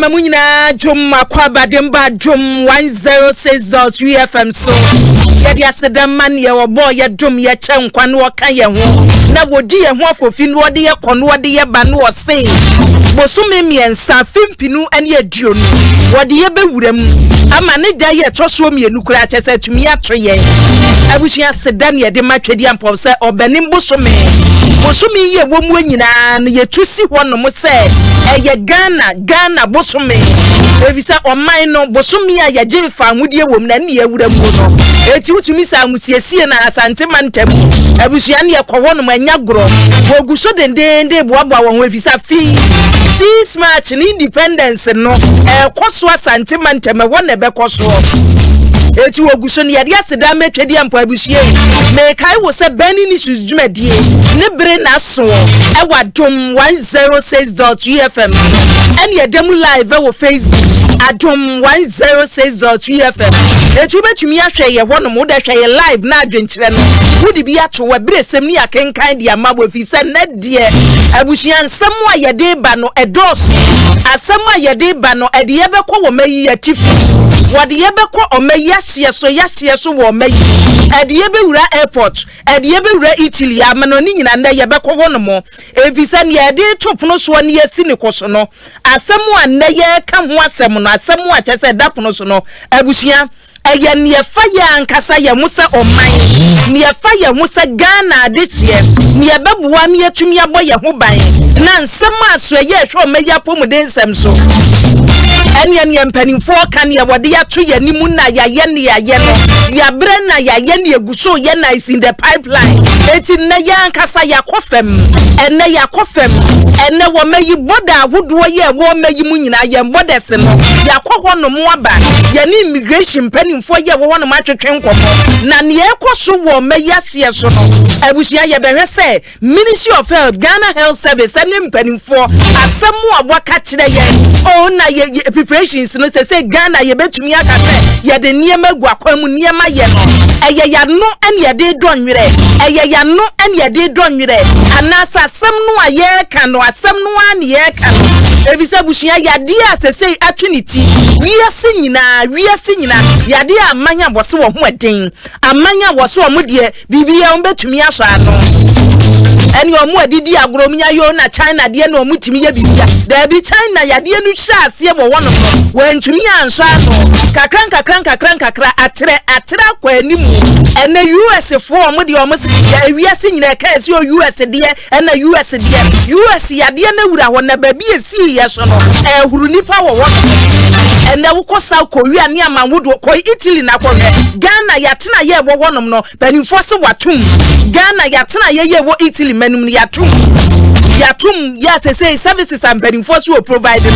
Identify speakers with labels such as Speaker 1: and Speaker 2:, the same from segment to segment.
Speaker 1: Yɛma mu nyinaa dwom akɔ de mba Dwom 106.3 FM so. Yɛde aseda ma neɛ ɔbɔɔ yɛ dom yɛkyɛ nkwa na ɔka yɛn ho na wɔdi yɛn ho afofi na ɔde yɛ kɔ na ɔde yɛ ba na ɔse bosome 3 afe 2020 wɔde yɛ bɛwura mu ama ne da yɛ ɛtɔ soɔ 2 koraa kyɛ sɛ atumi ato yɛn. Abusua, aseda ne yɛde ma Twɛdi Ampɔn sɛ ɔbɛnem bosome bosome yi ɛwɔ mu nyinaa no yɛtu si hɔ nom sɛ ɛyɛ Ghana Ghana bosome, efisɛ ɔman no bosome a yɛgye fa ahodie wɔ mu na ɛne yɛwura mu no. Eti wotumi sɛ ahosiesie na Asante mantam abusua ne yɛkɔ hɔ nom ɛnya gorɔ, wɔgu so dendenden boaboa wɔn ho efisɛ afei 6 March ne independence no ɛkɔ so Asante mantam, ɛhɔ na ɛbɛkɔ soɔ. Eti wɔgu so ne yɛde aseda ma Twɛdi Ampɔn abusua yi. Mekae wo sɛ Burning Issues dwumadie ne bere na asoɔ ɛwɔ Adom 106.3 FM ɛne ɛda mu live ɛwɔ Facebook Adom 106.3 FM. Eti wobɛtumi ahwɛ yɛ hɔnom, wode hwɛ yɛ live na adwenkyerɛ no wode bi ato wɔ ɛberɛ sɛm ne yɛakenkan de ama wɔ, ɛfiri sɛ nnɛ deɛ abusua nsɛm a yɛde ba no ɛdɔɔso. Asɛm a yɛde ba no ɛde yɛbɛkɔ wɔ ma yi atifi, wɔde yɛbɛkɔ ɔma yi ahyeɛ so, yɛahyeɛ so wɔ ɔma yi, ɛde yɛbɛwura airport, ɛde yɛbɛwura Italy amano ne nyina nnɛ yɛbɛkɔ hɔ nom, ɛfiri sɛ neɛ yɛde to pono soɔ ne yɛsi ne kɔ so no, asɛm a nnɛ yɛreka ho asɛm no, asɛm a kyerɛ sɛ ɛda pono so no, abusua, ɛyɛ neɛ fa yɛ ankasa yɛn ho sɛ ɔman, neɛ fa yɛn ho sɛ Ghana adehyeɛ, neɛ ɛbɛboa ne yɛatumi abɔ yɛn ho ban na nsɛm a so ɛyɛ ɛhwɛ ɔma yi apɔmuden nsɛm so, ɛneɛ neɛ mpanimfoɔ ka neɛ wɔde ato yɛn anim na yɛayɛ ne yɛayɛ no, yɛabrɛ na yɛayɛ ne yɛgu so yɛ na is in the pipeline. Eti nnɛ yɛn ankasa yɛakɔ fam, ɛnnɛ yɛakɔ fam, ɛnnɛ wɔma yi bɔda ahodoɔ yɛ ɛwɔ ɔma yi mu nyinaa, yɛn bɔdɛs no yɛakɔ hɔ nom aba, yɛne immigration mpanimfoɔ yɛ wɔ hɔ nom atwetwe nkɔmmɔ na nea ɛkɔ so wɔ ɔma yi ahyeɛ so no, abusua, yɛbɛhwɛ sɛ Ministry of Health, Ghana Health Service ɛne mpanimfoɔ asɛm a wɔaka kyerɛ yɛn o na yɛ preparations no sɛ Ghana yɛbɛtumi aka sɛ yɛde nneɛma agu akwan mu, nneɛma yɛ no ɛyɛ yano ɛne yɛde dɔ nwerɛ, ɛyɛ yano ɛne yɛde dɔ nwerɛ, anaasɛ asɛm no a yɛreka no, asɛm no ara ne yɛreka no, efisɛ abusua, yadeɛ a sɛsɛi atwe ne ti wiase nyinaa, wiase nyinaa yadeɛ a aman a wɔse wɔn ho ɛden, aman a wɔse wɔn deɛ biribiara wɔn bɛtumi asɔ ano, ɛne wɔn adidi agorɔ wɔn nya yɛ na China deɛ na wɔn tumi yɛ biribia. Daabi, China yadeɛ no hyɛ aseɛ wɔ hɔ nom no, wɔntumi ansɔ ano, kakra nkakra nkakra nkakra atrɛ atrɛ akɔ anim. Ɛnɛ US foɔ wɔn deɛ wɔn se yɛ ewiase nyinaa ɛka ɛsi o US deɛ, ɛna US deɛ US yadeɛ no awura hɔ na baabi esi yɛ so no ɛhuru nipa wɔ hɔ nom. Ɛnɛ wokɔ South Korea ne aman wodoɔ kɔ Italy na kɔhwɛ Ghana yɛatena yɛ ɛwɔ hɔ nom no, mpanimfoɔ se watom. Ghana yɛatena yɛ yɛ ɛwɔ Italy manim no, yɛatom, yɛatom yɛ asese services a mpanimfoɔ so wɔ provide no,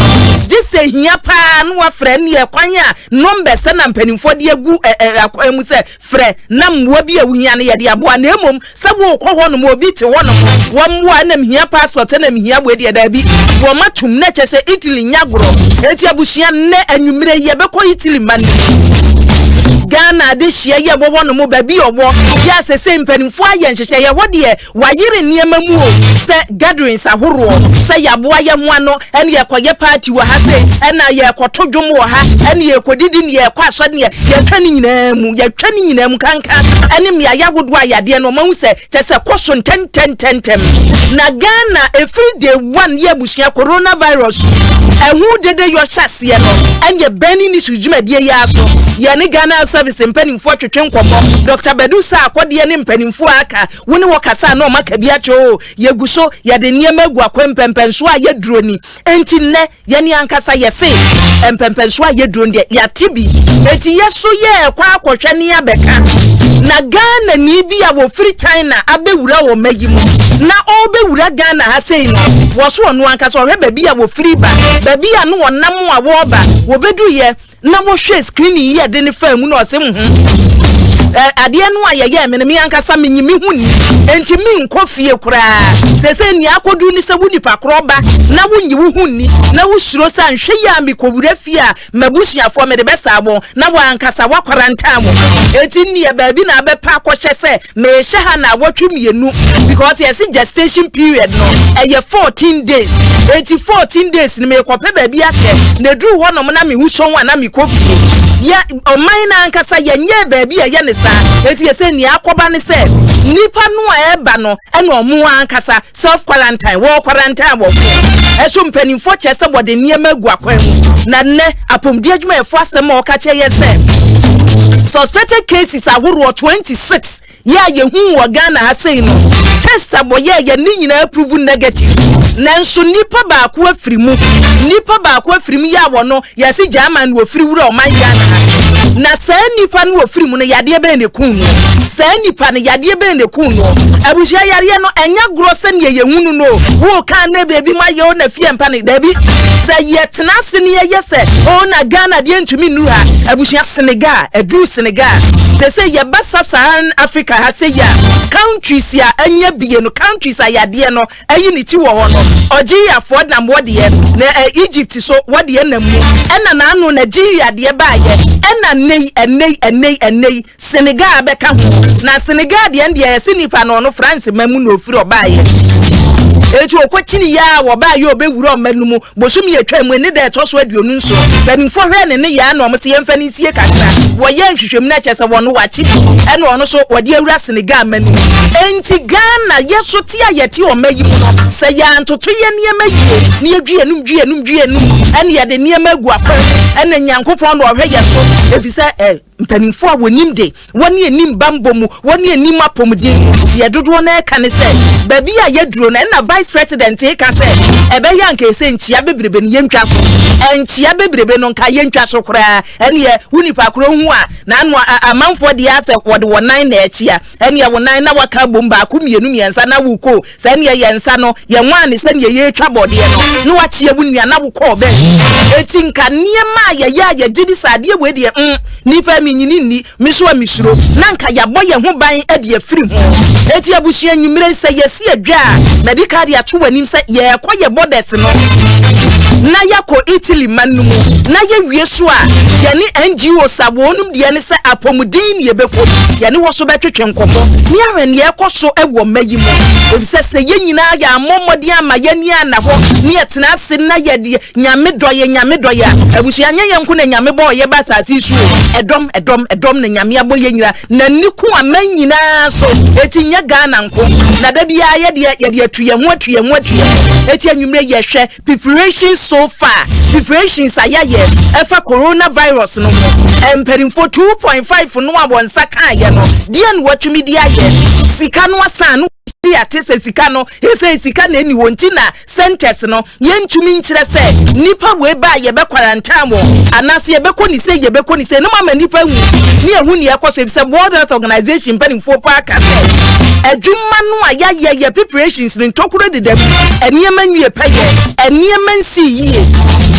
Speaker 1: gye sɛ hia paa no wafrɛ ne yɛ kwan a numbers na mpanimfoɔ de agu ɛ ɛ akwan mu sɛ frɛ na mmoa bi a wohia no yɛde aboa, na mmom sɛ wokɔ hɔ nom obi te hɔ nom wɔn mmoa ɛna mehia passport ɛna mehia wei deɛ, daabi, wɔn atum na kyɛ sɛ Italy nya gorɔ. Eti abusua, nnɛ anwummerɛ yi yɛbɛkɔ Italy ma no Ghana adehyia yi a ɛwɔ hɔ nom baabi a ɔwɔ yɛ asese mpanimfoɔ ayɛ nhyehyɛ yɛ hɔ deɛ wayere nneɛma mu o sɛ gatherings ahoroɔ sɛ yɛaboa yɛn ho ano ɛne yɛkɔyɛ party wɔ ha sei, ɛna yɛkɔto dwom wɔ ha, ɛne yɛkɔdidi ne yɛkɔ asɔre ne yɛtwa ne nyinaa mu, yɛtwa ne nyinaa mu kanka ɛne mmeaeɛ ahodoɔ a yadeɛ no ɔmahu sɛ kyɛ sɛ kɔ so ntɛntɛntɛntɛm. Na Ghana ɛfiri day one yɛ abusua coronavirus ɛho dede yɔ hyɛ aseɛ no, ɛne burning issues dwumadie yi aso yɛne Ghana Health Service mpanimfoɔ twetwe nkɔmmɔ. Dr. Badu sa akɔdeɛ ne mpanimfoɔ a aka wo ne wɔ kasa na ɔma ka bi akyerɛ o, yɛgu so yɛde nneɛma agu akwan mpɛmpɛnsoɔ a yɛduro ni. Enti nnɛ yɛne ankasa yɛse mpɛmpɛnsoɔ a yɛduro no deɛ yɛate bi, enti yɛso yɛɛkɔ akɔhwɛ ne abɛka. Na Ghana ni bi a wɔfiri China abɛwura wɔ ma yi mu na ɔrebɛwura Ghana ha sei no, wɔ so ɔno ankasa ɔhwɛ baabi a wɔfiri ba, baabi a no wɔnam a wɔreba wɔbɛduyɛ na wɔhwɛ screening yi yɛde ne faa mu na ɔse ho. Adeɛ no a yɛyɛɛ me no, me ankasa menyi me ho nni, enti menkɔ fie koraa. Seesei nea akɔduru ne sɛ wo nipa korɔ ba na wonnye wo ho nni, na wosuro sɛ anhwɛ yie a mekɔwura fie a m'abusuafoɔ mede bɛsaa wɔn, na w'ankasa woakwarantan wo ho. Enti nneɛ baabi na abɛpɛ akɔhyɛ sɛ mehyɛ ha naawɔtwe mmienu, because yɛse gestation period no ɛyɛ 14 days, enti 14 days no mekɔpɛ baabi ahyɛ, na ɛduru hɔnom na mehu sɔn a na mekɔ fie. Yɛ ɔman no ankasa yɛnyɛɛ baabi a ɛyɛ ne saa, enti yɛsɛ nea akɔba ne sɛ nnipa no a ɛba no ɛna ɔmo ankasa self quarantine, wɔ quarantine wɔ ho. Ɛso mpanimfoɔ kyerɛ sɛ wɔde nneɛma agu akwan mu, na nnɛ apɔmuden adwumayɛfoɔ asɛm a ɔka kyerɛ yɛ sɛ suspected cases ahoroɔ 26 yɛ a yɛhuu wɔ Ghana ha sei no, test a wɔyɛɛ yɛ ne nyinaa prove negative, nanso nipa baako afiri mu, nipa baako afiri mu yɛ a wɔno yɛse German na wɔfiri wura ɔman Ghana ha, na saa nipa no wɔfiri mu no yadeɛ bɛn na ɛkuu no? Saa nipa no yadeɛ bɛn na ɛkuu no? Abusua, yareɛ no ɛnyɛ agorɔ sɛdeɛ yɛhu no no. Woka ne baabi mu ayɛ o na fie mpa no, daabi. Sɛ yɛtena ase ne yɛyɛ sɛ o na Ghana deɛ ntumi nnuru ha, abusua, Senegal aduru Senegal sɛ sɛ yɛba Sub-Saharan Africa ha sɛ yi a, countries a anya bie no, countries a yadeɛ no ayi ne ti wɔ hɔ no, Algeriafoɔ nam wɔ deɛ na Egypt so wɔ deɛ nam mu, ɛna n'ano Nigeria deɛ baayɛ, ɛna nnɛyi ɛnnɛyi ɛnnɛyi ɛnnɛyi Senegal bɛka ho. Na Senegal deɛ deɛ yɛse nipa no ɔno France ma mu na ofiri ɔbaayɛ, eti ɔkɔkyini yɛ a wɔbaayɛ ɔbɛwura ɔma no mu bosome yɛ twa mu ne da ɛtɔ so 27. Mpanimfoɔ hwɛ ne ne yɛ na ɔmo se yɛmfa ne nsie kakra. Wɔyɛ nhwehwɛmu no ɛkyɛ sɛ wɔn wakye bi, ɛna ɔno so wɔde awura Senegal ma no mu. Enti Ghana yɛ so te a yɛte ɔma yi mu no, sɛ yɛantoto yɛ nneɛma yie na yɛdwi yɛnum dwi yɛnum dwi yɛnum ɛna yɛde nneɛma agu akwan mu, ɛna Nyankopɔn na ɔhwɛ yɛ so, efisɛ mpanimfoɔ a wɔnim de, wɔne anim bambɔ mu, wɔne anim apɔmuden mu, deɛ dodoɔ no ɛka ne sɛ baabi a yɛduro no, ɛna vice president ka sɛ ɛbɛyɛ anka ɛsɛ nkyia bebrebe no yɛntwa so, nkyia bebrebe no nka yɛntwa so koraa. Ɛneɛ wo nipa korɔ hu a n'ano amanfoɔ deɛ asɛ wɔde wɔn nan na ɛkyia, ɛneɛ wo nan na waka bom baako mmienu mmiɛnsa na wokɔ sɛ ɛneɛ yɛn nsa no yɛn nwa ne sɛneɛ yɛretwa bɔdeɛ no na wakyia wo nua na wokɔɔ baabi. Eti nka nneɛma a yɛyɛ a yɛgye di sɛ adeɛ wei deɛ nipa menyini nni me so a mesuro, na nka yɛabɔ yɛn ho ban de afiri ho. Eti abusua, nnwumire sɛ yɛsi adwa a, mɛde ka de ato w'anim sɛ yɛrekɔ yɛ borders no na yɛakɔ Italy man no mu, na yɛwie so a yɛne NGOs a wɔnom deɛ ne sɛ apɔmuden ne yɛbɛkɔ, yɛne wɔ so bɛtwetwe nkɔmmɔ ne ahwɛ neɛ ɛkɔ so wɔ mma yi mu, efisɛ sɛ yɛn nyinaa yɛammɔ mmɔden ama yɛn ani anna hɔ ne yɛtena ase na yɛde Nyame dɔ yɛ, Nyame dɔ yɛ a, abusua, nyɛ yɛn nko na Nyame bɔɔ yɛ ba asase yi so o, ɛdɔm, ɛdɔm, ɛdɔm na Nyame abɔ yɛ nyina, n'ani ku aman nyinaa so, eti nyɛ Ghana nko, na da biara yɛ deɛ yɛde atu yɛn ho, atu yɛn ho, atu yɛn ho. Eti anwummerɛ yɛhwɛ preparations so far, preparations a yɛayɛ ɛfa coronavirus no ho, mpanimfoɔ 2.5 no a wɔn nsa kaeɛ no, deɛ na wɔatumi de ayɛ, sika no asan no yɛate sɛ sika no ɛsɛ sika na ɛni hɔ nti na centers no yɛntumi nkyerɛ sɛ nipa wei ba a yɛbɛ quarantine wɔn anaasɛ yɛbɛkɔ ne sɛ yɛbɛkɔ ne sɛ no ma nipa hu ne ɛho nea ɛkɔ so, efisɛ World Health Organization mpanimfoɔ paa ka sɛ adwuma no a yɛayɛ yɛ preparations no ntokuro deda mu, nneɛma nwie pɛyɛ, nneɛma nsii yie.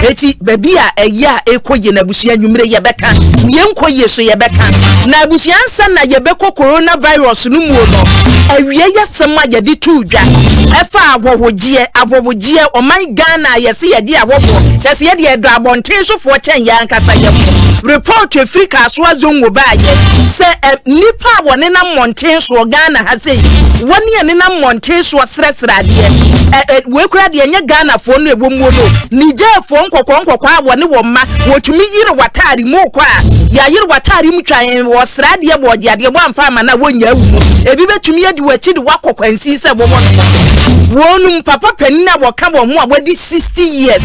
Speaker 1: Eti baabi a ɛyɛ a ɛkɔ yie na abusua, nwumire yɛbɛka, nea nkɔ yie so yɛbɛka. Na abusua, ansa na yɛbɛkɔ coronavirus no muo no, awie yɛsɛm a yɛde too dwa ɛfa ahɔhogyeɛ, ahɔhogyeɛ ɔman Ghana a yɛse yɛde ahɔhoɔ kyɛ sɛ yɛde ɛdɔ abɔnten sofoɔ kyɛn yɛn ankasa yɛn ho. Report efiri Kasoa Zongo baayɛ sɛ nnipa a wɔnenam mmɔnten soɔ Ghana ha sei, wɔne ɛnenam mmɔnten soɔ srɛsrɛ adeɛ, ɛ ɛ wei koraa deɛ ɛnyɛ Ghanafoɔ no ɛwɔ muo no, Nigerfoɔ nkɔkɔɔ nkɔkɔɔ a wɔne wɔn mma wɔtumi yere w'ataare mu kɔ a yɛayere w'ataare mu twa wɔsrɛ adeɛ wɔgye adeɛ wɔamfa ama no a wɔnnya awu mu. Ebi bɛtumi adi w'akyi de woakɔ kwansin sɛ wɔwɔ no wɔnom. Papa panin a wɔka wɔn ho a wɔadi 60 years,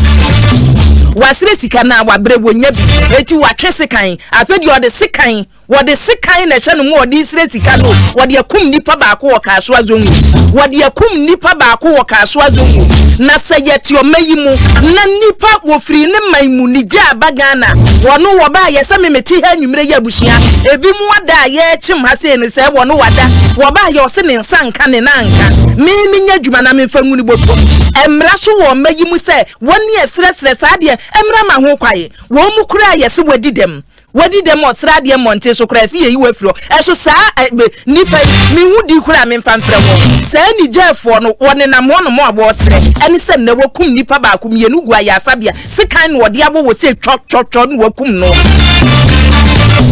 Speaker 1: wasrɛ sika no a wabrɛ wɔnya bi, eti watwe sekan. Afei deɛ ɔde sekan, wɔde sekan na ɛhyɛ no mu a ɔde resrɛ sika no. Wɔde akum nipa baako wɔ Kasoa Zongo, wɔde akum nipa baako wɔ Kasoa Zongo. Na sɛ yɛte ɔma yi mu na nipa wɔfiri ne man mu ne gya aba Ghana, wɔno wɔbaa yɛ sɛ memete ha anwummerɛ yi abusua, ebi mu ada a yɛrekyem ha sei no sɛ wɔno wada, wɔbaa yɛ ɔse ne nsa nka ne nan nka, me menyɛ adwuma na memfa ngu ne bɔtɔm. Mmara so wɔ ɔma yi mu sɛ wɔne ɛsrɛsrɛ saa deɛ mmara ma ho kwae. Wɔn mu koraa yɛse wɔadi dɛm. Wadi dɛm ɔsrɛ adeɛ mmɔnten so koraa ɛse yɛyi wo afiri hɔ ɛso saa ɛ bɛ nnipa yi menhu din koraa a memfa mfrɛ wɔn saa Nigerfoɔ no wɔnenam hɔ nom a wɔresrɛ ɛne sɛ nnɛ wɔkum nnipa baako mmienu gu ayaresabea sekan na wɔde abɔ wɔ sei twɔ twɔ twɔ na wɔakum no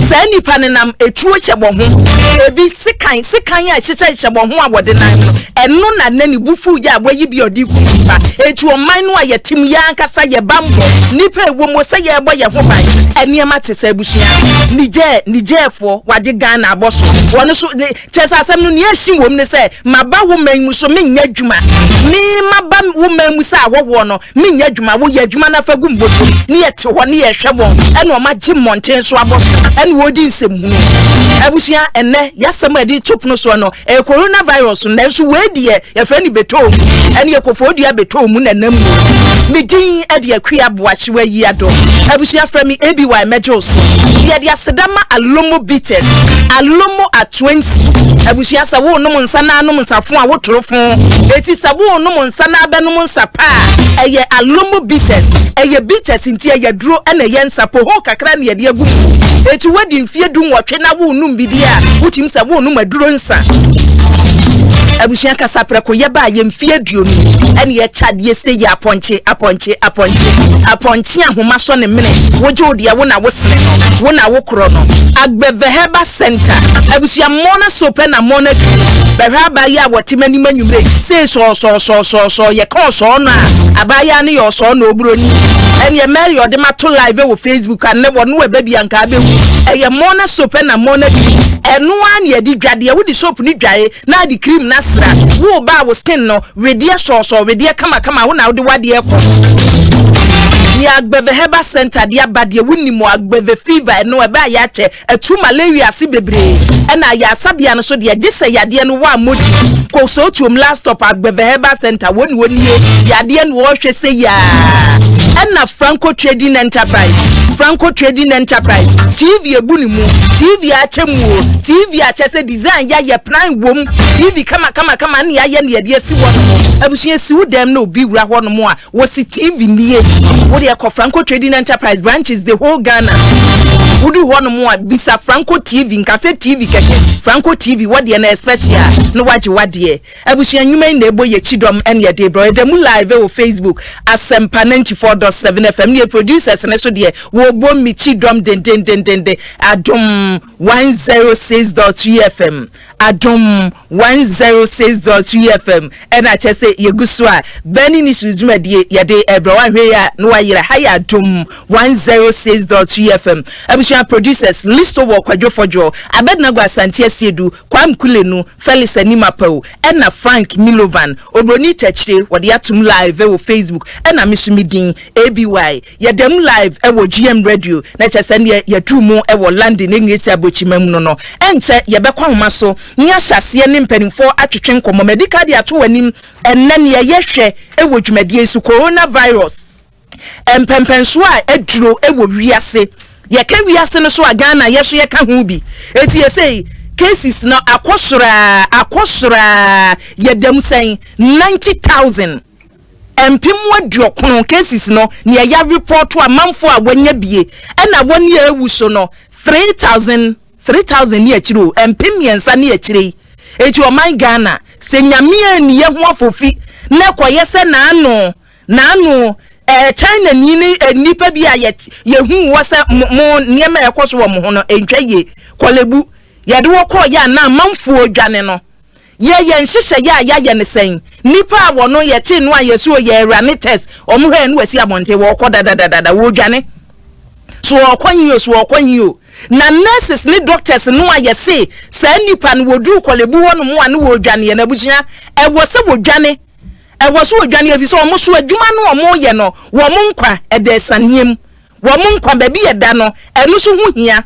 Speaker 1: saa nnipa no nam etuo hyɛ wɔn ho ebi sekan sekan a ɛhyehyɛ hyɛ wɔn ho a wɔde nan no Ɛno na nnɛ ne bo fuw yɛ a wayi bi a ɔde rekum nnipa. Enti ɔman no a yɛte mu, yɛn ankasa yɛn bammɔ, nnipa a ɛwɔ mu, sɛ yɛrebɔ yɛn ho ban. Nneɛma te sɛ abusua. Niger, Nigerfoɔ, wɔagye Ghana abɔ so. Wɔn nso, ne, kyerɛ sɛ asɛm no, nea ɛhye wom ne sɛ, maba wo man mu so menyɛ adwuma. Me, maba wo man mu sɛ ahɔhoɔ no, Menyɛ adwuma, woyɛ adwuma no afa gu mmɔtom ne yɛte hɔ ne yɛhwɛ wɔn ɛna wɔn agye mmɔnten so abɔ so ɛna wɔredi nsɛmhunu. Abusua, ɛnnɛ yɛasɛm a yɛde to pono soɔ no ɛyɛ corona virus no, nanso wei deɛ yɛfrɛ no betoo mu, ɛne yɛ kɔfɔɔdua betoo mu na ɛnam mu. Me din ɛde Akua Boakyewa Yiadom. Abusua frɛ me ABY mɛgye wo so. Yɛde aseda ma Alomo Bitters, Alomo at 20. Abusua sɛ worenom nsa na anom nsafo a wotoro fo. Eti sɛ worenom nsa na abɛnom nsa pa a, ɛyɛ Alomo Bitters. Ɛyɛ bitters nti ɛyɛ aduro ɛna ɛyɛ nsa. Poho kakra na yɛde agu mu. Eti woadi mfeɛ dunwɔtwe na worenom bi deɛ a, wotumi sɛ worenom aduro nsa. Abusua kasa prɛko yɛbaa yɛ mfeɛ aduonu ɛna yɛkyɛ adeɛ sei yɛ apɔnkye, apɔnkye, apɔnkye. Apɔnkye ahoma sɔ ne mene. Wogye wo deɛ wo na wosene no, wo na wokorɔ no. Agbeve Herbal Center, abusua Mona soap ɛna Mona cream. Bɛhwɛ abaayewa a wɔte m'anim anwummere yi, sei sɔɔsɔɔsɔɔsɔɔsɔɔ, yɛka ɔsɔɔ no a, abaayewa no yɛ ɔsɔɔ no oburoni. Ɛneɛ Mary ɔde ma to live wɔ Facebook a, nnɛ wɔno ɛba bi anka abɛhu. Ɛyɛ Mona soap ɛna Mona cream. Ɛno ara na yɛde dwa deɛ, wode soap no dwae na ade cream no asra. Wo ba a wo skin no, wedeɛ sɔɔsɔɔ, wedeɛ kamakama, wo na wode w'adeɛ kɔ. Nea Agbeve Herbal Center de aba deɛ wonim o, Agbeve fever ɛno ɛbɛ a yɛakyɛ, Atu malaria ase bebree. Ɛna ayaresabea no so deɛ gye sɛ yadeɛ no woammɔ din. Kɔ Sootuom last stop Agbeve Herbal Centre wɔ ne wɔnie yadeɛ no wɔrehwɛ sɛ yiaa. Ɛna Franco Trading Enterprise, Franco Trading Enterprise, TV ebu ne mu, TV akyɛ mu o, TV akyɛ sɛ design yayɛ plan wom, TV kama kama kama ne yayɛ ne yɛde asi hɔ nom. Abusua si wo dɛm na obi wura hɔ nom a Wɔsi TV nie. Wo deɛ kɔ Franco Trading Enterprise branches the whole Ghana. Wodu hɔ nom a bisa Franco TV nka sɛ TV kɛkɛ. Franco TV wɔ deɛ no ɛyɛ special na wagye wadeɛ. Abusua nnwuma yi na ɛbɔ yɛ kyidɔm ɛne ɛde brɛ. Ɛda mu live wɔ Facebook Asempa 94.7 FM ne yɛ producers ne so deɛ wɔbɔ me kyidɔm dendendendenden Adom 106.3 FM. Adom 106.3 FM ɛna kyɛ sɛ yɛgu so a Burning Issues dwumadie yɛde ɛbrɛ wanhwɛ yi a na wayera ha yɛ Adom 106.3 FM abusua producers Listo wɔ Kwadwo Fɔdwoɔ Abednego Asante Asiedu Kwame Kulenu Felix Animapawu ɛna Frank Milovan Obroni Takyire wɔde atom live wɔ Facebook ɛna me so me din ABY Yɛda mu live wɔ GM Radio, na kyerɛ sɛ neɛ yɛduru mu wɔ London Engiresi Abokyima mu no no, ɛnkyɛ yɛbɛkɔ ahoma so na yɛahyɛ aseɛ ne mpanimfoɔ atwetwe nkɔmmɔ. Madi ka de ato w'anim ɛnnɛ neɛ yɛhwɛ wɔ dwumadie yi so, Coronavirus mpɛmpɛnsoɔ a aduro wɔ wiase. Yɛka wiase no so a Ghana yɛ so yɛka ho bi. Eti yɛsei cases no akɔ soro ara, akɔ soro ara, yɛda mu sɛn? 90,000. Mpem aduokron cases no nea ya report amanfoɔ a wanya bie ɛna wɔn a awu so no 3000 3000 ne akyire o mpem mmiɛnsa ne akyire yi eti ɔman Ghana sɛ nyame anni yɛ ho afofi na ɛkɔyɛ sɛ naano naano ɛɛ China ni ne nnipa bi a yɛ yɛhu wɔ sɛ mo mo nneɛma a ɛkɔ so wɔ mo ho no ntwa yie kɔlɛbu yɛde wɔ kɔɔ yɛ a na amanfoɔ dwane no. Yɛ yɛn nhyehyɛeɛ a yɛayɛ no sɛn? Nnipa a wɔno yɛtee no a yɛse o yɛ rane test, wɔn hwɛɛ no wasi abɔnten, wɔɔkɔ dadadadada, wɔɔdwane. So wɔɔkɔ he o, so wɔɔkɔ he o. Na nurses ne doctors no a yɛse saa nnipa no wɔduru Korle-Bu hɔ nom a ne wɔɔdwaneɛ no, abusua, ɛwɔ sɛ wɔdwane. Ɛwɔ sɛ wɔdwane ɛfiri sɛ wɔn so adwuma no a wɔyɛ no, wɔn nkwa ɛda asianeɛ mu. Wɔn nkwa, baabi a ɛda no, ɛno nso ho hia.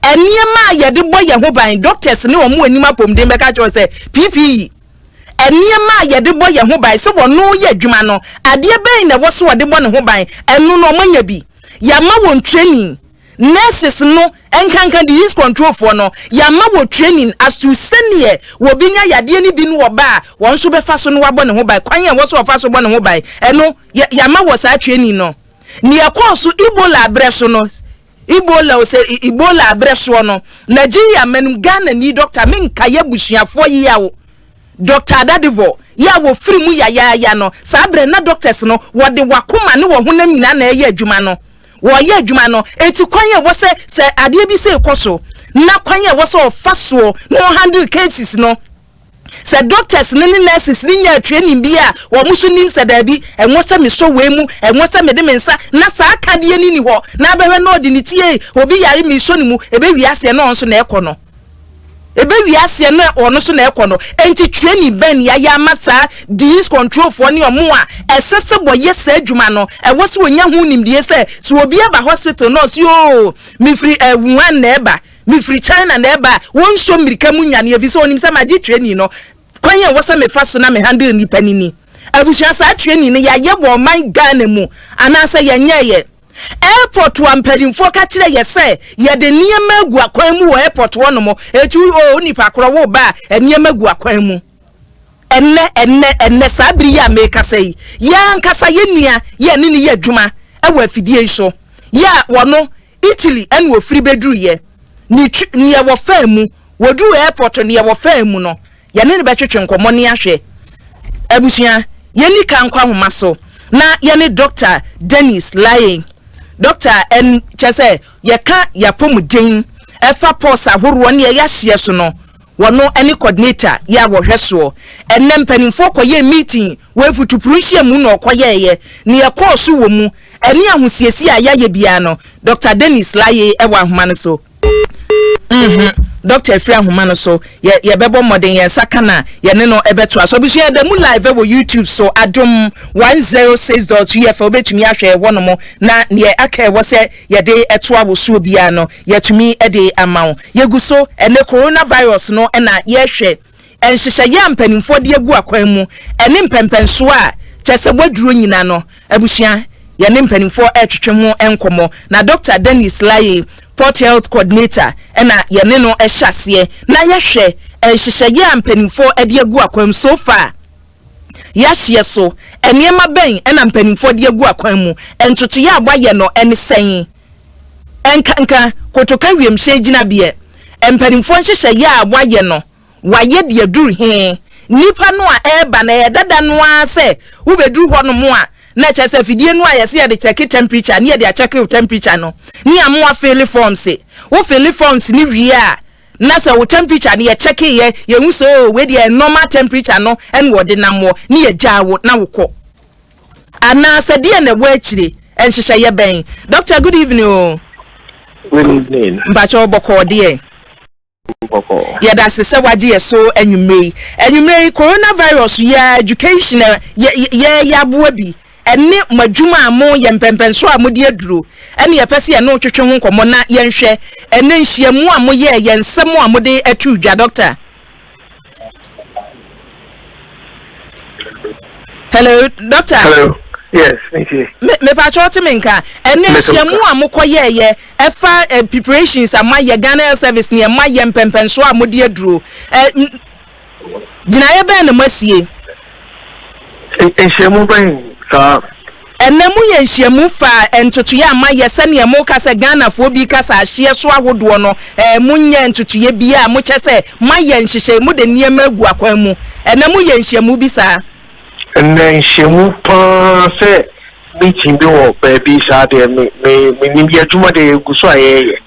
Speaker 1: Nneɛma a yɛde bɔ yɛn ho ban, Doctors ne wɔn a wɔnim apɔmuden bɛka akyerɛ wo sɛ PPE, nneɛma a yɛde bɔ yɛn ho ban, sɛ wɔn reyɛ adwuma no, adeɛ bɛn na ɛwɔ sɛ wɔde bɔ ne ho ban, ɛno no wɔanya bi. Yɛama wɔn training. Nurses no, nkanka disease control foɔ no, yɛama wɔ training as to sɛdeɛ wɔbi nya yadeɛ no bi no wɔba a, wɔn nso bɛfa so no wɔabɔ ne ho ban, kwan a ɛwɔ sɛ wɔfa so bɔ ne ho ban, ɛno yɛama wɔ saa training no. Nea ɛkɔɔ so Ebola berɛ so no, Ebola o sɛ Ebola abrɛ soɔ no, Nigeria man mu Ghana ni dɔkta, menkae abusuafoɔ yeaw Dɔkta Adadevoh yɛ a wɔfiri mu yayaaya no, saa berɛ na doctors no wɔde wakoma ne wɔ honam nyinaa na ɛyɛ adwuma no. Wɔyɛ adwuma no, enti kwan a ɛwɔ sɛ sɛ adeɛ bi sei kɔ so na kwan a ɛwɔ sɛ ɔfa soɔ na ɔhandle cases no, sɛ doctors no ne nurses no nyaa training bi a wɔn nso nim sɛ daabi, ɛnwɔ sɛ mesɔ wei mu, ɛnwɔ sɛ mede me nsa, na saa akadeɛ no ni hɔ, na abɛhwɛ na ɔde ne ti ei, obi yare mesɔ ne mu, ɛbɛwie aseɛ na ɔno nso na ɛkɔ no. Ɛbɛwie aseɛ na ɔno nso na ɛkɔ no. Enti training bɛn na yɛayɛ ama saa disease control foɔ ne ɔmo a ɛsɛ sɛ wɔyɛ saa adwuma no? Ɛwɔ sɛ wɔnya ho nimdie sɛ, sɛ obi aba hospital na ɔse oo mefiri eh, Wuhan na ɛba, mefiri China na ɛba a, wɔnsɔ mmirika mu nnwane ɛfiri sɛ ɔnim sɛ magye training no. Kwan a ɛwɔ sɛ mefa so na me handle nnipa no ni. Abusua saa training no yɛayɛ wɔ ɔman Ghana mu anaasɛ yɛnyɛeɛ? Airport a mpanimfoɔ ka kyerɛ yɛ sɛ yɛde nneɛma agu akwan mu wɔ airport hɔ nom, eti o onipa korɔ wo ba a nneɛma gu akwan mu. Ɛnnɛ, ɛnnɛ, ɛnnɛ saa bere yi a merekasa yi, yɛn ankasa yɛn nua yɛ ne no yɛ adwuma wɔ afidie yi so, yɛ a wɔno Italy ɛna ofiri bɛduruiɛ, ne twi, neɛ wɔfaa mu, wɔduru airport neɛ wɔfaa mu no, Yɛne no bɛtwetwe nkɔmmɔ ne ahwɛ. Abusua, yɛnni ka nkɔ ahoma so na yɛne Dɔkta Dennis Laye, Dɔkta ɛn, kyerɛ sɛ yɛka yɛapɔmuden ɛfa pɔs ahoroɔ ne ɛyɛ ahyeɛ so no, wɔno ɛne coordinator yɛ a wɔhwɛ soɔ. Ɛnnɛ mpanimfoɔ kɔyɛɛ meeting wɔ Afutupuru nhyiamu na ɔkɔyɛɛyɛ, nea ɛkɔɔ so wɔ mu ɛne ahosiesie a yɛayɛ biara no, Dɔkta Dennis Laye ɛwɔ ahoma no so. Mhm. Doctor afiri ahoma no so. Yɛ yɛbɛbɔ mmɔden yɛn nsa ka na yɛne no ɛbɛtoa so. Abusua yɛda mu live wɔ YouTube so Adom 106.3 FM wobɛtumi ahwɛ ɛhɔ nom na neɛ aka ɛwɔ sɛ yɛde ɛtoa wo soɔ biara no yɛatumi de ama wo. Yɛgu so ɛnɛ coronavirus no na yɛhwɛ Nhyehyɛeɛ a mpanimfoɔ de agu akwan mu ne mpɛnpɛnsoɔ a kyerɛ sɛ wɔaduro nyina no, abusua, yɛne mpanimfoɔ retwetwe ho nkɔmmɔ. Na Dɔkta Dennis Laye, Port Health Coordinator na yɛne no hyɛ aseɛ na yɛahwɛ nhyehyɛeɛ a mpanimfoɔ de agu akwan mu so far. Yɛahyeɛ so, nneɛma bɛn na mpanimfoɔ de agu akwan mu? Ntotoeɛ a wɔayɛ no ne sɛn? Ɛnkanka kotoka wiemhyɛn gyinabeɛ, mpanimfoɔ nhyehyɛeɛ a wɔayɛ no, wɔayɛ de aduru he? Nnipa no a ɛreba no, ɛyɛ dada no ara sɛ wobɛduru hɔnom a, na kyerɛ sɛ afidie no a yɛse yɛde kyɛke temperature ne yɛde akyɛke wo temperature no, ne ama woafeele forms. Wofeele forms no wie a, na sɛ wo temperature no yɛkyɛkeeɛ, yɛhu sɛ oo wei deɛ normal temperature no na wɔde nam wɔ, ne yɛgyaa wo na wokɔ. Anaa sɛ deɛ na ɛwɔ akyire, nhyehyɛeɛ bɛn? Doctor, good evening o.
Speaker 2: Good evening.
Speaker 1: Mpakyɛw bɔkɔɔ deɛ?
Speaker 2: Bɔkɔɔ.
Speaker 1: Yɛda ase sɛ wagye yɛ so anwummerɛ yi. Anwummerɛ yi, coronavirus yi ara education a yɛ yɛ yɛaboa bi ɛne mo adwuma a moyɛ mpɛmpɛnsoɔ a mode aduro ɛne yɛpɛ sɛ yɛne wo twetwe ho nkɔmmɔ na yɛnhwɛ ɛnɛ nhyiamu a moyɛɛ yɛ nsɛm a mode ato dwa doctor. Hello doctor.
Speaker 2: Hello. Yes, me tie.
Speaker 1: Me me pa kyɛw te me nka. Ɛnɛ nhyiamu a mokɔ yɛɛyɛ ɛfa eh, preparations a moayɛ Ghana Health Service ne ɛmo ayɛ mpɛmpɛnsoɔ a mode aduro. Eh, Gyinaeɛ bɛn na moasie?
Speaker 2: Nhyiamu bɛn saa?
Speaker 1: Ɛnnɛ moyɛ nhyiamu fa ntotoeɛ a moayɛ sɛdeɛ moka sɛ Ghanafoɔ bi ka sɛ ahyeɛ so ahodoɔ no eh, monyɛ ntotoeɛ biara, mokyɛ sɛ moayɛ nhyehyɛe, mode nneɛma agu akwan mu. Ɛnnɛ moyɛ nhyiamu bi saa?
Speaker 2: Ɛnnɛ nhyiamu paa sɛ meeting bi wɔ baabi saa deɛ me me menim yɛ adwuma deɛ yɛgu so a yɛyɛ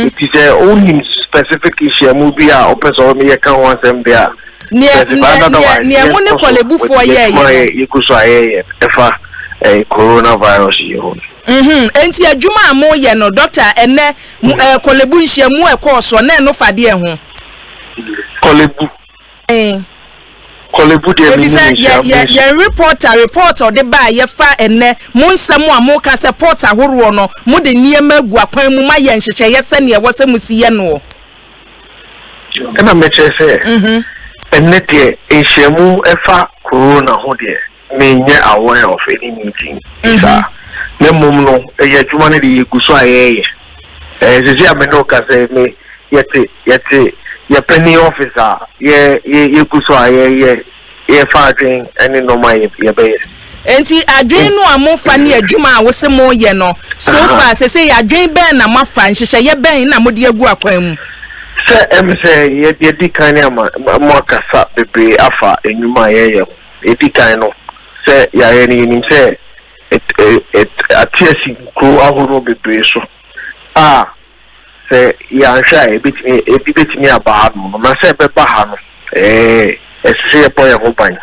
Speaker 2: nti sɛ wonim specific nhyiamu bi a wopɛ sɛ ɔne yɛka ho asɛm deɛ a
Speaker 1: Neɛ neɛ neɛ neɛ mo ne kɔlebufoɔ yɛɛyɛ no.
Speaker 2: Yɛgu so a yɛyɛ ɛfa eh, coronavirus yi ho.
Speaker 1: Mhm, enti adwuma a moyɛ no doctor ɛnɛ mo eh, kɔlebu nhyiamu a ɛkɔɔ soɔ na ɛno fa deɛ ho?
Speaker 2: Kɔlebu. Korle Bu deɛ
Speaker 1: Efisɛ
Speaker 2: menim
Speaker 1: yɛ
Speaker 2: nhyira
Speaker 1: yɛ yɛn reporter report a ɔde baeɛ yɛfa ɛnnɛ mo nsɛm a moka sɛ port ahoroɔ no mode nneɛma agu akwan mu moayɛ nhyehyɛeɛ sɛdeɛ ɛwɔ sɛ mosi yɛ noɔ.
Speaker 2: Ɛna mɛkyerɛ sɛ ɛnnɛ deɛ nhyiamu ɛfa corona ho deɛ menyɛ aware of any meeting bi saa na mmom no ɛyɛ adwuma no deɛ yɛgu so a yɛyɛ. Ɛɛ sisi a me ne wo kasa yi me yɛte yɛte yɛ panyin office a yɛ yɛ yɛgu so a yɛyɛ yɛfa adwen ne nneɛma a yɛbɛyɛ.
Speaker 1: Nti adwene no a mofa ne adwuma a wose moyɛ no, so far sese yɛ adwene bɛn na moafa, nhyehyɛeɛ bɛn na mode agu akwan mu?
Speaker 2: Sɛ sɛ yɛdi kan ne ama mo akasa bebree afa nnwuma a yɛyɛ ho. Yɛdi kan no, sɛ yɛayɛ no, yɛnim sɛ ate asi nkuro ahorow bebree so a, sɛ yɛanhwɛ a, ebetumi ebi betumi aba ha nom no. Na sɛ ɛbɛba ha no, ɛsɛ sɛ yɛbɔ yɛn ho ban.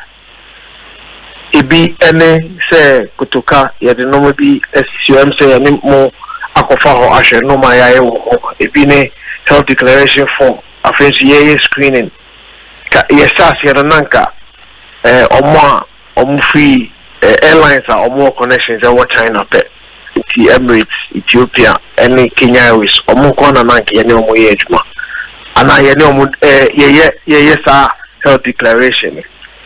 Speaker 2: Ebi ne sɛ Kotoka, yɛde nneɛma bi asisi hɔ, sɛ yɛne mo akɔfa hɔ ahwɛ nneɛma a yɛayɛ wɔ hɔ. Ebi ne health declaration form. Afei nso yɛyɛ screening. Ka yɛhyɛ aseɛ no, na nka ɔmo a ɔmo firi airlines a ɔmo wɔ connections ɛwɔ China pɛ, nti Emirates, Ethiopia ɛne Kenya Airways, ɔmo nko na na nka yɛne ɔmo yɛ adwuma anaa yɛne ɔmo yɛyɛ saa health declaration no.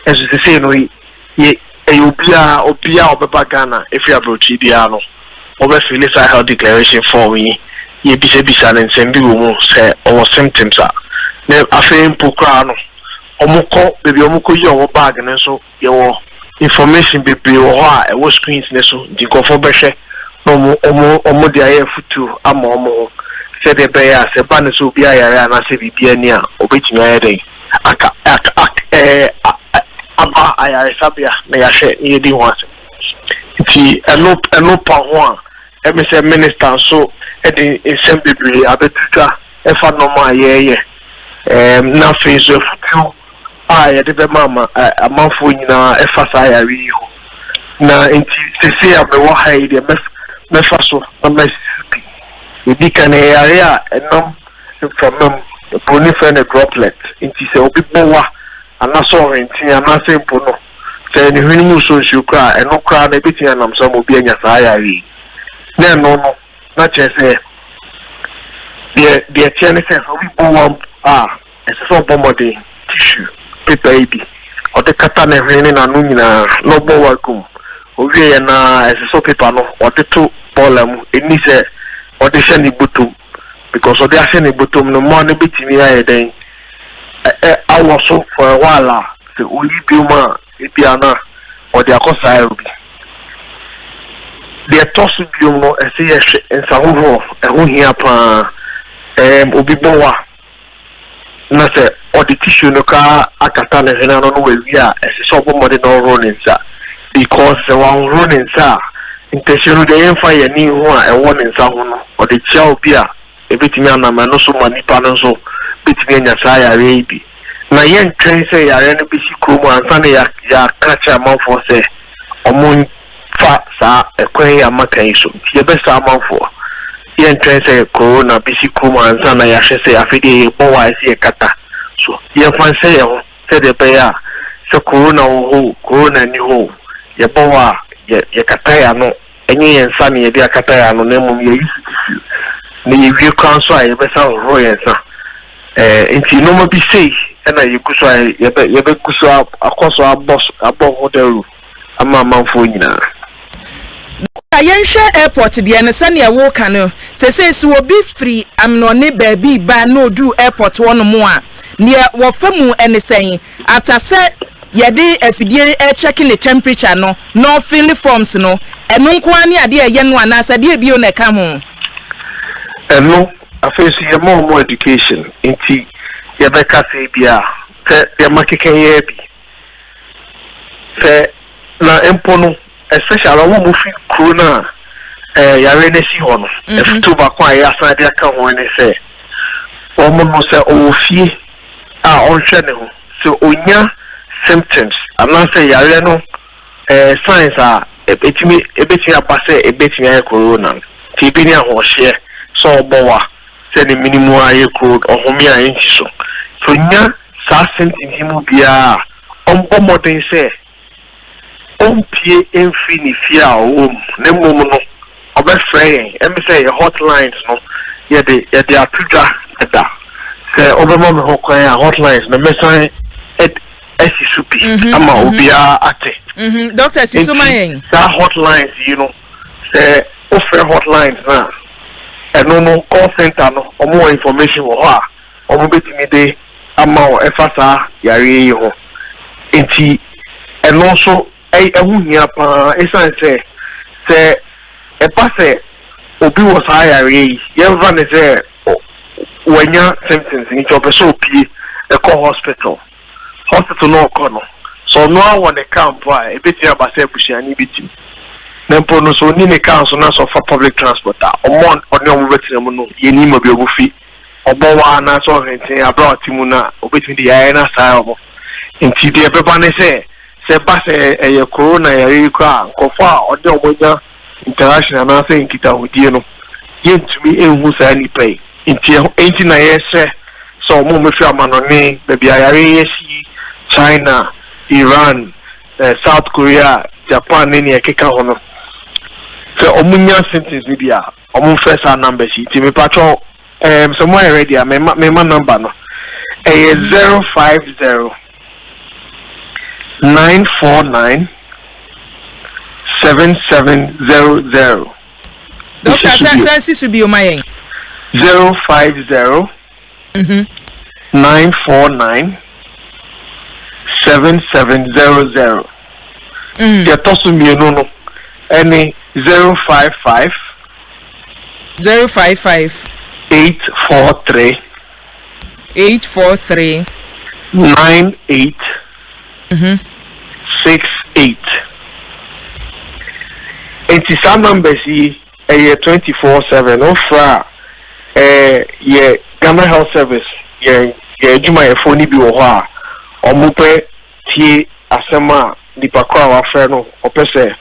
Speaker 2: Ɛnso sesei no, yɛ ɛyɛ obiara a ɔbɛba Ghana efiri aburokyi biara no, wɔbɛfill saa health declaration form yi. Yɛbisabisa ne nsɛm bi wɔ mu sɛ ɔwɔ symptoms a. Na afei mpo koraa no, ɔmo kɔ beebi a ɔmo kɔ yi ɔmo bag no nso, yɛwɔ information bebree wɔ hɔ a ɛwɔ screens ne so, nti nkurɔfoɔ bɛhwɛ na ɔmo de ayɛ afutuo ama ɔmo ho, sɛdeɛ ɛbɛyɛ a sɛ ba ne sɛ obi ayare anaasɛ biribi ani a, obetumi ayɛ dɛn aka ɛɛ aba ayaresabea na yɛahwɛ na yɛdi ho asɛm. Nti ɛno pa ho a, ɛmi sɛ minister nso ɛde nsɛm bebree abɛtuta ɛfa nneɛma a yɛreyɛ, na afei nso afutuo a yɛde bɛma ama amanfoɔ nyinaa ɛfa saa yare yi ho. Na nti sese a mewɔ ha yi deɛ, mɛfa so na mɛsi bi. Ebi ka no, yare a ɛnam mframa mu, buroni frɛ no droplet. Nti sɛ obi bɔ wa anaasɛ ɔhwenten anaasɛ mpo no sɛ ne hwene mu so nsuo koraa, ɛno koraa no ebɛtumi anam so ama obi anya saa yare yi. Na ɛno no na kyerɛ sɛ deɛ teɛ ne sɛ obi bɔ wa a, ɛsɛ sɛ ɔbɔ mmɔden tissue paper yi bi ɔde kata ne hwene ne n'ano nyinaa na ɔbɔ wa gum. Owie yɛ na ɛsɛ sɛ paper no ɔde to bɔɔla mu, ɛni sɛ ɔde hyɛ ne bɔtɔm, because ɔde ahyɛ ne bɔtɔm no, mmoa no bɛtumi ayɛ dɛn ɛ ɛ awɔ so for a while a, sɛ oyi biom a, ebia na ɔde akɔ saa obi. Deɛ ɛtɔ so biom no, ɛsɛ yɛhwɛ nsa hohoro, ɛho hia paa. Obi bɔ wa na sɛ ɔde tissue no koraa akata ne hwene ano no wawie a, ɛsɛ sɛ ɔbɔ mmɔden na ɔhohoro ne nsa, because sɛ wahohoro ne nsa a, ntɛsuo no deɛ yɛmfa yɛn ani ho a ɛwɔ ne nsa ho no, ɔde kyia obi a, ebɛtumi anam ɛno so ma nipa no nso bɛtumi anya saa yareɛ yi bi. Na yɛntwɛn sɛ yareɛ no bɛsi kurom ansa na yɛaka kyerɛ amanfoɔ sɛ ɔmo fa saa ɛkwan yi a maka yi so. Nti yɛbɛsa amanfoɔ, yɛntwɛn sɛ corona bɛsi kurom ansa na yɛahwɛ sɛ afei deɛ yɛbɔ wa, ɛsɛ yɛkata so. Yɛmfa nhyɛ yɛn ho sɛdeɛ ɛbɛyɛ a sɛ corona wɔ hɔ o, corona ni hɔ o, yɛbɔ wa a, yɛkata yɛn ano. Ɛnyɛ yɛn nsa na yɛde akata yɛn ano, na mmom yɛyi so tissue. Na yɛwie koraa nso a, yɛbɛsa hohoro yɛn nsa. Nti nneɛma bi sei ɛna yɛgu so a yɛbɛgu so akɔ so abɔ ho dawuro ama amanfoɔ nyinaa.
Speaker 1: Yɛnhwɛ airport deɛ no, sɛnea woka no sɛsɛ sɛ obi firi amenɔne baabi ba na ɔduru airport hɔ nom a, neɛ wɔfa mu ne sɛn after sɛ yɛde afidie ɛkyɛke ne temperature no na ɔfill forms no? Ɛno nko ara ne adeɛ a ɛyɛ no, anaasɛ adeɛ bio na ɛka ho?
Speaker 2: Ɛno afei nso yɛma ɔmo education. Nti yɛbɛka sɛ bi a sɛ yɛma keka yɛ bi sɛ na mpo no, especially ɔmo a mo fi kuro no a yare no si hɔ no, afutuo baako a yɛasan de aka ho ne sɛ wɔn no, sɛ ɔwɔ fie a, ɔnhwɛ ne ho. Sɛ onya symptoms anaasɛ yare no signs a ebetumi aba sɛ ebetumi ayɛ corona no, nti ebi ne ahoɔhyeɛ, sɛ ɔbɔ wa, sɛ ne mini mu ayɛ kuro, ɔhome a ɛnsi so, sɛ onya saa symptoms yi mu biara a, ɔmbɔ mmɔden sɛ ɔmpie mfiri ne fie a ɔwɔ mu, na mmom no ɔbɛfrɛ yɛn. Ɛmi sɛ yɛ hotlines no yɛde ato dwa dada. Sɛ ɔbɛma me ho kwan a, hotlines no mɛsan asi so bi ama obiara ate.
Speaker 1: Doctor, si so ma yɛn.
Speaker 2: Saa hotlines yi no, sɛ wofrɛ hotlines no a, ɛno no call center no, ɔmo wɔ information wɔ hɔ a ɔmo bɛtumi de ama wo ɛfa saa yareɛ yi ho. Nti ɛno nso Ɛho hia paa ɛsiane sɛ sɛ ɛba sɛ obi wɔ saa yareɛ yi, yɛmfa ne sɛ wanya symptoms nti ɔpɛ sɛ opie ɛkɔ hospital. Hospital no ɔkɔ no, sɛ ɔno ara wɔ ne car mpo a, ebetumi aba sɛ abusuani bi tim. Na mpo no, sɛ ɔni ne car nso na sɛ ɔfa public transport a, ɔmo ɔne ɔmo bɛtena mu no, yɛnim baabi a ɔmo fi. Ɔbɔ wa anaasɛ ɔhwenten abere a ɔte mu no a, obetumi de yareɛ no asaa ɔmo. Nti deɛ ɛbɛba ne sɛ, sɛ ɛba sɛ ɛyɛ corona yare yi koraa a, nkurɔfoɔ a ɔne ɔmo anya interaction anaasɛ nkitahodie no, yɛntumi nhu saa nipa yi. Nti ɛho nti na yɛsrɛ sɛ ɔmo a wɔfiri amanɔne, baabi a yare yi asi, China, Iran, South Korea, Japan ne nea ɛkeka ho no, sɛ ɔmo nya symptoms no bi a, ɔmo mfrɛ saa numbers yi. Nti mepatwɔ sɛ mo ayɛ ready a, mema number no. Ɛyɛ 050 949 7700.
Speaker 1: Doctor, san si so bio ma yɛn.
Speaker 2: 050 949 7700. Deɛ ɛtɔ so mmienu no ɛne 055
Speaker 1: 055
Speaker 2: 843
Speaker 1: 843
Speaker 2: 98 68. Nti saa numbers yi ɛyɛ 24/7. Wofrɛ a, yɛ Ghana Health Service yɛ adwumayɛfoɔ no bi wɔ hɔ a ɔmo pɛ tie asɛm a nipa koro a wafrɛ no ɔpɛ sɛ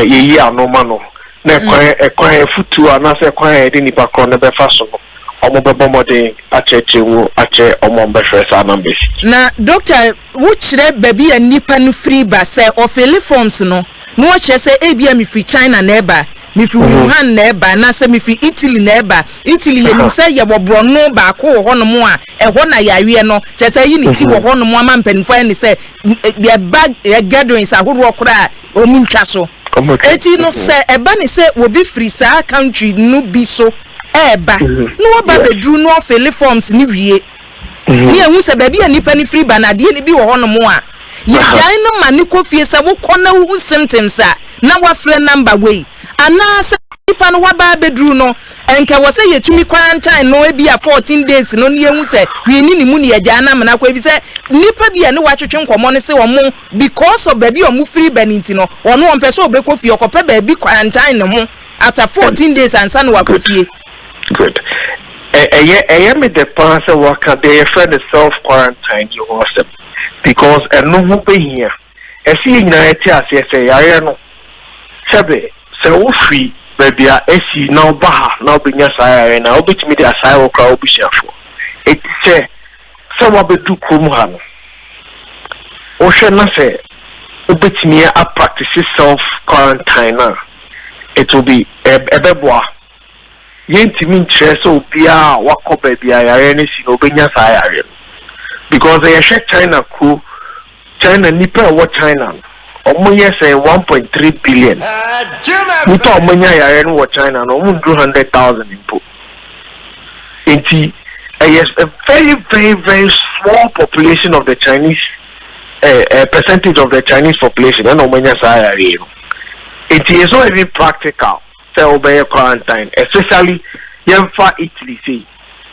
Speaker 2: yɛyi ano ma no, na ɛkwan afutuo anaasɛ ɛkwan a yɛde nipa korɔ no bɛfa so no, ɔmo bɛbɔ mmɔden akyerɛkyerɛ mu akyerɛ ɔmo a ɔmo saa numbers
Speaker 1: yi. Na doctor, wokyerɛ baabi a nipa no firi ba, sɛ ɔfill forms no na wɔkyerɛ sɛ ebia mefiri China na ɛba, mefiri Wuhan na ɛba, anaasɛ mefiri Italy na ɛba. Italy, yɛnim sɛ yɛwɔ borɔno baako wɔ hɔnom a ɛhɔ na yareɛ no kyerɛ sɛ yi ne ti wɔ hɔnom ama mpanimfoɔ ayɛ ne sɛ yɛba gatherings ahoroɔ koraa a ɔmu ntwa so. Eti no, sɛ ɛba ne sɛ obi firi saa country no bi so ɛɛba na wɔba bɛduru na ɔfill forms ne wie ne ehu sɛ baabi a nipa no firi ba na adeɛ no bi wɔ hɔnom a, yɛgyae no ma ne kɔ fie sɛ wokɔ na wohu symptoms a na wafrɛ number wei, anaasɛ nipa no waba abɛduru no, ɛnka wɔ sɛ yɛtumi quarantine no ebi a 14 days no ne yɛhu sɛ hwee ne ne mu ne yɛgyaa no amena kɔ, efi sɛ nipa bi a ne watwetwe nkɔmmɔ no sɛ ɔmo because of baabi a ɔmo firi ba ne nti no, ɔno ɔmpɛ sɛ ɔbɛkɔ fie, ɔkɔpɛ baabi quarantine ne ho after 14 days ansa na wakɔ fie.
Speaker 2: Good. Ɛyɛ me dɛ paa sɛ waka deɛ yɛfrɛ no self quarantine yi ho asɛm, because ɛno ho bɛhia. Ɛsɛ yɛn nyinaa yɛte aseɛ sɛ yareɛ no, sɛbe sɛ wofiri baabi a asi na woba ha na wobɛnya saa yareɛ no a, wobɛtumi de asae wɔ koraa wobusuafoɔ. Eti sɛ woabɛdu kurom ha no, wohwɛ na sɛ wobɛtumi apractice self quarantine a, it will be ɛbɛboa. Yɛntumi nkyerɛ sɛ obiara a wakɔ baabi a yareɛ no si no obɛnya saa yareɛ no, because yɛhwɛ China kuro, China nipa a ɛwɔ China no, ɔmo yɛ sɛ 1.3 billion nipa a ɔmo anya yareɛ no wɔ China no, ɔmo nduru 100,000 mpo. Nti ɛyɛ a very, very, very small population of the Chinese percentage of the Chinese population ɛna ɔmo anya saa yareɛ no. Nti it's not even practical sɛ wobɛyɛ quarantine, especially yɛmfa Italy sei,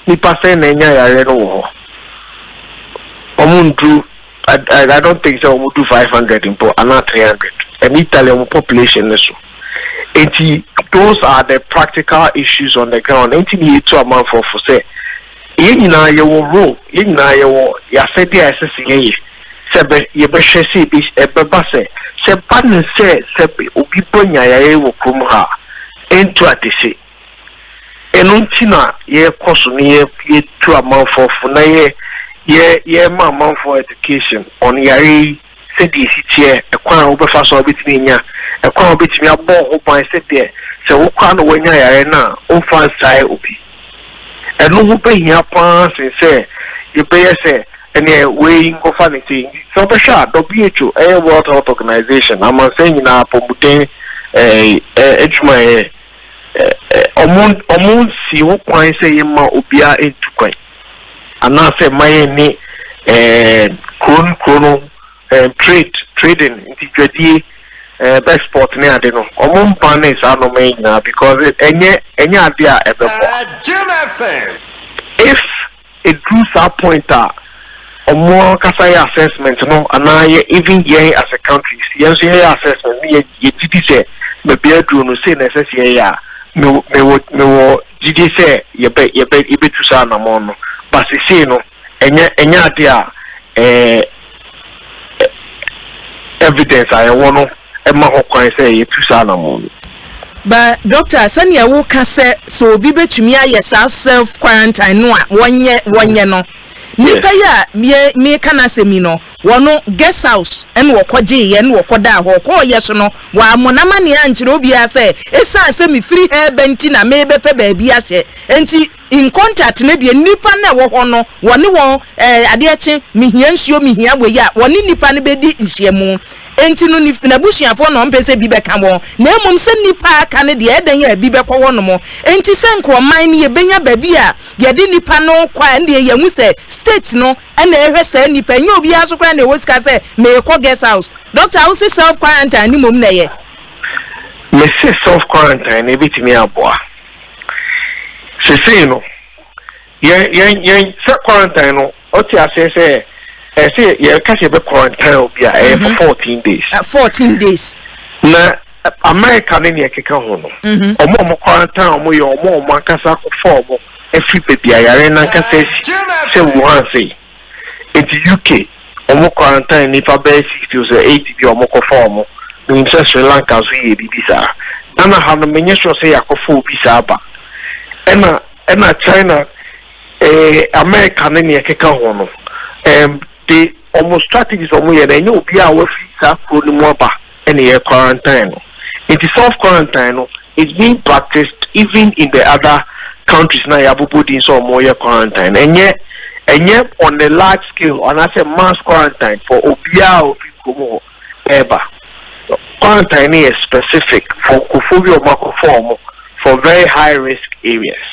Speaker 2: nipa sɛn na ɛnya yareɛ no wɔ hɔ? Ɔmo nduru, I don't think sɛ ɔmo du 500 mpo anaa 300, and Italy ɔmo population ne so. Nti those are the practical issues on the ground. Nti ne yɛtu amanfoɔ fo sɛ yɛn nyinaa yɛwɔ role, yɛn nyinaa yɛwɔ yɛasɛdeɛ a ɛsɛ sɛ yɛyɛ sɛ bɛ yɛbɛhwɛ sɛ ebi ɛbɛba sɛ ba ne sɛ obi bɔ nyayaeɛ wɔ kurom ha a, ɛntu atese. Ɛno nti na yɛkɔ so ne yɛtu amanfoɔ fo na yɛ yɛ yɛma amanfoɔ education on yare yi, sɛdeɛ esi teɛ, ɛkwan a wobɛfa so a wobɛtumi anya, ɛkwan a wobɛtumi abɔ ho ban, sɛdeɛ sɛ wokora na woanya yare no a, womfa nsae obi. Ɛno ho bɛhia paa sen sɛ yɛbɛyɛ sɛ ɛneɛ wei nkɔfa ne sei. Sɛ wobɛhwɛ a, WHO, ɛyɛ World Health Organization, amansan nyinaa apɔmuden adwumayɛ, ɔmo nsi ho kwan sɛ yɛma obiara ntu kwan anaasɛ ma yɛn ne kuro no kuro no trade. Trading nti dwadie, export ne ade no, ɔmo mban ne saa nneɛma yi nyinaa because ɛnyɛ ade a ɛbɛboa. If eduru saa point a ɔmo ankasa yɛ assessment no, anaa yɛ even yɛn as a country yɛn nso yɛyɛ assessment ne yɛ yɛgye di sɛ baabi aduro no sei na ɛsɛ sɛ yɛyɛ a, mewɔ gyidie sɛ yɛbɛtu saa anamɔn no. But sesei no, ɛnyɛ ade a evidence a yɛwɔ no ɛma ho kwan sɛ yɛtu saa anamɔn no.
Speaker 1: Ba doctor, sɛnea woka sɛ obi bɛtumi ayɛ saa self quarantine no a, wɔnyɛ no, nipa yi a mie meka n'asɛm yi no, wɔno guest house ɛna wɔkɔgyeeɛ ɛna wɔkɔdaa hɔ. Ɔkɔɔyɛ so no, wɔamɔ n'amanneɛ ankyerɛ obiara sɛ ɛsiane sɛ mefiri ha ɛbɛ nti na mebɛpɛ baabi ahyɛ. Nti in contact ne deɛ, nipa na ɛwɔ hɔ no, wɔne wɔn adeɛ kye, mihia nsuo, mihia wei a, wɔne nipa no bɛdi nhyiamu. Nti no n'abusuafoɔ na ɔmpɛ sɛ bi bɛka wɔn, na mmom sɛ nipa aka no deɛ, ɛdɛn yɛ bi bɛkɔ hɔ nom. Nti sɛ nkurɔman no yɛbɛnya baabi a yɛde nipa no kɔ a, ɛndeɛ yɛhu sɛ state no ɛna ɛhwɛ saa nipa. Ɛnyɛ obiara so koraa na ɛwɔ sika sɛ meekɔ guest house. Doctor, awo self quarantine ni mom na ɛyɛ?
Speaker 2: Mese self quarantine na ebitumi aboa. Sesei no, yɛn sɛ quarantine no, ɔte aseɛ sɛ ɛsɛ yɛka sɛ yɛbɛ quarantine obi a, ɛyɛ for 14 days.
Speaker 1: 14 days.
Speaker 2: Na America ne nea ɛkeka ho no, ɔmo quarantine ɔmo yɛ ɔmo a ɔmo ankasa akɔfa ɔmo afiri baabi a yare nankasa asi, sɛ Wuhan sei. Nti UK ɔmo quarantine nipa bɛyɛ 60 o sɛ 80 bi a ɔmo kɔfa ɔmo. Menim sɛ Sri Lanka nso yɛ biribi saa. Ghana ha no, menyɛ sure sɛ yɛakɔfa obi saa ba. Ɛna China, America ne nea ɛkeka ho no, de ɔmo strategies ɔmo yɛ no, ɛnyɛ obi a wafi saa kuro no mu aba ɛna yɛ quarantine no. Nti self quarantine no is being practiced even in the other countries na yɛabobɔ din sɛ ɔmo yɛ quarantine. Ɛnyɛ on a large scale anaasɛ mass quarantine for obiara a ofi kurom hɔ ɛɛba. Quarantine no yɛ specific for nkurɔfoɔ bi a ɔmo akɔfa ɔmo for very high risk areas.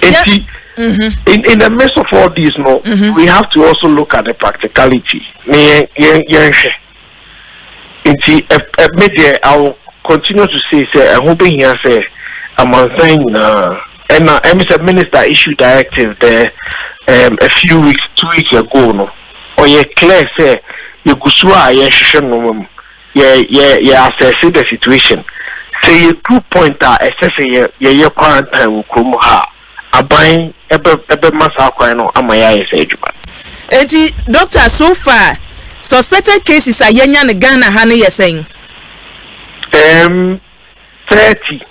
Speaker 2: Eti in the midst of all this no, we have to also look at the practicality ne yɛn hwɛ. Nti ɛ ɛ me deɛ, I will continue to say sɛ ɛho behia sɛ amansan nyinaa, ɛna ɛmi sɛ minister issue directive there a few weeks, 2 weeks ago no, ɔyɛ clear sɛ yɛgu so a yɛhwehwɛ nneɛma mu, yɛ assess the situation. Sɛ yɛduru point a ɛsɛ sɛ yɛyɛ quarantine wɔ kurom ha a, aban ɛbɛma saa kwan no ama yɛayɛ sɛ adwuma.
Speaker 1: Eti doctor, so far suspected cases a yɛnya no Ghana ha no yɛ sɛn?
Speaker 2: 30,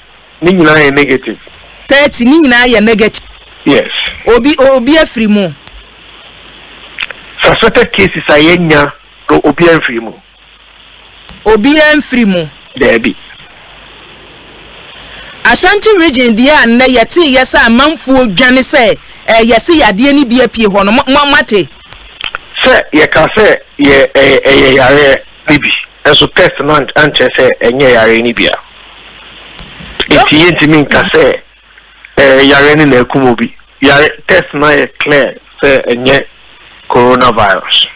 Speaker 2: ne nyinaa yɛ negative.
Speaker 1: 30, ne nyinaa yɛ negative?
Speaker 2: Yes.
Speaker 1: Obi afiri mu?
Speaker 2: Suspected cases a yɛnya no, obi amfiri mu.
Speaker 1: Obi amfiri mu?
Speaker 2: Daabi.
Speaker 1: Ashanti Region deɛ a nnɛ yɛte yɛ sɛ amanfoɔ dwane sɛ yɛse yadeɛ no bi apue hɔ no, mo mate?
Speaker 2: Sɛ yɛka sɛ yɛ ɛyɛ ɛyɛ yareɛ ne bi nso, test no ankyerɛ sɛ ɛnyɛ yareɛ no bi a, nti yɛntumi nka sɛ yareɛ no na ɛkum obi. Yare test no ayɛ clear sɛ ɛnyɛ coronavirus.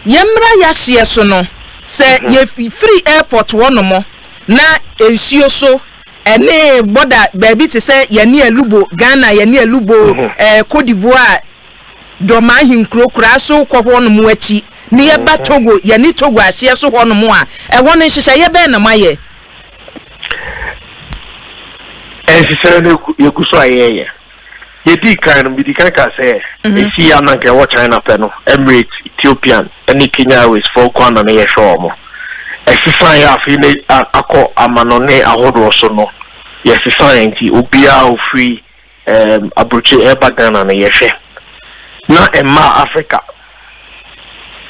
Speaker 1: Yɛmmra yɛahyeɛ so no, sɛ yɛfiri airport hɔ nom na nsuo so ɛne border baabi te sɛ yɛne Elubo, Ghana yɛne Elubo, Cote d'Ivoire dɔm ahenkuro koraa so kɔ hɔ nom akyi ne yɛba Togo, yɛne Togo ahyeɛ so hɔ nom a, ɛhɔ no nhyehyɛeɛ bɛn na moayɛ?
Speaker 2: Nhyehyɛeɛ no yɛgu so a yɛyɛ. Yɛdii kan no, medi kan ka sɛ ɛsi a na nka ɛwɔ China pɛ no, Emirates, Ethiopian ne Kenya Airways foɔ nko ana no yɛhwɛ wɔ mo. Ɛsesan yɛ afei ne akɔ amanɔne ahodoɔ so no, yɛsesan. Nti obiara ofiri aburokyi ɛba Ghana no, yɛhwɛ na ɛmaa Africa.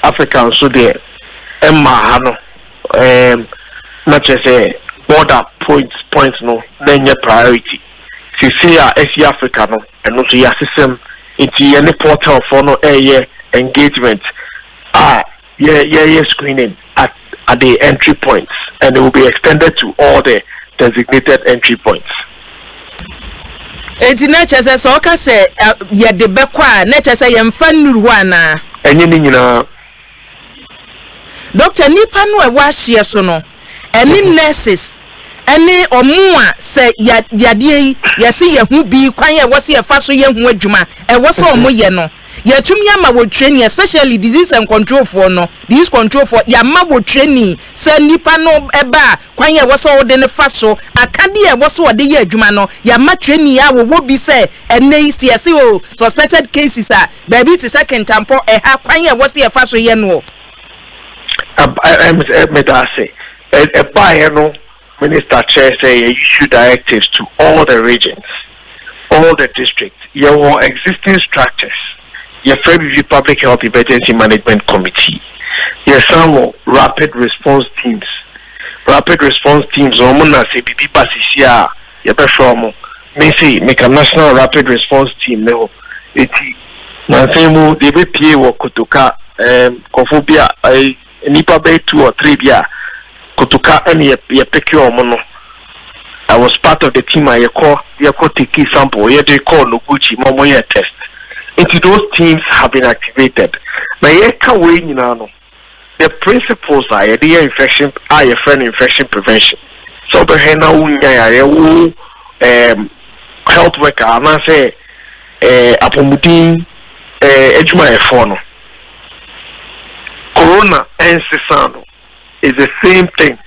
Speaker 2: Africa nso deɛ, ɛmaa ha no, na kyerɛ sɛ border point no na ɛnyɛ priority. Sisi a ɛsi Africa no, ɛno nso yɛ asesɛm. Nti yɛne portalfoɔ no ɛyɛ engagement a yɛyɛ screening at the entry points, and it will be extended to all the designated entry points.
Speaker 1: Eti na kyerɛ sɛ ɔka sɛ yɛde bɛkɔ a, na kyerɛ sɛ yɛmfa nnuru hɔ anaa?
Speaker 2: Ɛnyɛ ne nyinaa.
Speaker 1: Doctor, nipa no a ɛwɔ ahyeɛ so no, ɛne nurses ɛne ɔmo a sɛ yadeɛ yi yɛsi yɛ ho bi, kwan a ɛwɔ sɛ yɛfa so yɛ ho adwuma, ɛwɔ sɛ ɔmo yɛ no, yɛtumi ama wɔ training, especially disease and control foɔ no, disease control foɔ, yɛama wɔ training sɛ nipa no ɛba a, kwan a ɛwɔ sɛ ɔde ne fa so, akadeɛ a ɛwɔ sɛ ɔde yɛ adwuma no, yɛama training a wɔwɔ bi sɛ ɛnɛ yi si yɛsi o suspected cases a baabi te sɛ Kintampɔ ɛha, kwan a ɛwɔ sɛ yɛfa so yɛ no.
Speaker 2: Meda ase. Ɛbaeɛ no, minister kyerɛ sɛ yɛ issue directives to all the regions, all the districts. Yɛwɔ existing structures, yɛfrɛ bibi Public Health Emergency Management Committee. Yɛsan wɔ rapid response teams. Rapid response teams, wɔn na sɛ biribi ba sisi a, yɛbɛfrɛ wɔn. Mesi meka National Rapid Response Team ne ho. Eti nansan mu deɛ ebepie wɔ Kotoka, kɔfo bi a ɛɛ nipa bɛyɛ two or three bi a Kotoka ɛna yɛ pick wɔn no, I was part of the team a yɛkɔ take sample, yɛde kɔɔ Noguchi ma wɔn yɛ test. Nti those teams have been activated. Na yɛka wei nyinaa no, the principles a yɛde yɛ infection a yɛfrɛ no infection prevention, sɛ wobɛhwɛ na wonya yareɛ, wo health worker anaasɛ apɔmuden adwumayɛfoɔ no, corona ɛnsesa no, is the same thing.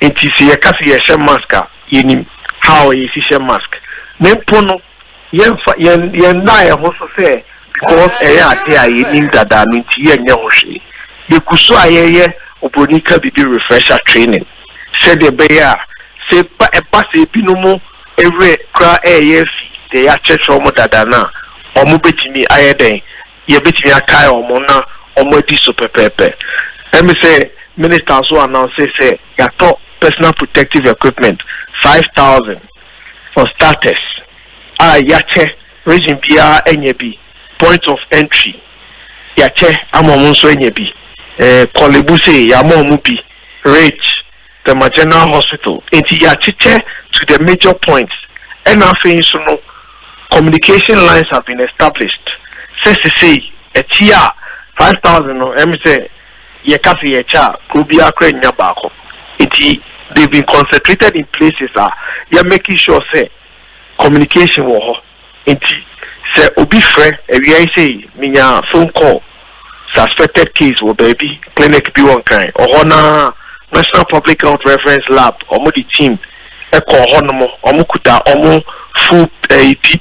Speaker 2: Nti sɛ yɛka sɛ yɛhyɛ mask a, yɛnim how yɛsi hyɛ mask. Na mpo no, yɛmfa yɛn yɛn nna yɛn ho so sɛ because ɛyɛ ade a yɛnim dada no nti yɛnyɛ ho hwee. Yɛgu so a yɛyɛ obroni ka bibi refresher training, sɛdeɛ ɛbɛyɛ a sɛ ɛba ɛba sɛ ebinom ewerɛ koraa ɛyɛ afi deɛ yɛakyerɛkyerɛ wɔn dada no a, wɔn bɛtumi ayɛ dɛn, yɛbɛtumi akae wɔn na wɔn adi so pɛpɛɛpɛ. Ɛmi sɛ minister nso announce sɛ yɛatɔ personal protective equipment 5,000 for starters a yɛakyɛ region biara anya bi, point of entry yɛakyɛ ama wɔn nso anya bi, Korle Bu se yɛama wɔn bi, Ridge, the General Hospital. Nti yɛakyekyɛ to the major points. Ɛna afei nso no, communication lines have been established sɛ sesei ɛkyi a 5,000 no, ɛmi sɛ yɛka sɛ yɛkyɛ a, kuro biara kora nya baako. Nti they been concentrated in places a yɛ making sure sɛ communication wɔ hɔ. Nti sɛ obi frɛ awia yi sɛ minya phone call, suspected case wɔ baabi, clinic bi wɔ Nkran ɔhɔ, na National Public Health Reference Lab, ɔmo de team ɛkɔ hɔ nom, ɔmo kuta ɔmo full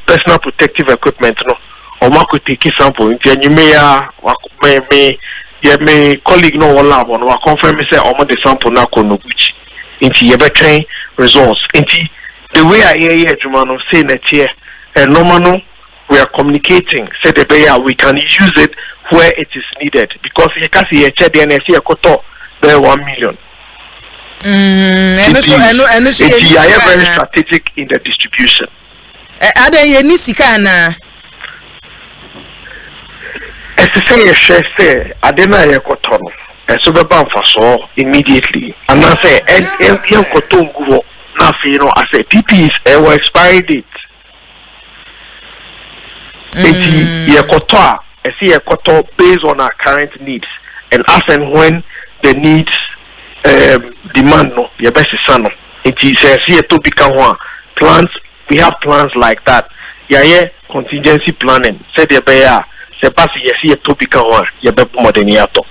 Speaker 2: personal protective equipment no, ɔmo akɔ take sample. Nti enyime ya me yɛ me colleague no wɔ lab no wa confirm sɛ ɔmo de sample no akɔ Noguchi, nti yɛbɛtwɛn results. Nti the way a yɛyɛ adwuma no sei na ɛteɛ. Ɛnɔɔma no, we are communicating sɛdeɛ ɛbɛyɛ a we can use it where it is needed, because yɛka sɛ yɛkyɛ deɛ na ɛsɛ yɛkɔtɔ bɛyɛ 1 million.
Speaker 1: Ɛno so ɛno so yɛ
Speaker 2: Nti yɛayɛ very strategic in the distribution.
Speaker 1: Ɛ adan yɛ ni sika anaa?
Speaker 2: Ɛsɛ sɛ yɛhwɛ sɛ ade no a yɛkɔtɔ no, ɛso bɛba mfasoɔ immediately anaasɛ yɛnkɔtɔ ngu hɔ. Na afei no, asɛ PPEs ɛwɔ expiry date, nti yɛkɔtɔ a, ɛsɛ yɛkɔtɔ based on our current needs, and as and when the needs demand no, yɛbɛsesa no. Nti sɛ ɛsɛ yɛtɔ bi ka ho a, plans, we have plans like that. Yɛayɛ contingency planning sɛdeɛ ɛbɛyɛ a sɛ ba sɛ yɛsɛ yɛtɔ bi ka ho a, yɛbɛbɔ mmɔden yɛatɔ.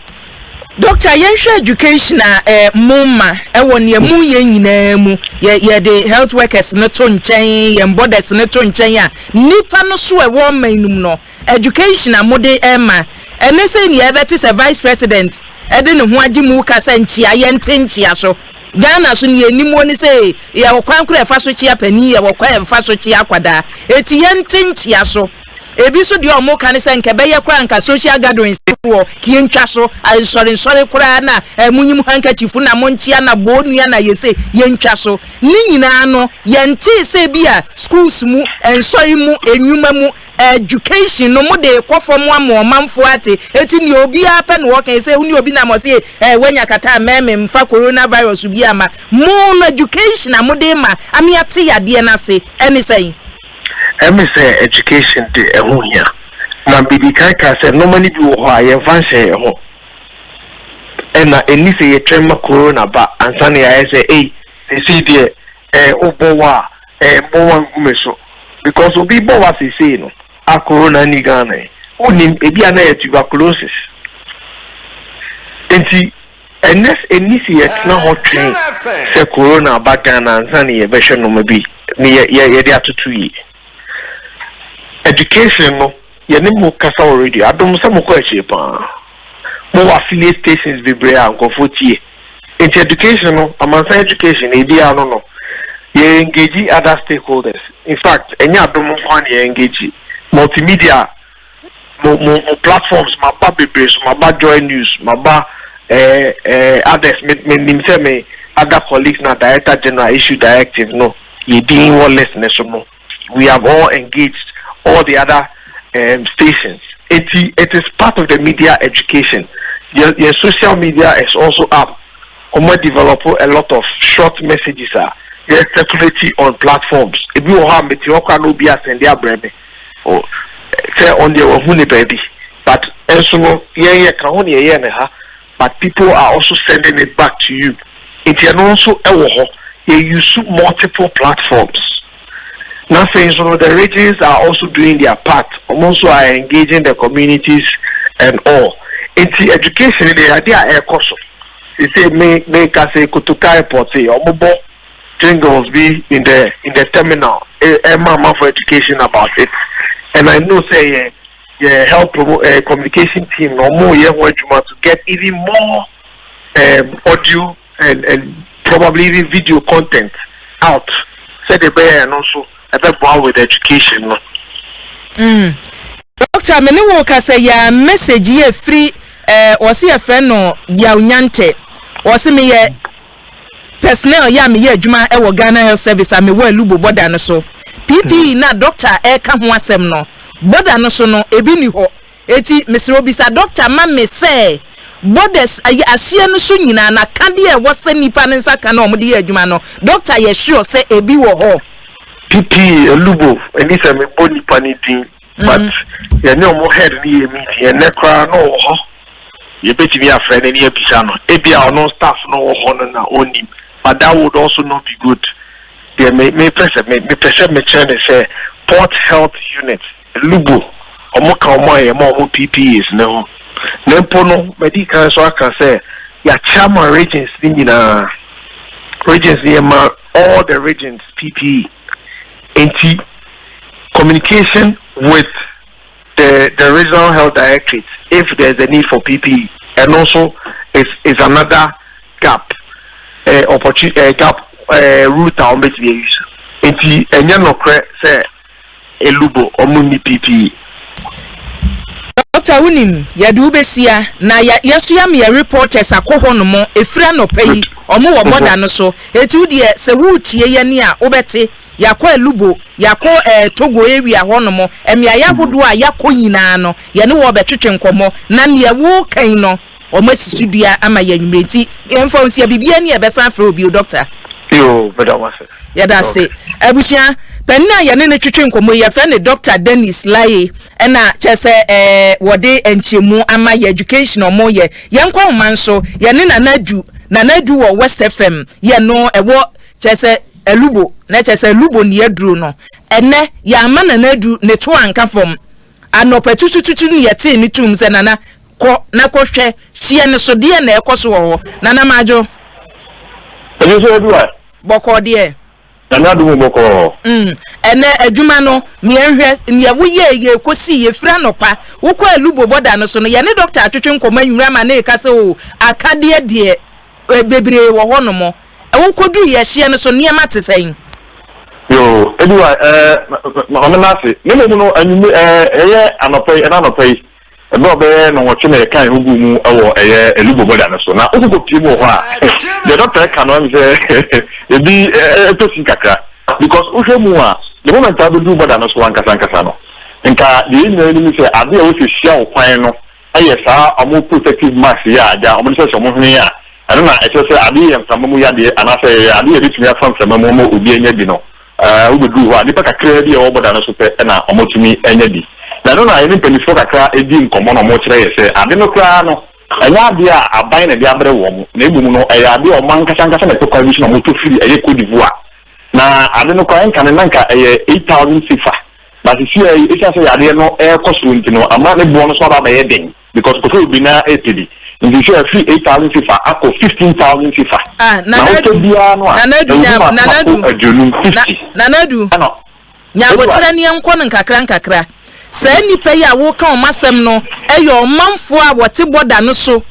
Speaker 1: Doctor, yɛnhwɛ education a mo ma ɛwɔ nea mu yɛ nyinaa mu. Yɛ yɛde health workers no to nkyɛn, yɛn borders no to nkyɛn a, nipa no so ɛwɔ ɔman no mu no, education a mode ɛma ɛne sɛ nea ɛbɛte sɛ Vice President ɛde ne ho agye mu kasa nkyia, yɛnte nkyia so. Ghana so nea anim wɔ ne sɛ yɛwɔ kwan koro ɛfa so kyia panin, yɛwɔ kwan ɛfa so kyia akwadaa, eti yɛnte nkyia so. Ebi so deɛ, ɔmo ka ne sɛ nka ɛbɛyɛ koraa nka social gatherings wɔ kie ntwa so, nsɔre nsɔre koraa na munyim handkerchief na mo nkyia na bɔɔ nua na yɛsɛ yɛntwa so. Ne nyinaa no, yɛnte sɛ bi a schools mu, nsɔre mu, enwuma mu, education no mo de kɔ fam ama ɔmanfoɔ ate. Eti nea obiara pɛ na wɔka sɛ wone obi nam ɔse wanya kata mɛmɛ mfa coronavirus bi ama mo no, education a mo de ma ame ate yadeɛ n'ase ɛne sɛn?
Speaker 2: Ɛmi sɛ education de, ɛho hia. Na bidi kan ka sɛ nneɛma no bi wɔ hɔ a yɛmfa nhyɛ yɛn ho, ɛna ɛni sɛ yɛtwɛn ma corona ba ansa na yɛayɛ sɛ ei, seesei deɛ wobɔ wa a, mbɔ wa ngu me so, because obi bɔ wa seesei no a corona ni Ghana yi, wonim ebi a na yɛ tuberculosis. Nti ɛnɛ ɛni sɛ yɛtena hɔ twɛn sɛ corona ba Ghana ansa na yɛbɛhwɛ nneɛma bi ne yɛ yɛ yɛde atoto yie. Education no, yɛne mo kasa wɔ radio Adom sɛ mokɔ akyire paa, mowɔ affiliate stations bebree a nkurɔfoɔ tie. Nti education no, amansan education ebi ano no, yɛ engage other stakeholders. In fact, ɛnyɛ Adom nko ara na yɛ engage multimedia, mo platforms. Maba bebree so, maba Joy News, maba ɛɛ ɛɛ others. Me nim sɛ me other colleagues na Director General issue directive no, yɛ din wɔ list ne so no, we have all engaged all the other stations. It is part of the media education. Your social media is also up. Ɔmo develop a lot of short messages a yɛ circulate on platforms. Ebi wɔ hɔ a mete hɔ koraa na obi asɛnde abrɛ me o sɛ ɔn deɛ wahu ne baabi, but ɛnso no yɛn yɛ ka ho ne yɛyɛ ne ha, but people are also sending it back to you. Nti ɛno nso ɛwɔ hɔ. Yɛ use multiple platforms. Na afei nso no, the regions are also doing their part. Ɔmo nso are engaging the communities and all. Nti education deɛ, adeɛ a ɛrekɔ so sise, me ka sɛ Kotoka Airport yi, ɔmo bɔ jingles bi in the terminal ɛma ama for education about it. And I know say yɛ health promo communication team na ɔmo yɛ ho adwuma to get even more audio and probably even video content out sɛdeɛ ɛbɛyɛ ɛno nso ɛbɛboa with education no.
Speaker 1: Doctor, me ne wo kasa yɛ message yɛ firi wɔsi yɛfrɛ no Yaw Nyante. Wɔsi meyɛ personnel yɛ a meyɛ adwuma ɛwɔ Ghana Health Service a mewɔ Elubo border no so. PPE na doctor ɛka ho asɛm no, border no so no ebi ni hɔ. Eti mesrɛ obisa doctor ma me sɛ borders ayi aseɛ no so nyinaa na kadeɛ ɛwɔ sɛ nipa ne nsa ka na wɔde yɛ adwuma no, doctor yɛ sure sɛ ebi wɔ hɔ?
Speaker 2: PPE, Elubo, ɛni sɛ mebɔ nipa ne din, but yɛne ɔmo head ne yɛ meeting ɛnɛ koraa na ɔwɔ hɔ. Yɛbɛtumi afrɛ no ne yɛbisa no. Ebi a ɔno staff no wɔ hɔ no na ɔnim, but that would also not be good. Deɛ me mepɛ sɛ me mepɛ sɛ mekyerɛ ne sɛ Port Health Unit Elubo, ɔmo ka ɔmo a yɛma ɔmo PPEs ne ho. Na mpo no, mɛdi kan so aka sɛ yɛakyɛ ama regions ne nyinaa. Regions ne, yɛma all the regions PPE. Nti communication with the regional health directorate if there's a need for PPE and also is another gap opportunity gap route a wɔn bɛtumi ayi so. Nti ɛnyɛ nɔkorɛ sɛ Elubo ɔmo ni PPE.
Speaker 1: Doctor, wonim yɛde wobɛsia na yɛso yɛ yɛ reporters akɔ hɔ nom ɛfiri anɔpa yi. Ɔmo wɔ border no so. Eti wo deɛ, sɛ woretie yɛ ni a, wobɛte yɛakɔ Elubo, yɛakɔ Togo area hɔ nom, mmeayɛ ahodoɔ a yɛakɔ nyinaa no, yɛne wɔ bɛtwetwe nkɔmmɔ na neɛ wokan no, ɔmo asi so dua ama yɛ anwummerɛ. Nti yɛmfa wo nsia biribiara ni, yɛbɛsan frɛ obi o, doctor.
Speaker 2: Yo, meda mo ase.
Speaker 1: Yɛda ase. Abusua panin a yɛne ne twetwe nkɔmmɔ yi, yɛfrɛ ne Dr Dennis Laryea, ɛna kyerɛ sɛ wɔde nkyɛmu ama yɛ education ɔmo yɛ. Yɛnkɔ ahoma nso, yɛne Nana Adu. Nana Adu wɔ West FM yɛ no ɛwɔ kyerɛ sɛ Elubo, na kyerɛ sɛ Elubo ne aduro no. Ɛnɛ yɛama Nana Adu ne to anka fam anɔpɛ tutututu ne yɛtee ne tum sɛ Nana kɔ na kɔhwɛ hyeɛ ne so deɛ na ɛkɔ so wɔ hɔ. Nana Madwo.
Speaker 3: Ɛno nso adu a.
Speaker 1: Bɔkɔɔ deɛ.
Speaker 3: Nyame adom, bɔkɔɔ.
Speaker 1: Ɛnɛ adwuma no, neɛhwɛ neɛ woyɛ yɛ kɔsi yɛfiri anɔpa wokɔ Elubo border no so no, yɛne doctor atwetwe nkɔmmɔ anwummerɛ ama ne ɛka sɛ o akadeɛ deɛ bebree wɔ hɔ nom. Wokɔduru yɛhyeɛ no so, nneɛma te sɛn?
Speaker 3: Yo, edu a, maame n'ase ne mmom no, anwummerɛ ɛyɛ anɔpa yi, ɛna anɔpa yi ɛbɛ ɔbɛyɛ nɔwɔtwe na yɛka ɛho gu mu ɛwɔ ɛyɛ Elubo border no so. Na wokokɔ pie mu wɔ hɔ a, deɛ doctor ɛka no ɛm sɛ ebi ɛtɔ si kakra, because wohwɛ mu a, the moment a wobɛduru border no so ankasa ankasa no, nka deɛ yɛn nyinaa nim sɛ adeɛ a wɔsɛ hyia wo kwan no ɛyɛ saa ɔmo protective mask yi a agya ɔmo de sɛ ɔmo hwene a, ɛno na ɛkyerɛ sɛ adeɛ yɛ mframa mu yadeɛ anaasɛ ɛyɛ adeɛ yɛ bɛtumi afa mframa mu ama obi anya bi no. Wobɛduru hɔ a, nipa kakraa bi a ɛwɔ border no so pɛ ɛna ɔmotumi anya bi. Na ɛno na yɛne mpanimfoɔ kakra di nkɔmmɔ na wɔkyerɛ yɛ sɛ ade no koraa no, ɛnyɛ adeɛ a aban na ɛde abrɛ wɔn, na mmom no ɛyɛ adeɛ a wɔn ankasa ankasa na ɛpɛ kwan bi so na wɔtɔ firi ɛyɛ Cote d'Ivoire. Na ade no koraa ɛnka no na nka ɛyɛ 8,000 CFA, but seesei yi ɛsiane sɛ yadeɛ no ɛrekɔ soro nti no ama ne boɔ no so aba abɛyɛ den because nkurɔfoɔ bebree no ara ɛrepɛ bi. Nti seesei afiri 8,000 CFA akɔ 15,000 CFA.
Speaker 1: Ah,
Speaker 3: Na
Speaker 1: Nana
Speaker 3: wotɔ
Speaker 1: Adu,
Speaker 3: biara no a,
Speaker 1: Nana Adu,
Speaker 3: ɛwɔ mu
Speaker 1: nya,
Speaker 3: mmaako
Speaker 1: Nana
Speaker 3: mmaako
Speaker 1: Adu,
Speaker 3: 50,
Speaker 1: na,
Speaker 3: 50.
Speaker 1: Nana Adu.
Speaker 3: Ɛna
Speaker 1: Nya
Speaker 3: Edward.
Speaker 1: aboterɛ ne yɛnkɔ no nkakrankakra. Saa nnipa yi a woreka wɔn asɛm no yɛ ɔmanfoɔ a wɔte bɔda no so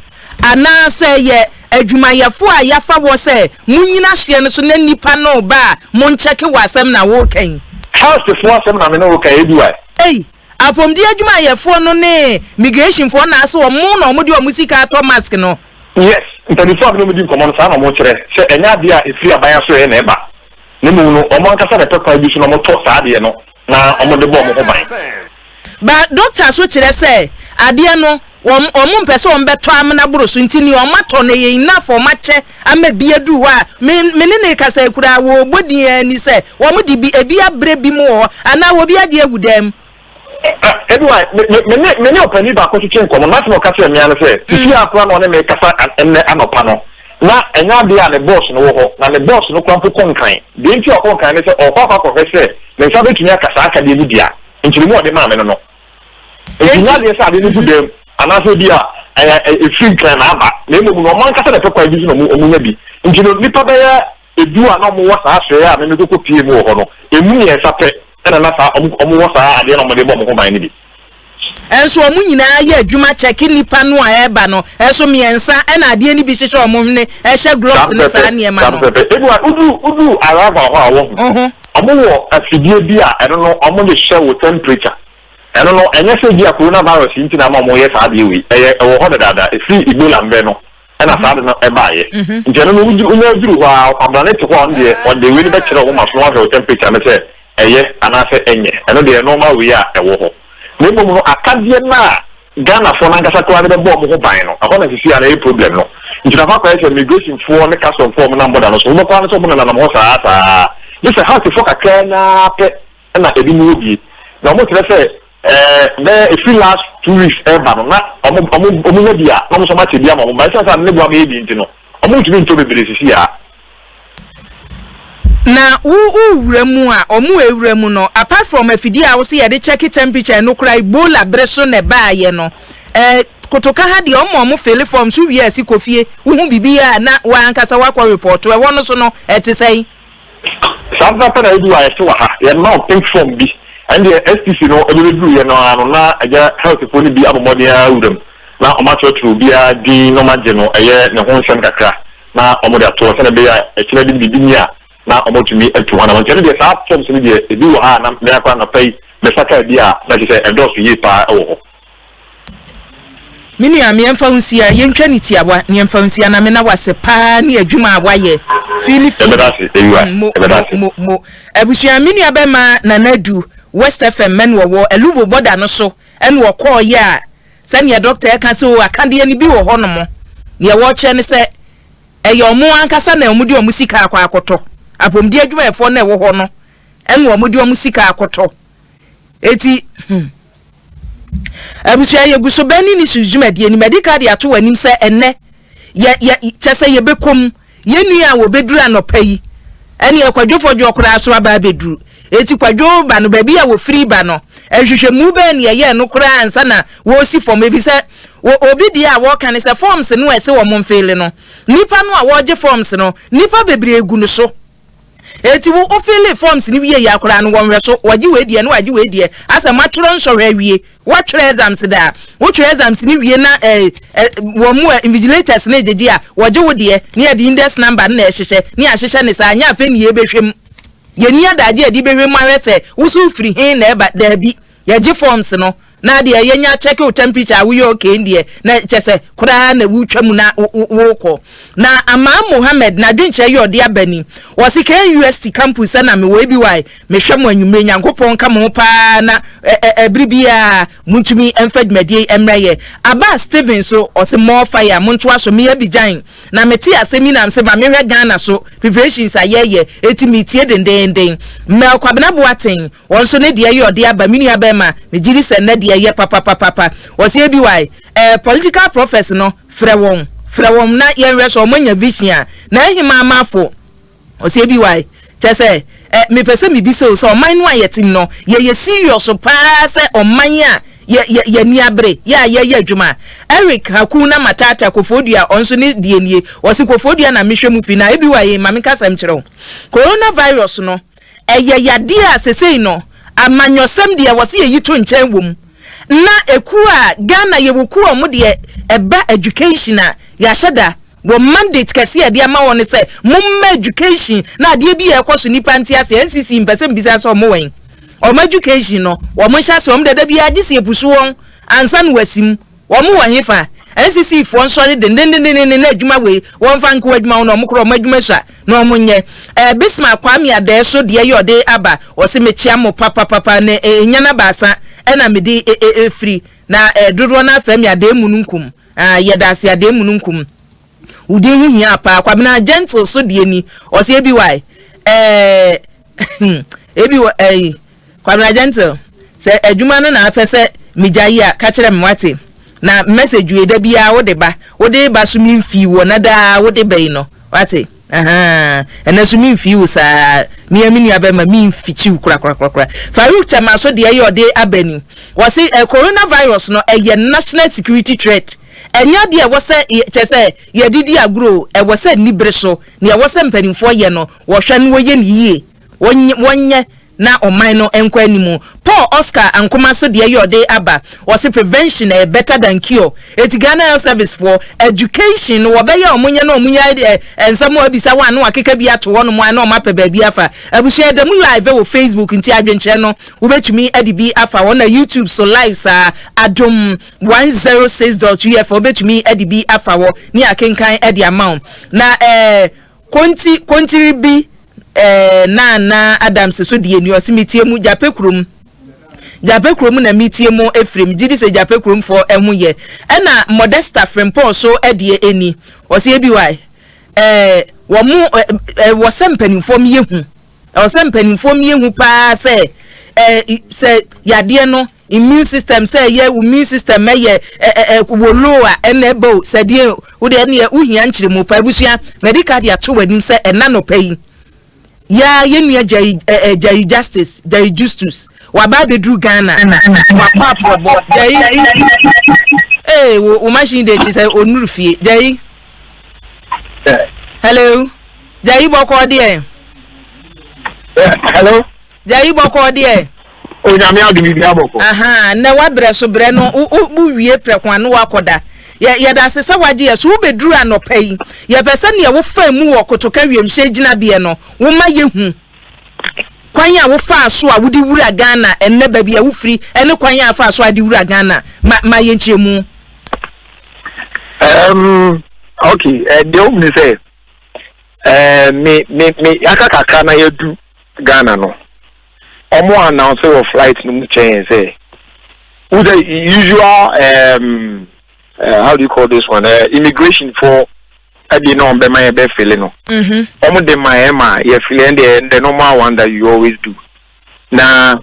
Speaker 1: anaasɛ ɛyɛ adwumayɛfoɔ a yɛafa wɔ sɛ monyina hyeɛ no so na nnipa no reba a monkyɛke wɔ asɛm na woreka yi?
Speaker 3: Healthfoɔ asɛm na me ne wo reka yi, Edward.
Speaker 1: Ei, apɔmuden adwumayɛfoɔ no ne migrationfoɔ na ase wɔn na wɔde wɔn sika atɔ mask no?
Speaker 3: Yes, mpanimfoɔ a me ne wɔn di nkɔmmɔ no saa na wɔkyerɛ sɛ ɛnyɛ adeɛ a ɛfiri aban asoɛeɛ na ɛba. Na mmom no, wɔn ankasa na ɛpɛ kwan bi so na wɔtɔ saa adeɛ no na wɔde bɔ wɔn ho ban.
Speaker 1: Ba doctor so kyerɛ sɛ adeɛ no wɔn wɔn mpɛ sɛ wɔn bɛtɔ amena boro so nti nea wɔn atɔ no ɛyɛ enough wɔn akyɛ ama bi aduru hɔ a me me ne ne kasa yi koraa wɔrebɔ din ara ni sɛ wɔn de bi ebi abrɛ bi mu wɔ hɔ anaa obi agye agu dan mu.
Speaker 3: Anyway, me, me, me ne, me ne ɔpanin baako twetwe nkɔmmɔ, n'asɛm a ɔka kyerɛɛ me ara ne sɛ, sisi a koraa na ɔne me rekasa ɛnnɛ anɔpa no, na ɛnyɛ adeɛ a ne bɔs no wɔ hɔ, na ne bɔs no koraa mpo kɔ Nkran. Deɛ nti a ɔkɔ Nkran ne sɛ ɔrekɔ akɔ akɔhwɛ sɛ ne nsa bɛtumi aka saa akadeɛ no bi a. Nkyerɛmu a ɔde maa me no no. Enti nyɛ adeɛ sɛ adeɛ no gu dan mu, anaasɛ ebi a ɛyɛ, ɛfiri Nkran na aba, na mmom no, wɔn ankasa na ɛpɛ kwan bi so na wɔn, wɔnya bi. Nti no, nnipa bɛyɛ du a na wɔwɔ saa asoɛeɛ a me mekɔkɔpuee mu wɔ hɔ no, ɛmu mmiɛnsa pɛ na na saa wɔn wɔwɔ saa adeɛ no a wɔde bɔ wɔn ho ban no bi.
Speaker 1: Nso wɔn nyinaa yɛ adwuma kyɛke nnipa no a ɛreba no, nso mmiɛnsa na adeɛ no bi hyehyɛ wɔn hwene, ɛhyɛ gloves ne saa nneɛma
Speaker 3: Saa
Speaker 1: no.
Speaker 3: pɛpɛpɛ. Ebi wa wodu wodu arrival hɔ a wɔhu. Wɔn wɔ afidie bi a ɛno no wɔn de hyɛ wo temperature. Ɛno no ɛnyɛ sɛ ebi a coronavirus yi nti na ama wɔn yɛ saa adeɛ wei. Ɛyɛ ɛwɔ hɔ dadaada efiri Ebola mmerɛ no. ɛna saa ade no baeɛ. Nti ɛno no wonya duru hɔ a, ɔkwabena no te hɔ a, ɔno deɛ ɔde wei no bɛkyerɛ wo moma so na wahwɛ wo temperature no sɛ ɛyɛ anaasɛ ɛnyɛ. Ɛno deɛ normal wei a ɛwɔ hɔ. Na mmom no akadeɛ no a Ghanafoɔ no ankasa koraa de bɛbɔ wɔn ho ban no, ɛhɔ na sisi a na ɛyɛ problem no. Nti na akɔ akɔyɛ sɛ immigrationfoɔ ne customfoɔ a wɔnam border no so, wobɛkɔ ara ne sɛ wɔnenam hɔ saa saa. Gye sɛ healthfoɔ kakraa no ara pɛ na ebinom wɔ bi. Na wɔkyerɛ sɛ ɛɛ bɛyɛ efiri last 2 weeks ɛreba no na wɔn wɔn wɔn nya bi a na wɔn nso wɔn akyɛ bi ama wɔn, ba esan sɛ ade ne bo abɛyɛ bi nti no wɔn ntumi ntɔ bebree sisi ya.
Speaker 1: Na wo wura mu a ɔmo ewura mu no, apart from afidie a wosɛ yɛde check temperature no koraa, Ebola bere so na ɛbaayɛ no, kotoka ha deɛ ɔmo fill form so wie a si kɔ fie, wohu biribi a na wankasa wakɔ report. Ɛhɔ no so no ɛte sɛn?
Speaker 3: Saa pɛpɛ na ebi wɔ a yɛte wɔ ha, yɛma wo pink form bi. Ɛn deɛ STC no ɛbɛbɛduru yɛ no ara no na ɛgya healthfoɔ no bi abɔ mmɔden ara wura mu na wɔn atwerɛtwerɛ obiara din na wɔn agye no ɛyɛ ne ho nsɛm kakra na wɔn de ato hɔ sɛdeɛ ɛbɛyɛ a ɛkyerɛ de biribi ni a na wɔn atumi atu hɔ anam. Nti ɛno deɛ saa forms no deɛ ebi wɔ ha a na mmea koraa anɔpa yi mɛsa kaa bi a na kyerɛ sɛ ɛdɔɔso yie paa ɛwɔ hɔ.
Speaker 1: Me nua, meɛmfa wo nsia, yɛntwa ne tiawa, neɛmfa wo nsia na mena wase paa ne adwuma a wayɛ. Fili fili.
Speaker 3: Ɛbɛda ase, eyiwa,
Speaker 1: Mo,
Speaker 3: ɛbɛda
Speaker 1: mo,
Speaker 3: ase.
Speaker 1: mo, mo. Abusua, me nua bɛma Nana Adu, West FM ɛna ɔwɔ Alubo bɔda no so ɛna ɔkɔɔyɛ a sɛdeɛ dɔkta ɛka sɛ o akadeɛ no bi wɔ hɔ nom. Deɛ wɔkyerɛ ne sɛ ɛyɛ ɔmo ankasa na ɔmo de ɔmo sika akɔ akɔtɔ. Apɔmuden adwumayɛfoɔ na ɛwɔ hɔ no ɛna ɔmo de ɔmo sika akɔtɔ. Eti, Abusua, yɛgu so bɛn ne ne su dwumadie no madi ka de ato w'anim sɛ ɛnnɛ yɛ yɛ kyɛ sɛ yɛbɛkɔ mu. Yɛn nua a wɔbɛduru anɔpa yi ɛne Kwadwo Fɔdwoɔ koraa so aba abɛduru. Eti Kwadwo ba no, baabi a wɔfiri ba no, nhwehwɛmu bɛn ne ɛyɛɛ no koraa ansa na wɔresi fam? Ɛfiri sɛ obi deɛ a wɔka ne sɛ forms no a ɛsɛ wɔn mfeele no, nnipa no a wɔregye forms no, nnipa bebree gu no so. Eti wo wo fille forms no wie yɛ koraa no wɔnhwɛ so, wɔgye wei deɛ na wɔagye wei deɛ, asɛ moatwerɛ nsɔhwɛ awie, woatwerɛ exams daa, wotwerɛ exams no wie na eh, eh, wɔn mu a invigilators no gyegye a, wɔgye wo deɛ na yɛde index number no na ɛhyehyɛ, ne yɛahyehyɛ ne saa, nyɛ afei ne yɛbɛhwɛ mu. Yɛnni adagye a yɛde bɛhwɛ mu ahwɛ sɛ wo so wofiri he na ɛba, daabi, yɛgye forms no. Na deɛ yɛnya check wo temperature a woyɛ okay deɛ, na kyɛ sɛ koraa na wotwa mu na wokɔ. Na Amaa Mohammed n'adwenkyerɛ yɛ ɔde aba ni. Wɔse KNUST campus na mewɔ ebi wae, mehwɛ mo anwummere. Nyankopɔn ka mo ho paa na ɛbere biara montumi mfa dwumadie yi mmrɛ yɛ. Aba Steven so ɔse more fire, montoa so. Meyɛ Abidjan na mete asɛm yi nam sɛ ma mehwɛ Ghana so preparations a yɛyɛ, eti metie dendenden. Mel Kwabena Boateng, wɔn nso ne deɛ yɛ ɔde aba. Me nua bɛrima, megye di sɛ nnɛ deɛ yɛ papapapapa. Wɔse ebi wae, political prophets no, frɛ wɔn, frɛ wɔn na yɛnhwɛ sɛ wɔn anya vision a. Na ahima amafo ɔsɛ ebi wae, kyɛ sɛ mepɛ sɛ mebisa o sɛ ɔman no a yɛtem no, yɛyɛ serious paa sɛ ɔman a yɛ yɛ yɛni abere yɛ a yɛyɛ adwuma? Eric Hakuna Matata Kofodua, ɔnso ne deɛ nie. Wɔsi Kofodua na mehwɛ mu fi. Na ebi wae, ma menka asɛm kyerɛ wo. Coronavirus no ɛyɛ yadeɛ a sesei no amanyɔsɛm deɛ wɔsi yɛyi to nkyɛn wɔ mu. Na ekuo a Ghana yɛwɔ kuo a wɔn deɛ ɛba education a yɛahyɛ da wɔ mandate kɛse a yɛde ama wɔn ne sɛ momma education na adeɛ bi a ɛkɔ so nipa nte ase. NCC mpɛ sɛ mbisa sɛ ɔmo wɛn ɔmo education no, wɔn nhyɛ ase. Wɔn dada bi agye si epusu wɔn ansa na wɔasi mu. Wɔn wɔ hefa? NCC foɔ nsɔre dendendendenden na adwuma wei wɔn fa nko adwuma wɔn na wɔn korɔ wɔn adwuma sua na wɔn nyɛ. Bismarck Kwame Adɛɛ so deɛ yɛ ɔde aba. Ɔsi mekyia mo papapapa na enyana baasa ɛna mede efiri na dodoɔ no afɛ mi Adɛɛ mu no nkum. Yɛda ase, Adɛɛ mu no nkum. Wo din ho hia paa. Kwabena Gentle so deɛ ni. Ɔsi ebi wae, ebi wɔ Kwabena Gentle, sɛ adwuma no na apɛ sɛ megya yi a, ka kyerɛ me wate. Na message wei da biara wode ba, wode ba so memfii wɔ na daa wode ba yi no wate. Ɛnɛ so memfii wo saa. Mea me nua bɛma memfikyiw korakorakorakora. Farouk Tɛma so deɛ yɛ ɔde aba ni. Wɔse coronavirus no ɛyɛ national security threat. Ɛnyɛ adeɛ a ɛwɔ sɛ kyɛ sɛ yɛde di agorɔ. Ɛwɔ sɛ nibere so nea ɛwɔ sɛ mpanimfoɔ yɛ no, wɔhwɛ no wɔyɛ no yie, wɔnyɛ na ɔman no nkɔ anim. Paul Oscar Ankoma so deɛ yɛ ɔde aba. Wɔse prevention ɛyɛ better than cure. Eti Ghana Health Service foɔ education no wɔbɛyɛ ɔmo nyɛ na ɔmo nyɛ nsɛm a abisa wɔn ano akeka bi ato hɔ nom a na ɔmo apɛ baabi afa. Abusua, ɛda mu live wɔ Facebook, nti adwenkyerɛ no wobɛtumi de bi afa hɔ, na YouTube so live saa, Adom 106.3 FM, wobɛtumi de bi afa hɔ ne akenkan de ama wo. Na konti kontiri bi Nana Adams so deɛ ni. Ɔsi metie mu Gyape kurom, Gyape kurom na metie mu efirim. Gyi di sɛ Gyape kuromfoɔ ɛho yɛ. Ɛna Modesta Frimpong so deɛ eni. Ɔsi ebi wa wɔn mo wɔ sɛ mpanimfoɔ mi yɛ hu. Ɛwɔ sɛ mpanimfoɔ mi yɛ hu paa sɛ sɛ yadeɛ no immune system, sɛ ɛyɛ immune system ɛyɛ ɛ ɛ wɔ low a ɛna ɛbɛ o, sɛ deɛ wo deɛ ɛneɛ wohia nkyerɛmu pa. Abusua, medical de ato w'anim sɛ ɛna nɔpɛ yi yaa yɛn nua Jerry ɛ ɛ Jerry Justice, Jerry Justus waba abɛduru Ghana, wakɔ aprɔbɔ. Jerry, wo machine de kyi sɛ onuru fie. Jerry, hello Jerry, bɔkɔɔ deɛ?
Speaker 2: Hello.
Speaker 1: Jerry, bɔkɔɔ deɛ?
Speaker 2: Onyame adom, biribi abɔkɔ.
Speaker 1: Aha, na wabrɛ so brɛ no wo wie prɛko ano wakɔda. Yɛ yɛda ase sɛ wagye yɛ so wobɛduru anɔpa yi. Yɛpɛ sɛ neɛ wofa mu wɔ Kotoka wiemhyɛn gyinabeɛ no, woma yɛhu kwan a wofaa so a wode wura Ghana ɛnnɛ, baabi a wofiri ɛne kwan a afaa so a de wura Ghana. Ma yɛnkyerɛ mu.
Speaker 2: Okay, deɛ womu ne sɛ me aka kakra na yɛdu Ghana no, ɔmo announce wɔ flight no mu kyɛn sɛ wo the usual how do you call this one, immigration for ɛde na ɔmo bɛma yɛ bɛ fill no. Ɔmo de ma yɛ ma yɛ fill ɛn deɛ the normal one that you always do. Na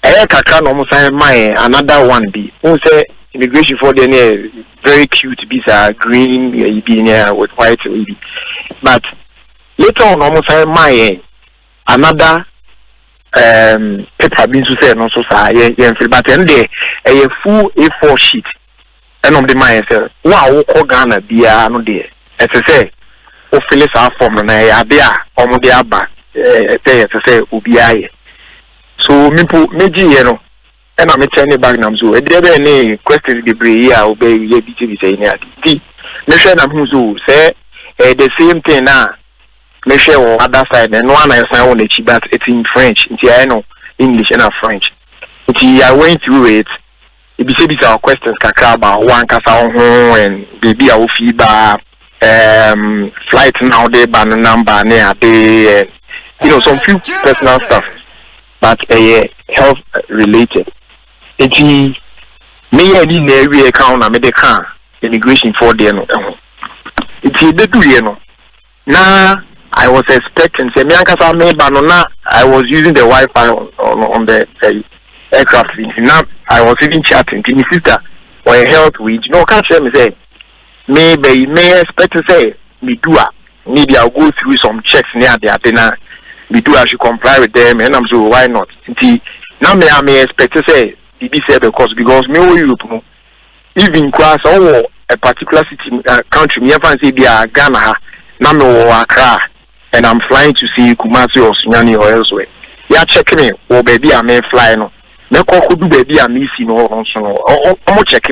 Speaker 2: ɛyɛ kakra na ɔmo san ma yɛ another one bi n sɛ immigration for deɛ no yɛ very cute bi saa, green yɛ bi ne with white bi, but later on ɔmo san ma yɛ another paper bi nso sɛ ɛno nso saa yɛn fill, but ɛno deɛ ɛyɛ full A4 sheet ɛna ɔmo de ma yɛ sɛ wo a wokɔ Ghana biara no deɛ, ɛsɛ sɛ wofill saa form no, na ɛyɛ ade a ɔmo de aba sɛ yɛsɛ sɛ obiara yɛ so. Mipo megye yɛ no ɛna mekyɛn ne bag nam so ɛdeɛ bɛyɛ ne questions bebree yi a wobɛyɛ bisabisa yi ne ade, nti mehwɛ na mehu so sɛ ɛyɛ the same thing na mehwɛ wɔ other side na ɛno ana ɛsan wɔ n'akyi, but it's in French, nti ayɛ no English ɛna French, nti I went through it. Ebisabisa wo questions kakra about wo ankasa wo ho and baabi a wofi ba, flight na wode ba no number ne ade and some few personal stuff, but ɛyɛ health related. Nti meyɛ ne nyinaa wie ka ho na mede ka immigration foɔ deɛ no ho. Nti ebeduiɛ no na I was expecting sɛ me ankasa meba no, na I was using the Wi-Fi on the aircraft, nti na I was even chatting. Nti me sister ɔyɛ health wei, nti na ɔka kyerɛ me sɛ me bɛyi me expect sɛ me do a, maybe I'll go through some checks ne ade ade na me do, I should comply with them. And I'm so, why not? Nti na me a me expect sɛ biribi sɛ ɛbɛkɔ so, because me wɔ Europe no, even koraa sɛ ɔwɔ a particular city, country, mi yɛn fa n sɛ bi a Ghana ha na me wɔ Accra and I'm flying to see Kumasi or Sunyani or elsewhere, yà check me wɔ baabi a me fly no, mɛkɔ akɔdu baabi a me si no hɔ nso no, ɔmo check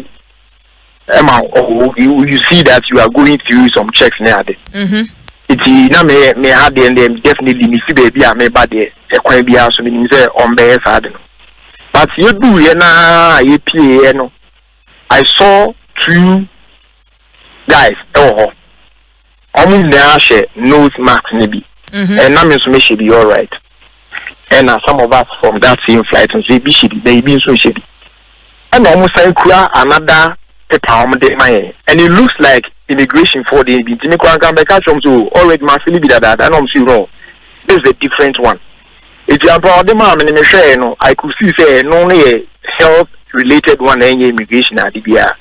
Speaker 2: ɛma ɔ you see that you are going through some checks ne ade. Nti na me ha deɛ deɛ, definitely me si baabi a me ba deɛ, ɛkwan biara so menim sɛ ɔmbɛyɛ saa de no. But yɛdu yɛ naa yɛpie yɛ no, I saw two guys ɛwɔ hɔ, ɔmo nyinaa hyɛ nose mask ne bi. Ɛna me nso mehyɛ bi, alright. Ɛna some of us from that same flight nso, ebi hyɛ bi na ebi nso nhyɛ bi. Ɛna ɔmo san kura another paper a ɔmo de ma yɛn, and it looks like immigration for the bi. Nti mi kora nka bɛka kyerɛ ɔmo so already ma fill bi dadaada, ɛna ɔmo so, "No, this is a different one." Eti ampa ɔde maa mi ne mi hwɛɛ no, I could see sɛ ɛno no yɛ health related one na ɛnyɛ immigration ade biara.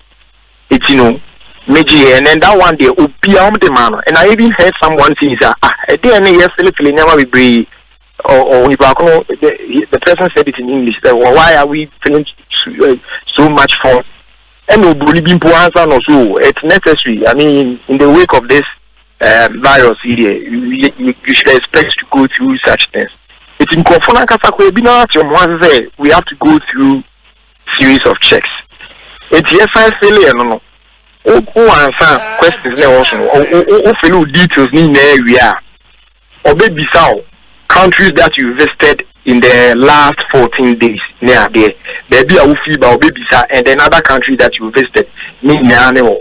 Speaker 2: Eti no megye yɛ, and then that one deɛ, obiara ɔmo de maa no. And I even heard someone saying sɛ, "Ah, ɛdeɛ ne yɛ fill fill nneɛma bebree?" Or onipa ko no, the person said it in English that, "Well, why are we filling so much form?" Ɛna oburoni bi mpo ansa no so, "It's necessary. I mean, in the wake of this virus yi deɛ, you should expect to go through such things." Eti nkurɔfoɔ n'ankasa kɔ ebi naa te ɔmo ase sɛ we have to go through series of checks. Eti yɛsan fill yɛ no, wo ansa questions na ɛwɔ so no, wo fill wo details ne nyinaa wie a, ɔbɛbisa wo countries that you visited in the last 14 days ne adeɛ, baabi a wofi ba ɔbɛbisa, and then other countries that you visited ne nyinaa ne wɔ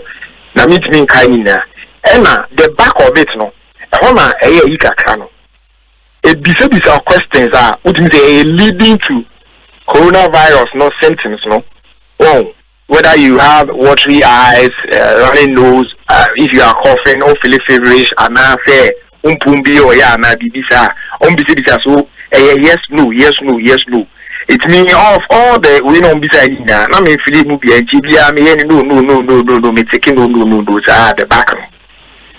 Speaker 2: na mentumi nkae nyinaa. Ɛna the back of it no, ɛhɔ na ɛyɛ ayi kakra no, ebisabisa questions a wotumi sɛ ɛyɛ leading to coronavirus no symptoms no wɔn, whether you have watery eyes, running nose, if you are coughing or feeling feverish, anaasɛ mpum bi ɔyɛ anaa biribi saa. Ɔmo bisabisa so ɛyɛ yes, no, yes, no, yes, no. It mean of all the wei na ɔmo bisa yi nyinaa na me fill mu bia, nti biara me yɛ no, no, no, no, no, no, me tick no, no, no, no saa. The back no,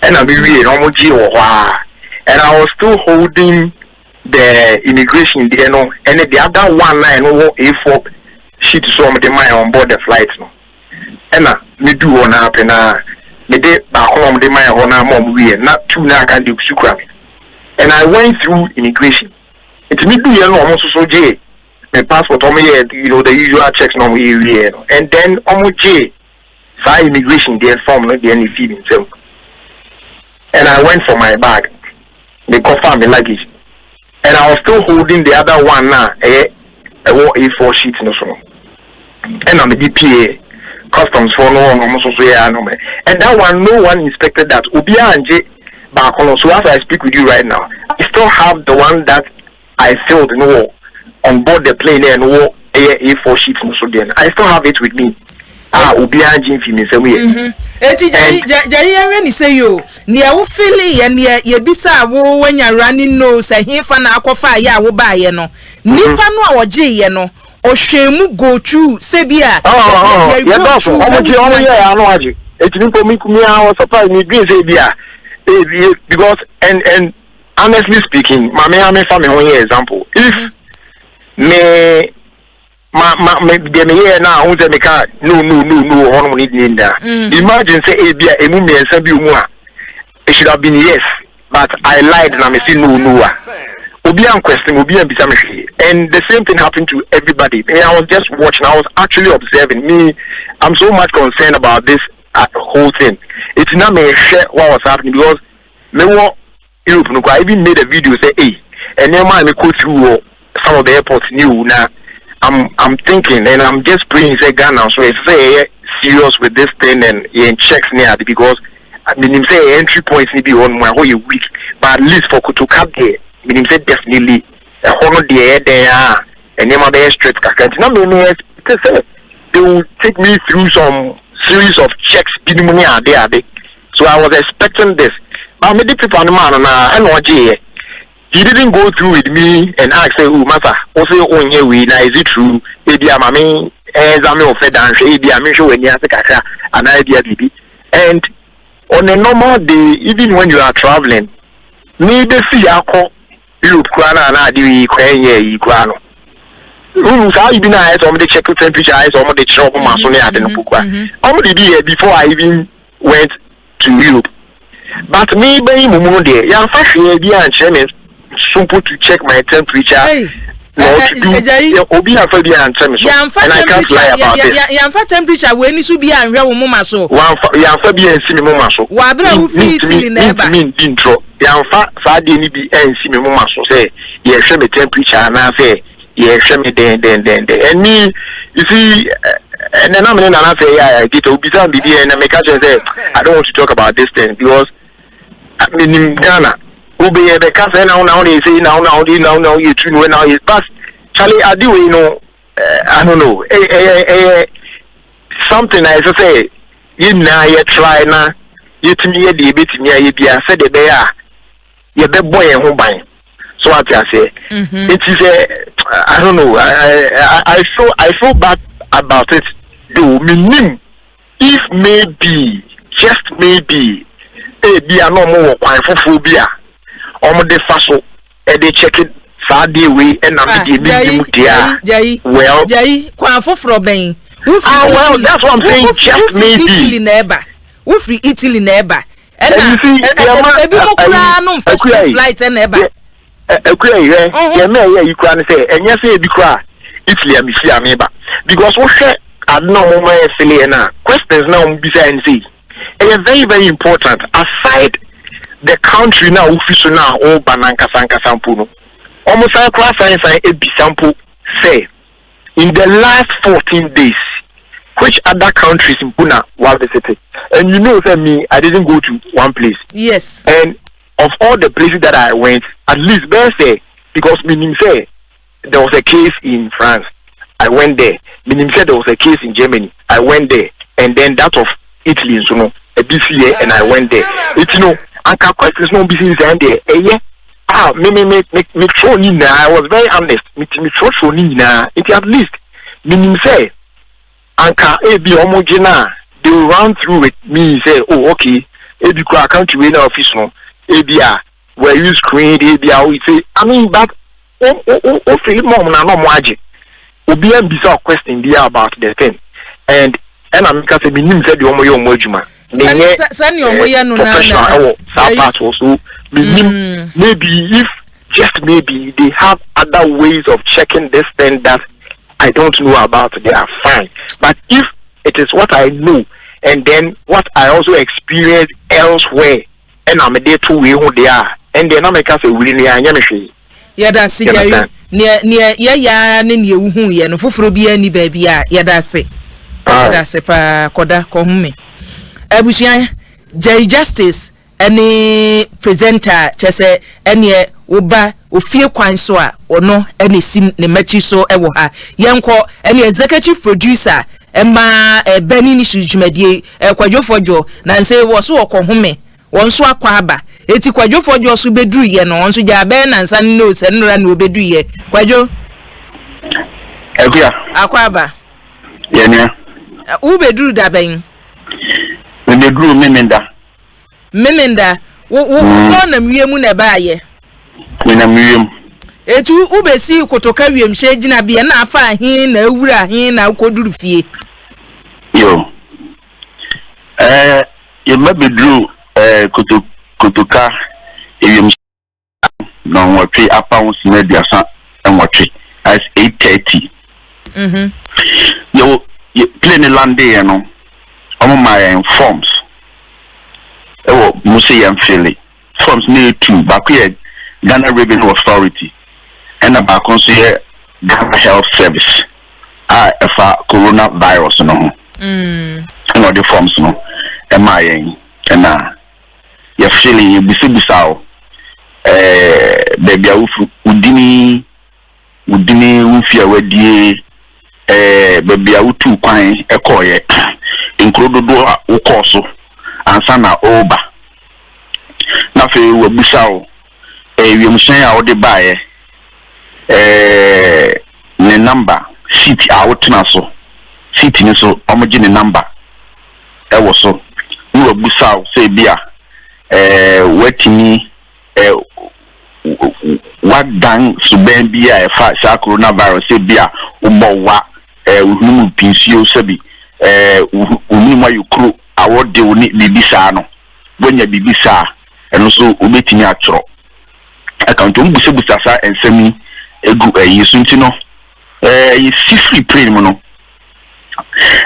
Speaker 2: ɛna me wie na ɔmo gye wɔ hɔ a, and I was still holding the immigration deɛ no ɛne the other one na ɛno wɔ A4 sheet so ɔmo de maa on board the flight no. Ɛna me du hɔ na apɛ na me de baako na ɔmo de maa hɔ na ama ɔmo wie na two na aka de su kura me, and I went through immigration. Nti me du yɛ no, ɔmo nso so gye me passport, ɔmo yɛ the usual checks na ɔmo yɛ wie no, and then ɔmo gye saa immigration deɛ form no deɛ ne fi mi nsam, and I went for my bag, me kɔfa me luggage, and I was still holding the other one na ɛyɛ ɛwɔ A4 sheet no so no. Ɛna me de pie customs foɔ no hɔ no, ɔmo nso so yɛ ano mɛ, and that one, no one inspected that. Obiara ngye baako no. So as I speak with you right now, I still have the one that I filled no wɔ on board the plane, ɛno wɔ ɛyɛ A4 sheet no so deɛ no, I still have it with me a obiara ngye nfi mi nsam yɛ.
Speaker 1: Eti Jerry, Jerry, yɛhwɛ ne sɛ yi o, nea wo fill yɛ, nea yɛbisa a wo wanya running nose, ɛhefa na akɔfa ayɛ a wobaayɛ no, nipa no a ɔgye yɛ no, ɔhwɛ mu go through sɛbi a
Speaker 2: yɛdɔɔso, ɔmo gye, ɔmo yɛ ano agye. Eti nipa mi a wɔ surprise mi dwen sɛ bi a ebi, because and honestly speaking, maame ame fa mi ho yɛ example, if me ma me deɛ me yɛ na ahun sɛ me ka no, no, no, no wɔ hɔnom ne ne nyinaa, imagine sɛ ebi a emu mmiɛnsa bi mu a it should have been yes, but I lied na me say no, no a, obi an question, obi an bisa me hwee. And the same thing happened to everybody. Me, I was just watching, I was actually observing. Me, I'm so much concerned about this whole thing. It's not me share what was happening, because me wɔ Europe no, I even made a video say, hey, nneɛma a me go through wɔ some of the airports new na I'm I'm thinking and I'm just praying sɛ Ghana nso ɛsɛ sɛ yɛyɛ serious with this thing and yɛn checks ne ade, because menim sɛ yɛ entry points ne bi wɔ hɔ nom a ɛhɔ yɛ weak, but at least for Kotoka deɛ, menim sɛ definitely ɛhɔ no deɛ, ɛyɛ dɛn a nneɛma bɛyɛ strict kakra. Nti na me me expect sɛ they will take me through some series of checks binom ne ade ade, so I was expecting this, but me de paper no maa no na ɛna ɔgyeeɛ. He didn't go through with me and ask say, "Oh masa, wo se wonyɛ wei na is it true? Ebi a maame ɛɛzame wo fɛ danhwɛ, ebi a menhwɛ w'ani ase kakra anaa ebi a biribi." And on a normal day, even when you are travelling, me bɛsi akɔ Europe koraa na ana ade yi kwan yɛ yi koraa no, wuru saa yi bi na ayɛ sɛ ɔmo de check temperature, ayɛ sɛ ɔmo de kyerɛ ɔmo ma so ne ade no po koraa, ɔmo de bi yɛ before I even went to Europe. But me bɛyi mu mu no deɛ, yɛnfa hwee bi ankyerɛ me simple to check my temperature.
Speaker 1: Hey.
Speaker 2: Na to do obi afa bi ankyerɛ me so.
Speaker 1: Yɛnfa
Speaker 2: And I can't lie about it.
Speaker 1: Yɛnfa temperature wei ni so bi anhwɛ wo moma so?
Speaker 2: Wamfa, yɛnfa bi ansi me moma so.
Speaker 1: Wɔ abere a wofiri Italy na ɛba.
Speaker 2: Ntumi ndi ntorɔ, yɛnfa saa adeɛ no bi ansi me moma so sɛ yɛhwɛ me temperature anaasɛ yɛhwɛ me den den den den. And me, you see, ɛnɛ na me ne Nana sɛ yɛ a gita obisa me biribi, ɛnɛ meka kyerɛ sɛ I don't want to talk about this thing because menim Ghana wobɛyɛ bɛka sɛ na wo na wo de sɛ na wo na wo de na wo na wo yɛ tu no na wo yɛ. But Charlie, ade wei no, I don't know, ɛyɛ something a ɛsɛ sɛ yɛn nyinaa yɛ try na yɛtumi yɛ deɛ yɛbɛtumi ayɛ bia sɛdeɛ ɛbɛyɛ a yɛbɛbɔ yɛn ho ban so, ate aseɛ? Nti sɛ I don't know, I feel bad about it though. Menim if maybe, just maybe, ebi a na ɔmo wɔ kwan foforɔ bi a ɔmo de fa so ɛde check saa adeɛ wei, ɛna me deɛ menim deɛ a
Speaker 1: Gyayi.
Speaker 2: Well.
Speaker 1: Gyayi, kwan foforɔ bɛn?
Speaker 2: Ah, well, that's what I'm saying, just maybe.
Speaker 1: Italy na ɛba, wofiri Italy na ɛba, ɛna
Speaker 2: And you see,
Speaker 1: ebi mo koraa no nfa
Speaker 2: Akuya yi,
Speaker 1: flight ɛna ɛba.
Speaker 2: Akuya yi, hwɛ, yɛn mɛ ɛyɛ yi koraa ne sɛ ɛnyɛ sɛ ebi koraa Italy a mesi a meba, because wohwɛ ade na ɔmo ma yɛ fill yɛ na questions na ɔmo bisa yɛn sɛ ɛyɛ very very important. Aside the country na wofi so na ɔba nankasa nkasa mpo no, ɔmo san koraa san san ebisa mpo sɛ in the last 14 days, which other countries mpo na wa visit? And you know say me, I didn't go to one place. And of all the places that I went, at least bẹ́ẹ̀ sɛ, because menim sɛ there was a case in France, I went there. Menim sɛ there was a case in Germany, I went there. And then that of Italy nso no, ebi si yɛ, and I went there. Eti no, anka questions no bi si nsɛn deɛ ɛyɛ ah, me me me me me twerɛ ni nyinaa. I was very honest, me ti me twerɛ ni nyinaa. Nti at least menim sɛ anka ebi ɔmo gye na they will run through with me say, "Oh okay, ebi kura country wey na office no, ebi a were you screened?" Ebi a o say, I mean, but o o o o fill mɔm na na ɔmo agye, obi ambisa question bi about the thing. And ɛna meka sɛ menim sɛ deɛ ɔmo yɛ ɔmo adwuma.
Speaker 1: Menyɛ sɛnea ɔmo yɛ no na
Speaker 2: professional ɛwɔ saa part wɔ so, menim maybe if just maybe they have other ways of checking this thing that I don't know about, they are fine. But if it is what I know and then what I also experience elsewhere, ɛna mede to wei ho deɛ a, ɛndeɛ na meka sɛ wiri no yɛanyɛ me hwee.
Speaker 1: Yɛda ase.
Speaker 2: You
Speaker 1: Gyayi,
Speaker 2: understand?
Speaker 1: neɛ yɛyɛ ne neɛ wohu yɛ no foforɔ biara ni baabi a yɛda ase. Yɛda ase paa, kɔda kɔhome. Abusua, Jerry Justice ɛne presenter kyɛ sɛ ɛneɛ woba ofie kwan so a, ɔno ɛna esi ne mmakyi so ɛwɔ ha. Yɛnkɔ ɛne executive producer ɛma ɛbɛni ne so dwumadie, Kwadwo Fɔdwo na nse wɔ so wɔ kɔhome, wɔn nso akɔ aba. Eti Kwadwo Fɔdwo so bɛduru yɛ no, wɔn nso gya abɛɛ nansa ne nose nnora na obɛduru yɛ. Kwadwo.
Speaker 4: Akuya.
Speaker 1: Akɔ aba.
Speaker 4: Yɛnua.
Speaker 1: Wobɛduru da bɛn?
Speaker 4: Mebɛduru Memenda.
Speaker 1: Memenda wo wo wo nam wiem na ɛbaayɛ?
Speaker 4: Menam wiem.
Speaker 1: Etu wobɛsi Kotoka wiemhyɛn gyinabea na afa ahe na awura ahe na wokɔduru fie?
Speaker 4: Yo, yɛba bɛduru Kotoka ewiem 8:38, that's 8:30. Yɛwɔ yɛ plane landeeɛ no, ɔmo ma yɛn forms ɛwɔ mu sɛ yɛn fill forms ne yɛ two. Baako yɛ Ghana Revenue Authority, ɛna baako nso yɛ Ghana Health Service. a ɛfa corona virus no ho. Ɛna ɔde forms no ɛmaa yɛn, ɛna yɛfili, yɛbisabisa o baabi a wofiri, wo dini, wo mfe a wadie, baabi a wotu kwan ɛkɔɔyɛ, nkuro dodoɔ a wokɔɔ so ansa na ɔreba. Na afei wabisa wo wiemhyɛn a wode baeɛ, ne number, seat a wotena so, seat ni so ɔmogye ne number ɛwɔ so. Na wabusa wo sɛ ebi a watumi wadan suban bi a ɛfa saa coronavirus, sɛ bi a wobɔ wa, wohunu mu pinsuo, sɛbi wohunu mu ayɛ kuro awɔ de wo ne biribi saa no, woanya biribi saa, ɛno nso wobɛtumi atwerɛ ɛka. Nti wɔn saa nsɛm yi egu ɛyi so. Nti no yɛsi firi plane mu no,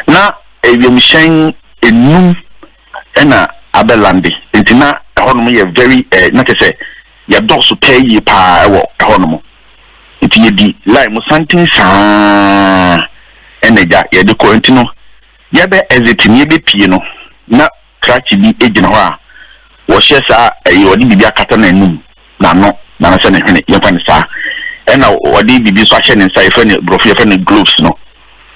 Speaker 4: na ewiemhyɛn enum ɛna abɛlande, nti na ɛhɔnom yɛ very na kyerɛ sɛ yɛdɔɔso pɛɛ yie paa ɛwɔ ɛhɔnom. Nti yɛdi line mu santen saa ɛna gya yɛde kɔ. Nti no yɛbɛ exit ne yɛbɛpie no, na krakye bi gyina hɔ a wɔhyɛ saa ɛyɛ, wɔde biribi akata n'anum, n'ano n'anasɛ ne hwene, yɛmfa ne saa, ɛna wɔde biribi nso ahyɛ ne nsa, yɛfrɛ no borɔfo yɛfrɛ no gloves no,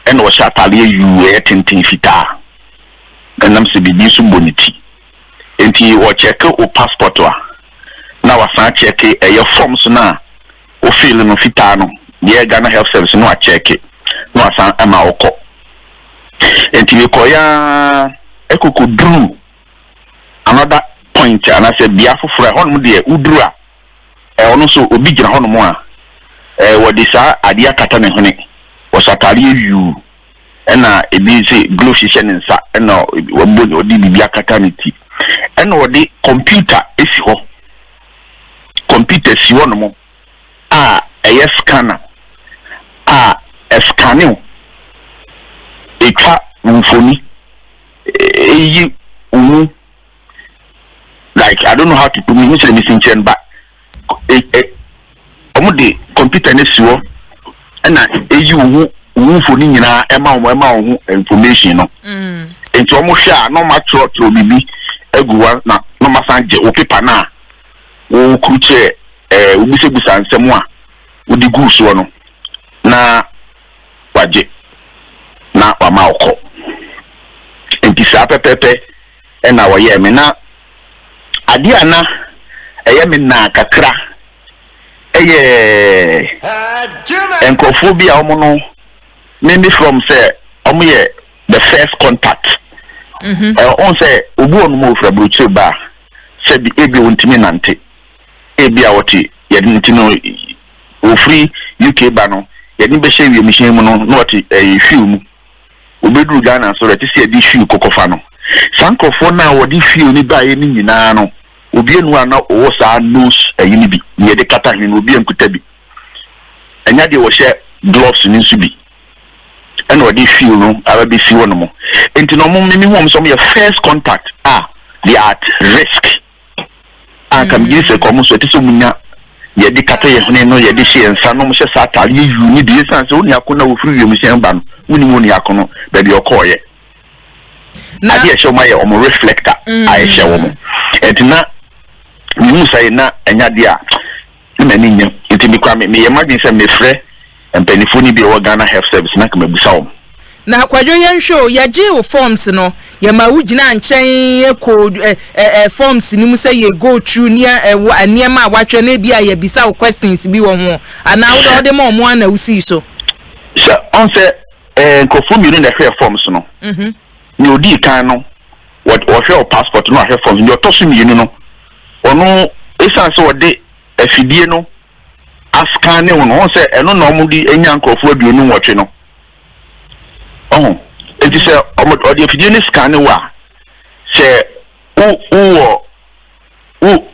Speaker 4: ɛna wɔhyɛ ataadeɛ yuu ɛyɛ tenten fitaa, ɛnam sɛ biribi nso bɔ ne ti. Nti wɔkyɛke wo passport a, na wasan kyɛke ɛyɛ forms no a wofili no fitaa no deɛ, Ghana Health Service no wakyɛke na wasan ama wokɔ. Nti mekɔyɛ ɛkɔkɔ duru another point anaasɛ bea foforɔ a ɛhɔnom deɛ woduru a, ɔno nso obi gyina hɔnom a wɔde saa adeɛ akata ne hwene, wɔhyɛ ataadeɛ yuu, ɛna ebi sɛ glove hyehyɛ ne nsa, ɛna wɔbɔ wɔde biribi akata ne ti, ɛna wɔde computer esi hɔ, computer si hɔnom a ɛyɛ scanner a ɛscanne wo, etwa mfoni, eyi wo mu, like I don't know how to put me n sɛ mi si nkyɛn ba e e wɔn de computer ne si hɔ, ɛna eyi wo ho mfoni nyinaa ɛma wɔn, ɛma wɔn ho information no. Nti wɔn hwɛ a, na wɔn atwerɛtwerɛ biribi agu hɔ, na wɔn asan gye wo paper na wɔkuru kyerɛ wobisabusa nsɛm a wode gu soɔ no, na wagye na wama wokɔ. Nti saa pɛpɛɛpɛ ɛna wɔyɛɛ me. Na adeɛ a na ɛyɛ me naa kakra ɛyɛ nkurɔfoɔ bi a wɔn no me from sɛ wɔn yɛ the first contact. Ɔn sɛ obi wɔ nom a ofura aburokyire ba a, sɛbi ebi wɔntumi nante, ebi a wɔte yɛde ne ti no ofiri UK ba no, yɛde ne bɛhyɛ wiemhyɛn mu no na wɔte ɛyɛ wheel mu, obeduru Ghana nso ɛte sɛ yɛde wheel kɔkɔfa no. Saa nkurɔfoɔ no a wɔde wheel no baeɛ no nyinaa no, obi enu a na ɔwɔ saa nose ɛyi no bi na yɛde kata hwene no, obi nkuta bi, ɛnya deɛ wɔhyɛ gloves no nso bi, ɛna ɔde wheel no aba bɛsi hɔ nom. Nti na ɔmo mímí hu ɔmo sɛ ɔmo yɛ first contact a they are at risk a nka megye sɛ kɔ ɔmo nso ɛte sɛ ɔmo nya yɛde kata yɛn hwene no, yɛde hyɛ yɛn nsa no, ɔmo hyɛ saa ataade yɛ yuu ne bi, esan sɛ onua ko na ofiri wiemhyɛn ba no, wonim onua ko no baabi a ɔkɔɔyɛ.
Speaker 1: Na
Speaker 4: adeɛ ɛhyɛ wɔn ayɛ wɔn reflector a ɛhyɛ wɔn. Ɛnti na mihu sɛ na ɛnya adeɛ a ne m'ani nyɛ, nti mi kora mi meyɛ m'adwene sɛ mefrɛ mpanimfoɔ no bi a ɛwɔ Ghana Health Service na kama bisa wɔn.
Speaker 1: Na Kwadwo, yɛnhwɛ o, yɛgye wo forms no, yɛma wo gyina nkyɛn kɔ ɛ ɛ forms no mu sɛ yɛ go through nea ɛwɔ nneɛma a wahwɛ na ebi a yɛbisa wo questions bi wɔ ho, anaa wode ɔde ma ɔmo ana wosii so?
Speaker 4: Sɛ ɔn sɛ nkurɔfoɔ mmienu na ɛhwɛ forms no. Nea odii kan no, wɔhwɛ wɔ passport no, ahwɛ forms. Nea ɔtɔ so mmienu no, ɔno esan sɛ wɔde afidie no ascan ne ho no, ɔn sɛ ɛno na wɔn de anya nkurɔfoɔ 28 no ɔho. Eti sɛ ɔmo ɔde afidie no scan ne wo a, sɛ wo wowɔ wo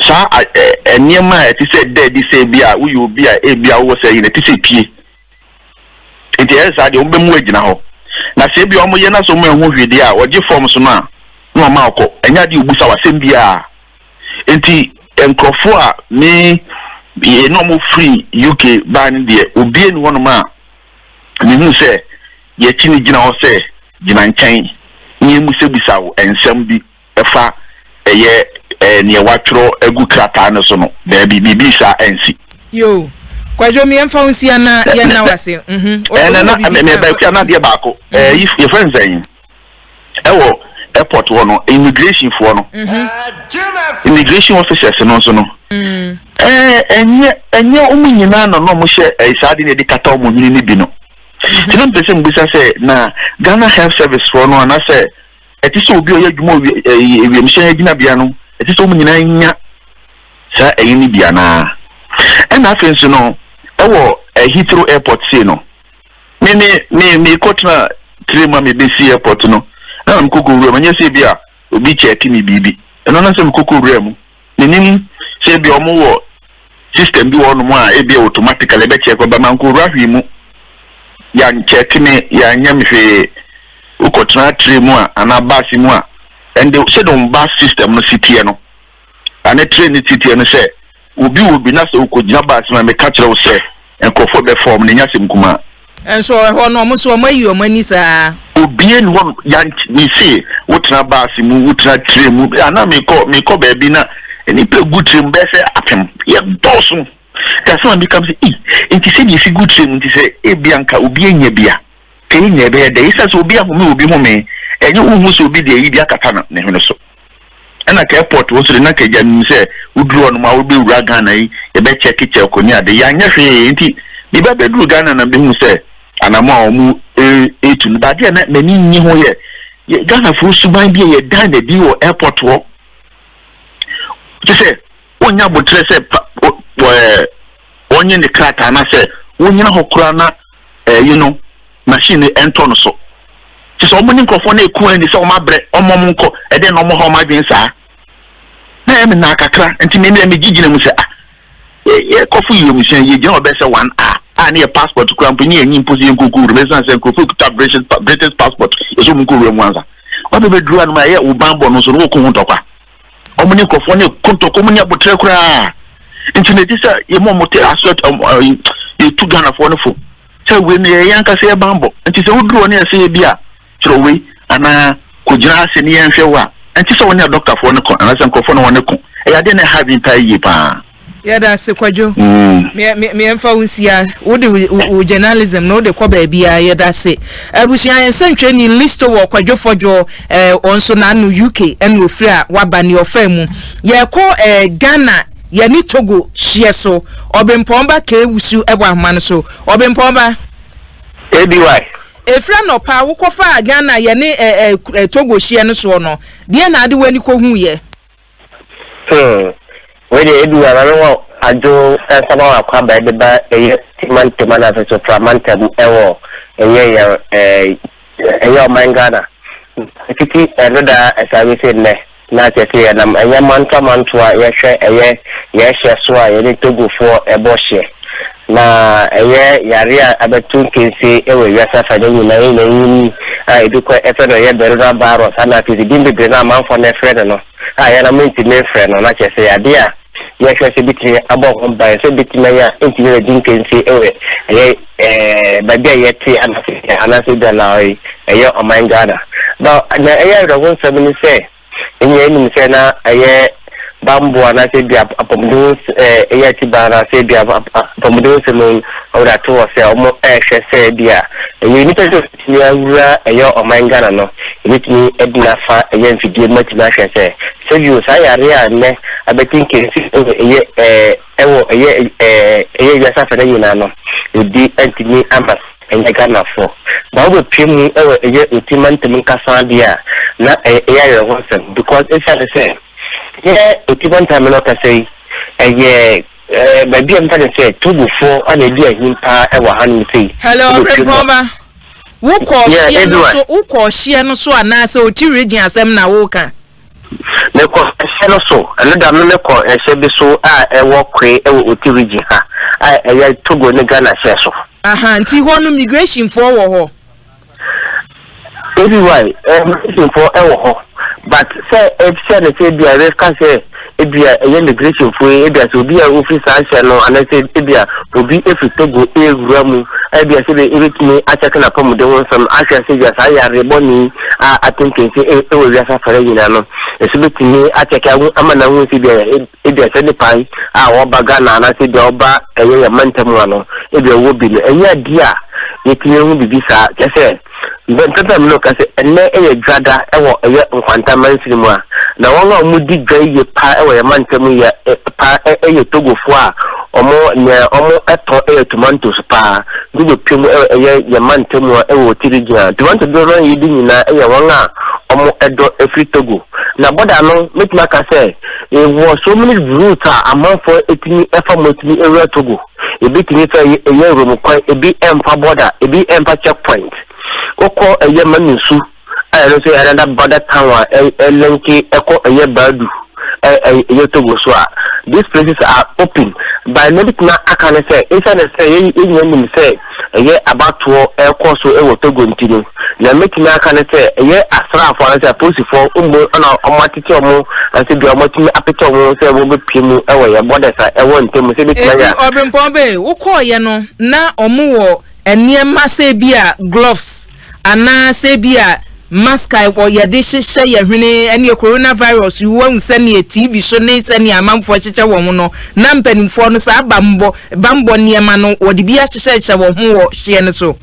Speaker 4: saa ɛ nneɛma a ɛte sɛ dɛɛdi sɛ ebi a woyɛ obi a ebi a wowɔ sɛ yi na ɛte sɛ pie, nti ɛyɛ saa deɛ wɔn bɛ mu agyina hɔ. Na sɛ ebi a wɔn yɛ na sɛ wɔn ɛho hwee deɛ a, wɔgye forms no a na wɔn akɔ, ɛnyɛ adeɛ obusa wasɛm biara. Nti nkurɔfoɔ a me yɛ na wɔn firi UK baa no deɛ, obie ni hɔnom a mehu sɛ. Yɛkyi no gyina hɔ sɛ gyina nkyɛn na yɛmmusabisa wo nsɛm bi fa ɛyɛ neɛ wɔatwerɛ agu krataa no so no. Daabi, biribi saa ansi.
Speaker 1: Yoo. Kwadwo, me yɛmfa wo nsia na yɛnna wo ase. Mhm. O,
Speaker 4: Ɛna na
Speaker 1: wowɔ biribi
Speaker 4: meba
Speaker 1: ka?
Speaker 4: akua na adeɛ baako. Ɛɛ
Speaker 1: Mhm.
Speaker 4: yɛfrɛ no sɛn? Ɛwɔ airport hɔ no, immigration foɔ no,
Speaker 1: Mhm.
Speaker 4: immigration officers no nso no, ɛɛ ɛnyɛ ɛnyɛ wɔn nyinaa na na wɔhyɛ ɛɛ saa adeɛ na yɛde kata wɔn hwene no bi no. Nti na mepɛ sɛ mebisa sɛ na Ghana Health Service foɔ no anaasɛ ɛte sɛ obi a ɔyɛ adwuma wɔ ɛyi ewiemhyɛn gyinabea no ɛte sɛ wɔn nyinaa nya saa ɛyi no bi anaa? Ɛna afei nso no ɛwɔ Heathrow Airport sei no me me me mekɔtena train mu a mebɛsi airport no na mekɔkɔ wura mu ɛnyɛ sɛ bi a obi kyɛɛke me biribi ɛno na sɛ mekɔkɔ wura mu Menim sɛ ebia wɔn wɔ system bi wɔ hɔnom a ebia automatically ɛbɛ check but mankɔwura hwee mu. Yan check me, yanyɛ me hwee. Wokɔ tena train mu a anaa bus mu a, ɛnde sɛdeɛ wɔn bus system no si teɛ no, ane train no si teɛ no sɛ obi wɔ bi na sɛ wokɔgyina bus mu a meka kyerɛ wo sɛ nkurɔfoɔ bɛfa wɔn no ɛnyɛ asɛm kumaa.
Speaker 1: Nso ɛhɔ no wɔn nso wɔn ayi wɔn ani saa.
Speaker 4: Obie ni hɔ no yan mese wotena bus mu wotena train mu ana mekɔ mekɔ baabi na nnipa gu train mu bɛyɛ sɛ apem yɛ dɔɔso nti asɛm a meka sɛ i nti sɛdeɛ esi gu train mu nti sɛ ebi anka obi anya bi a sɛ yɛnya ɛbɛyɛ dɛ esiane sɛ obi ahome obi home ɛnyɛ wohu sɛ obi deɛ yi bi akata ne hwene so. Ɛna ka airport hɔ nso de na ka agya nim sɛ woduru hɔ nom a wobɛwura Ghana yi yɛbɛ check check ne ade yɛanyɛ hwee nti me ba bɛduru Ghana na mehu sɛ anamɔ a wɔn ɛretu no baade a na m'ani nnye ho yɛ yɛ Ghanafoɔ suban bi a yɛdan n'adi wɔ airport hɔ kyɛ sɛ wɔnyɛ abotrɛ sɛ pa wɔnyɛ ne krataa na sɛ wonyina hɔ koraa na ɛyi no machine no ɛntɔ no so. Te sɛ wɔn ne nkurɔfoɔ no ɛko ani sɛ wɔn abrɛ wɔn wɔn nkɔ ɛdɛn na wɔn ha wɔn adwene saa. Na ɛyɛ me naa kakra nti me me gye gyina mu sɛ ah yɛ kɔfo yɛ mu sɛn yɛ gyina hɔ bɛyɛ sɛ one hour a ne yɛ passport kura mpo ne yɛ nyi mpo sɛ yɛn koko wura mu ɛsan sɛ nkurɔfoɔ kuta British British passport yɛ sɛ wɔn nkɔ wura mu ansa wɔn bɛbɛ duru anum a ɛyɛ wo ban bɔ no nso no wɔkɔ ho ntɔkwa. Wɔn ne nkurɔfoɔ no reko ntɔkwa, wɔn nni aboterɛ koraa. Nti na ɛte sɛ yɛma wɔn te aseɛ, yɛtu Ghanafoɔ no fo sɛ wei no yɛyɛ yɛn ankasa yɛ banbɔ. Nti sɛ woduru hɔ ne yɛsɛ yɛ bi a, kyerɛ wei anaa kɔgyina ha sɛ ne yɛnhwɛ wo a, ɛnte sɛ wo ne adɔktafoɔ no ko anaasɛ nkurɔfoɔ no wɔne ko. Ɛyɛ adeɛ na ɛha adwene paa yie paa.
Speaker 1: Yɛda ase Kwadwo. Meɛmfa wo nsia. Wode wo journalism no wode kɔ baabiara. Yɛda ase. Abusua yɛn sɛntwerɛni Listo wɔ Kwadwo Fɔdwo eh, wɔn nso n'ano UK ɛna ofiri a waba ne ɔfaa mu. Yɛkɔ eh, Ghana yɛne Togo hyeɛ so. Ɔbempɔn ba Kewusu ɛwɔ ahoma no so. Ɔbempɔn ba.
Speaker 2: ABY.
Speaker 1: Ɛfiri anɔpa wokɔfaa Ghana yɛne eh, eh, Togo hyeɛ no soɔ no, deɛ na ade w'ani kɔhuiɛ?
Speaker 2: Hmm, wei deɛ edu a maame wɔ adwo nsɛm a wakɔ aba de ba ɛyɛ mantam anaasɛ sofra mantam ɛwɔ ɛyɛ yɛn ɛɛ ɛyɛ ɔman Ghana. Titi ɛno daa ɛsaa bɛsi nnɛ na kyerɛ sɛ yɛnam ɛyɛ mantoa mantoa yɛhwɛ ɛyɛ yɛhyɛ so a yɛne Togofoɔ ɛbɔ hyeɛ. Na ɛyɛ yare a abɛto nkense wɔ wiase afanan nyinaa, yɛn nyinaa nim a ebi kɔ ɛfrɛ no ɛyɛ Berona virus anaa afei din bebree no a amanfoɔ no ɛfrɛ no no a yɛn ara mentumi mfrɛ no na kyerɛ sɛ adeɛ a yɛhwɛ sɛ ebetumi abɔ ho ban sɛ ebetumi ayɛ a entumi bɛdi nkense wɔ ɛyɛ ɛɛ baabi a yɛte anaasɛ anaasɛ ebi anaa ɛyɛ ɔman Ghana. Ba na ɛyɛ awerɛho nsɛm ne sɛ Nyɛ nim sɛ na ɛyɛ bambo anaasɛ ebia apɔmuden ho ɛyɛ atiba anaasɛ ebia apɔmuden ho nsɛm no wɔde ato hɔ sɛ wɔn ɛrehwɛ sɛ ebia ɛyɛ nipa bi a obetumi awura ɛyɛ ɔman Ghana no ebetumi adi n'afa ɛyɛ mfidie mu atumi ahwɛ sɛ sɛbi o saa yare a nnɛ abɛte nkensi ɛwɔ ɛyɛ ɛɛ ɛwɔ ɛyɛ ɛɛ ɛyɛ wiase afɛnɛ nyinaa no ebi antumi ama Ɛnyɛ Ghanafoɔ. Ba wo bɛ pue mu wɔ ɛyɛ Oti mantam nkasa deɛ a na ɛyɛ ayerɛhosɛm because ɛsiane sɛ yɛ Oti mantam no kasa yi ɛyɛ baabi a mfa no sɛ Togofoɔ na ɛdi ahim paa ɛwɔ ha nom sei.
Speaker 1: Hello
Speaker 2: Wo bɛ pue mu a.
Speaker 1: Ɔbrempɔnba, wo kɔ
Speaker 2: Yeah,
Speaker 1: ɔhyeɛ no
Speaker 2: Edward.
Speaker 1: so, wo kɔ ɔhyeɛ no so anaasɛ Oti region asɛm na wo ka?
Speaker 2: Mekɔ ɛhyɛ no so, ɛno da no mekɔ ɛhyɛ bi so a ɛwɔ Koe ɛwɔ Oti region ha a ɛyɛ Togo ne Ghana hyɛ so.
Speaker 1: Aha, nti hɔ no migration foɔ wɔ hɔ?
Speaker 2: ABY, eh, migration foɔ ɛwɔ hɔ, but sɛ ɛhyɛ no sɛ bi a yɛbɛka sɛ.
Speaker 5: Ebia ɛyɛ immigration foɔ yi, ebia sɛ obi a ofiri saa hyɛ no anaasɛ ebia obi efiri Togo ewura mu, ebia sɛ ebia ebetumi akyɛke n'apɔmuden ho nsɛm ahwɛ sɛ ebia saa yareɛ bɔne yi a atentense ɛwɔ wiase afara nyinaa no, ɛso betumi akyɛke ahu ama no ahu sɛ ebia ebia sɛ nipa yi a ɔba Ghana anaasɛ ebia ɔba ɛyɛ yɛn mantam ha no, ebia ɔwɔ bi no, ɛnyɛ adeɛ a yɛtumi ahu biribi saa. Kyerɛ sɛ, mpɛn pii no ka sɛ ɛnnɛ yɛ dwada wɔ ɛyɛ Nkwanta mansini mu a, na wɔn a wɔdi dwa yie paa wɔ yɛn mantam yɛ paa yɛ Togofoɔ a wɔn nea wɔtɔn yɛ tomatoes paa. Nti wobɛpue mu wɔ ɛyɛ yɛn mantam a ɛwɔ Oti region a, tomato dodoɔ no a yɛdi nyinaa yɛ wɔn a wɔdɔ firi Togo. Na bɔda no, mɛtumi aka sɛ yɛwɔ so many routes a amanfoɔ tumi fa mu tumi wura Togo. Ebi tumi fa ɛyɛ wuram kwan, ebi mfa border, ebi mfa check point. Wokɔ ɛyɛ Manusu a ɛno nso yɛ another border town a ɛlɛnke ɛkɔ ɛyɛ Badu ɛyɛ Togo so a, these places are open. But nea ebetumi aka ne sɛ, esiane sɛ yɛn nyinaa nim sɛ ɛyɛ abatoɔ ɛrekɔ so wɔ Togo nti no, nea mɛtumi aka ne sɛ ɛyɛ asraafoɔ anaasɛ apolisifoɔ mmom na wɔatete wɔn anaasɛ bia wɔatumi apete wɔn sɛ wɔbɛpue mu wɔ yɛn borders a ɛwɔ ntam sɛ ɛbɛtumi ayɛ
Speaker 1: Enti Ɔbrempɔn Bey, wokɔeɛ no na wɔwɔ nneɛma sɛ ebia gloves anaa sɛ ebia mask a yɛde hyehyɛ yɛn hwene ɛne corona virus yi woahu sɛdeɛ TV so ne sɛdeɛ amanfoɔ hyehyɛ wɔn ho no na mpanimfoɔ no saa bambɔ bambɔ nneɛma no wɔde bi ahyehyɛhyɛ wɔn ho wɔ hyeɛ no so.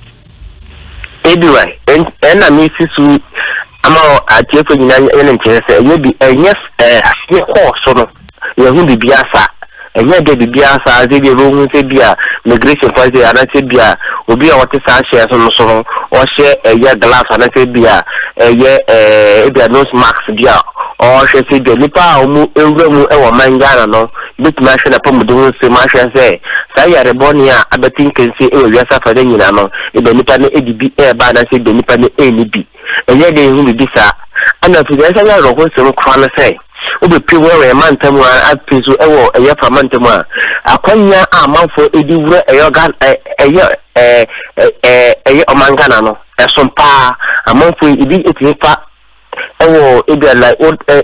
Speaker 5: ABY, Ɛna mesi so ama atiefoɔ nyinaa yɛ ne nkyerɛ sɛ ɛnyɛ bi ɛnyɛ ɛɛ aseɛ kɔɔ so no yɛho biribiara saa. Ɛnyɛ dɛ biribiara saa sɛ ebia yɛbɛhu sɛ ebia migration foɔ sɛ anaasɛ ebia obi a ɔte saa hyɛn so no so no ɔhyɛ ɛyɛ glass anaasɛ ebia ɛyɛ ɛɛ ebia nose mask bi a ɔrehwɛ sɛ ebia nipa a wɔn ewura mu wɔ ɔman Ghana no betumi ahwɛ n'apɔmuden ho nsɛm ahwɛ sɛ saa yare bɔne a abɛte nkansi wɔ wiase afanan nyinaa no ebia nipa no de bi ɛreba anaasɛ ebia nipa no ɛnni bi. Ɛnyɛ dɛ yɛhu biribi saa. Ɛna afei deɛ ɛsan yɛ awerɛhosɛm koraa ne sɛ wobɛpue mu wɔ yɛn mantam ha afei nso wɔ ɛyɛ fa mantam a akwanya a amanfoɔ de wura ɛyɛ Ghana ɛyɛ ɛyɛ ɔman Ghana no ɛso paa. Amanfoɔ yi ebi tumi fa ɛwɔ ebi a like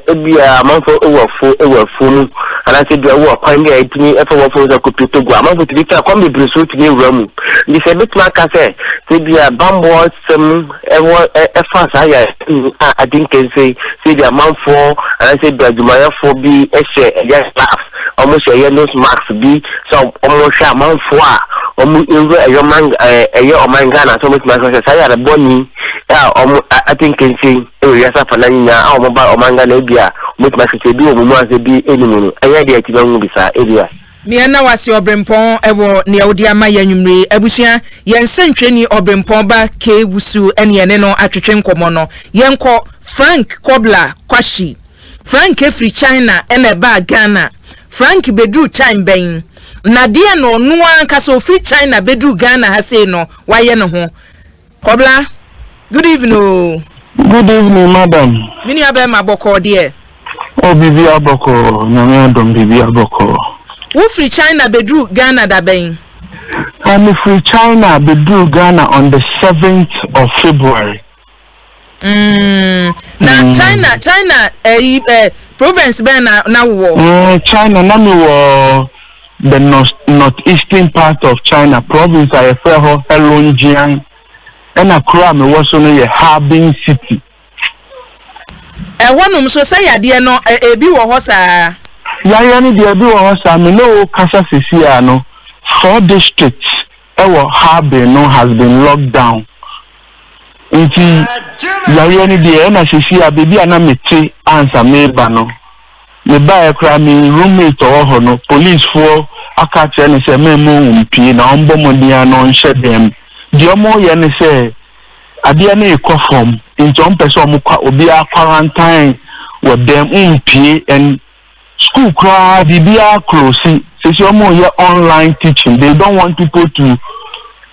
Speaker 5: ebi a amanfoɔ wɔ afuo wɔ afuo mu anaasɛ ebi a wɔ kwan bi a ɛtumi ɛfa wɔ afuo sɛ kɔpie Togo amanfoɔ tumi fa kwan bebree so tumi wura mu. Nti sɛ ebɛtumi aka sɛ sɛ ebi a bambɔ sɛm ɛwɔ ɛfa saa yare yi a adi nkansa yi sɛ ebi amanfoɔ anaasɛ ebi adwumayɛfoɔ bi hyɛ ɛyɛ gloves, wɔn hyɛ ɛyɛ nose mask bi sɛ wɔn hwɛ amanfoɔ a wɔn ewura ɛyɛ ɔman ɛyɛ ɔman Ghana sɛ wɔn atumi ahwɛ sɛ saa yare bɔne a wɔn adi nkansa yi ɛwɔ wiase afanan nyinaa a wɔn ba ɔman Ghana ebi a wɔn atumi ahwɛ sɛ ebi wɔ wɔn mu ansa ebi ɛni mu no ɛyɛ deɛ ɛtumi ahu bi saa ebi a.
Speaker 1: Meɛ na wase Ɔbrempɔn wɔ nea wode ama yɛ anwummere yi. Abusua, yɛn sɛntwerɛni Ɔbrempɔn ba Kay Wusu ne yɛne no atwetwe nkɔmmɔ no. Yɛnkɔ Frank Kobla Kwashi. Frank firi China na ɛbaa Ghana. Frank bɛduruu time bɛn? Na deɛn na ɔno ankasa ɔfiri China bɛduruu Ghana ha sei no wayɛ ne ho? Kɔbla, good evening oo.
Speaker 6: Good evening madam.
Speaker 1: Me nua bɛɛma bɔkɔɔ deɛ?
Speaker 6: Oh biribiara bɔkɔɔ, Nyame adom biribiara bɔkɔɔ.
Speaker 1: Wo firi China bɛduru Ghana da bɛn?
Speaker 6: Ah me firi China bɛduru Ghana on the seventh of February.
Speaker 1: Mm, na mm. China China ɛyi eh, eh, province bɛn na na wowɔ?
Speaker 6: Mm, China na mi wɔ the north northeastern part of China province a yɛfrɛ hɔ Heilongjiang ɛna kuro a mewɔ so no yɛ Harbin City.
Speaker 1: Ɛhɔnom so sɛ yadeɛ no ebi wɔ hɔ saa?
Speaker 6: Yareɛ no deɛ ebi wɔ hɔ saa me ne wo kasa sisi a no four districts ɛwɔ Harbin no has been locked down. Nti yareɛ no deɛ ɛna seesei a baabi a na mete ansa mereba no, mebaeɛ koraa me roommate ɔwɔ hɔ no, policefoɔ aka akyerɛ no sɛ mɛmma ɔmpue na ɔmbɔ mmɔden ara na ɔnhyɛ dan mu. Deɛ wɔreyɛ ne sɛ adeɛ no rekɔ fam nti wɔmpɛ sɛ wɔkɔ obiara quarantine wɔ dan mu, mpue and School koraa biribiara close sɛsi ɔmo yɛ online teaching they don't want people to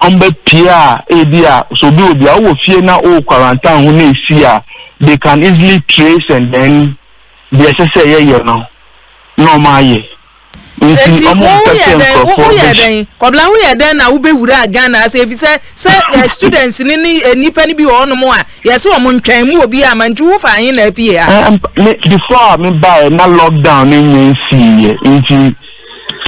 Speaker 6: ɔmo bɛ pie a ebi a sɛ obi wɔ bi a wowɔ fie na o quarantine ho na esi a they can easily trace and then deɛ ɛsɛ sɛ yɛyɛ no na ɔmo ayɛ. Nti
Speaker 1: Eti
Speaker 6: ɔmo
Speaker 1: wo
Speaker 6: mpɛ
Speaker 1: woyɛ
Speaker 6: sɛ
Speaker 1: dɛn wo
Speaker 6: nkurɔfoɔ
Speaker 1: woyɛ
Speaker 6: bɛ
Speaker 1: dɛn Kɔbla, woyɛ dɛn na wobɛwura Ghana ase, efisɛ sɛ students ne ne nnipa no bi wɔ hɔnom a yɛsɛ wɔn ntwɛn mu obi ama, nti wofa ahe na apie ha?
Speaker 6: Me before a me baeɛ na lockdown no nyɛ nsiiɛ, nti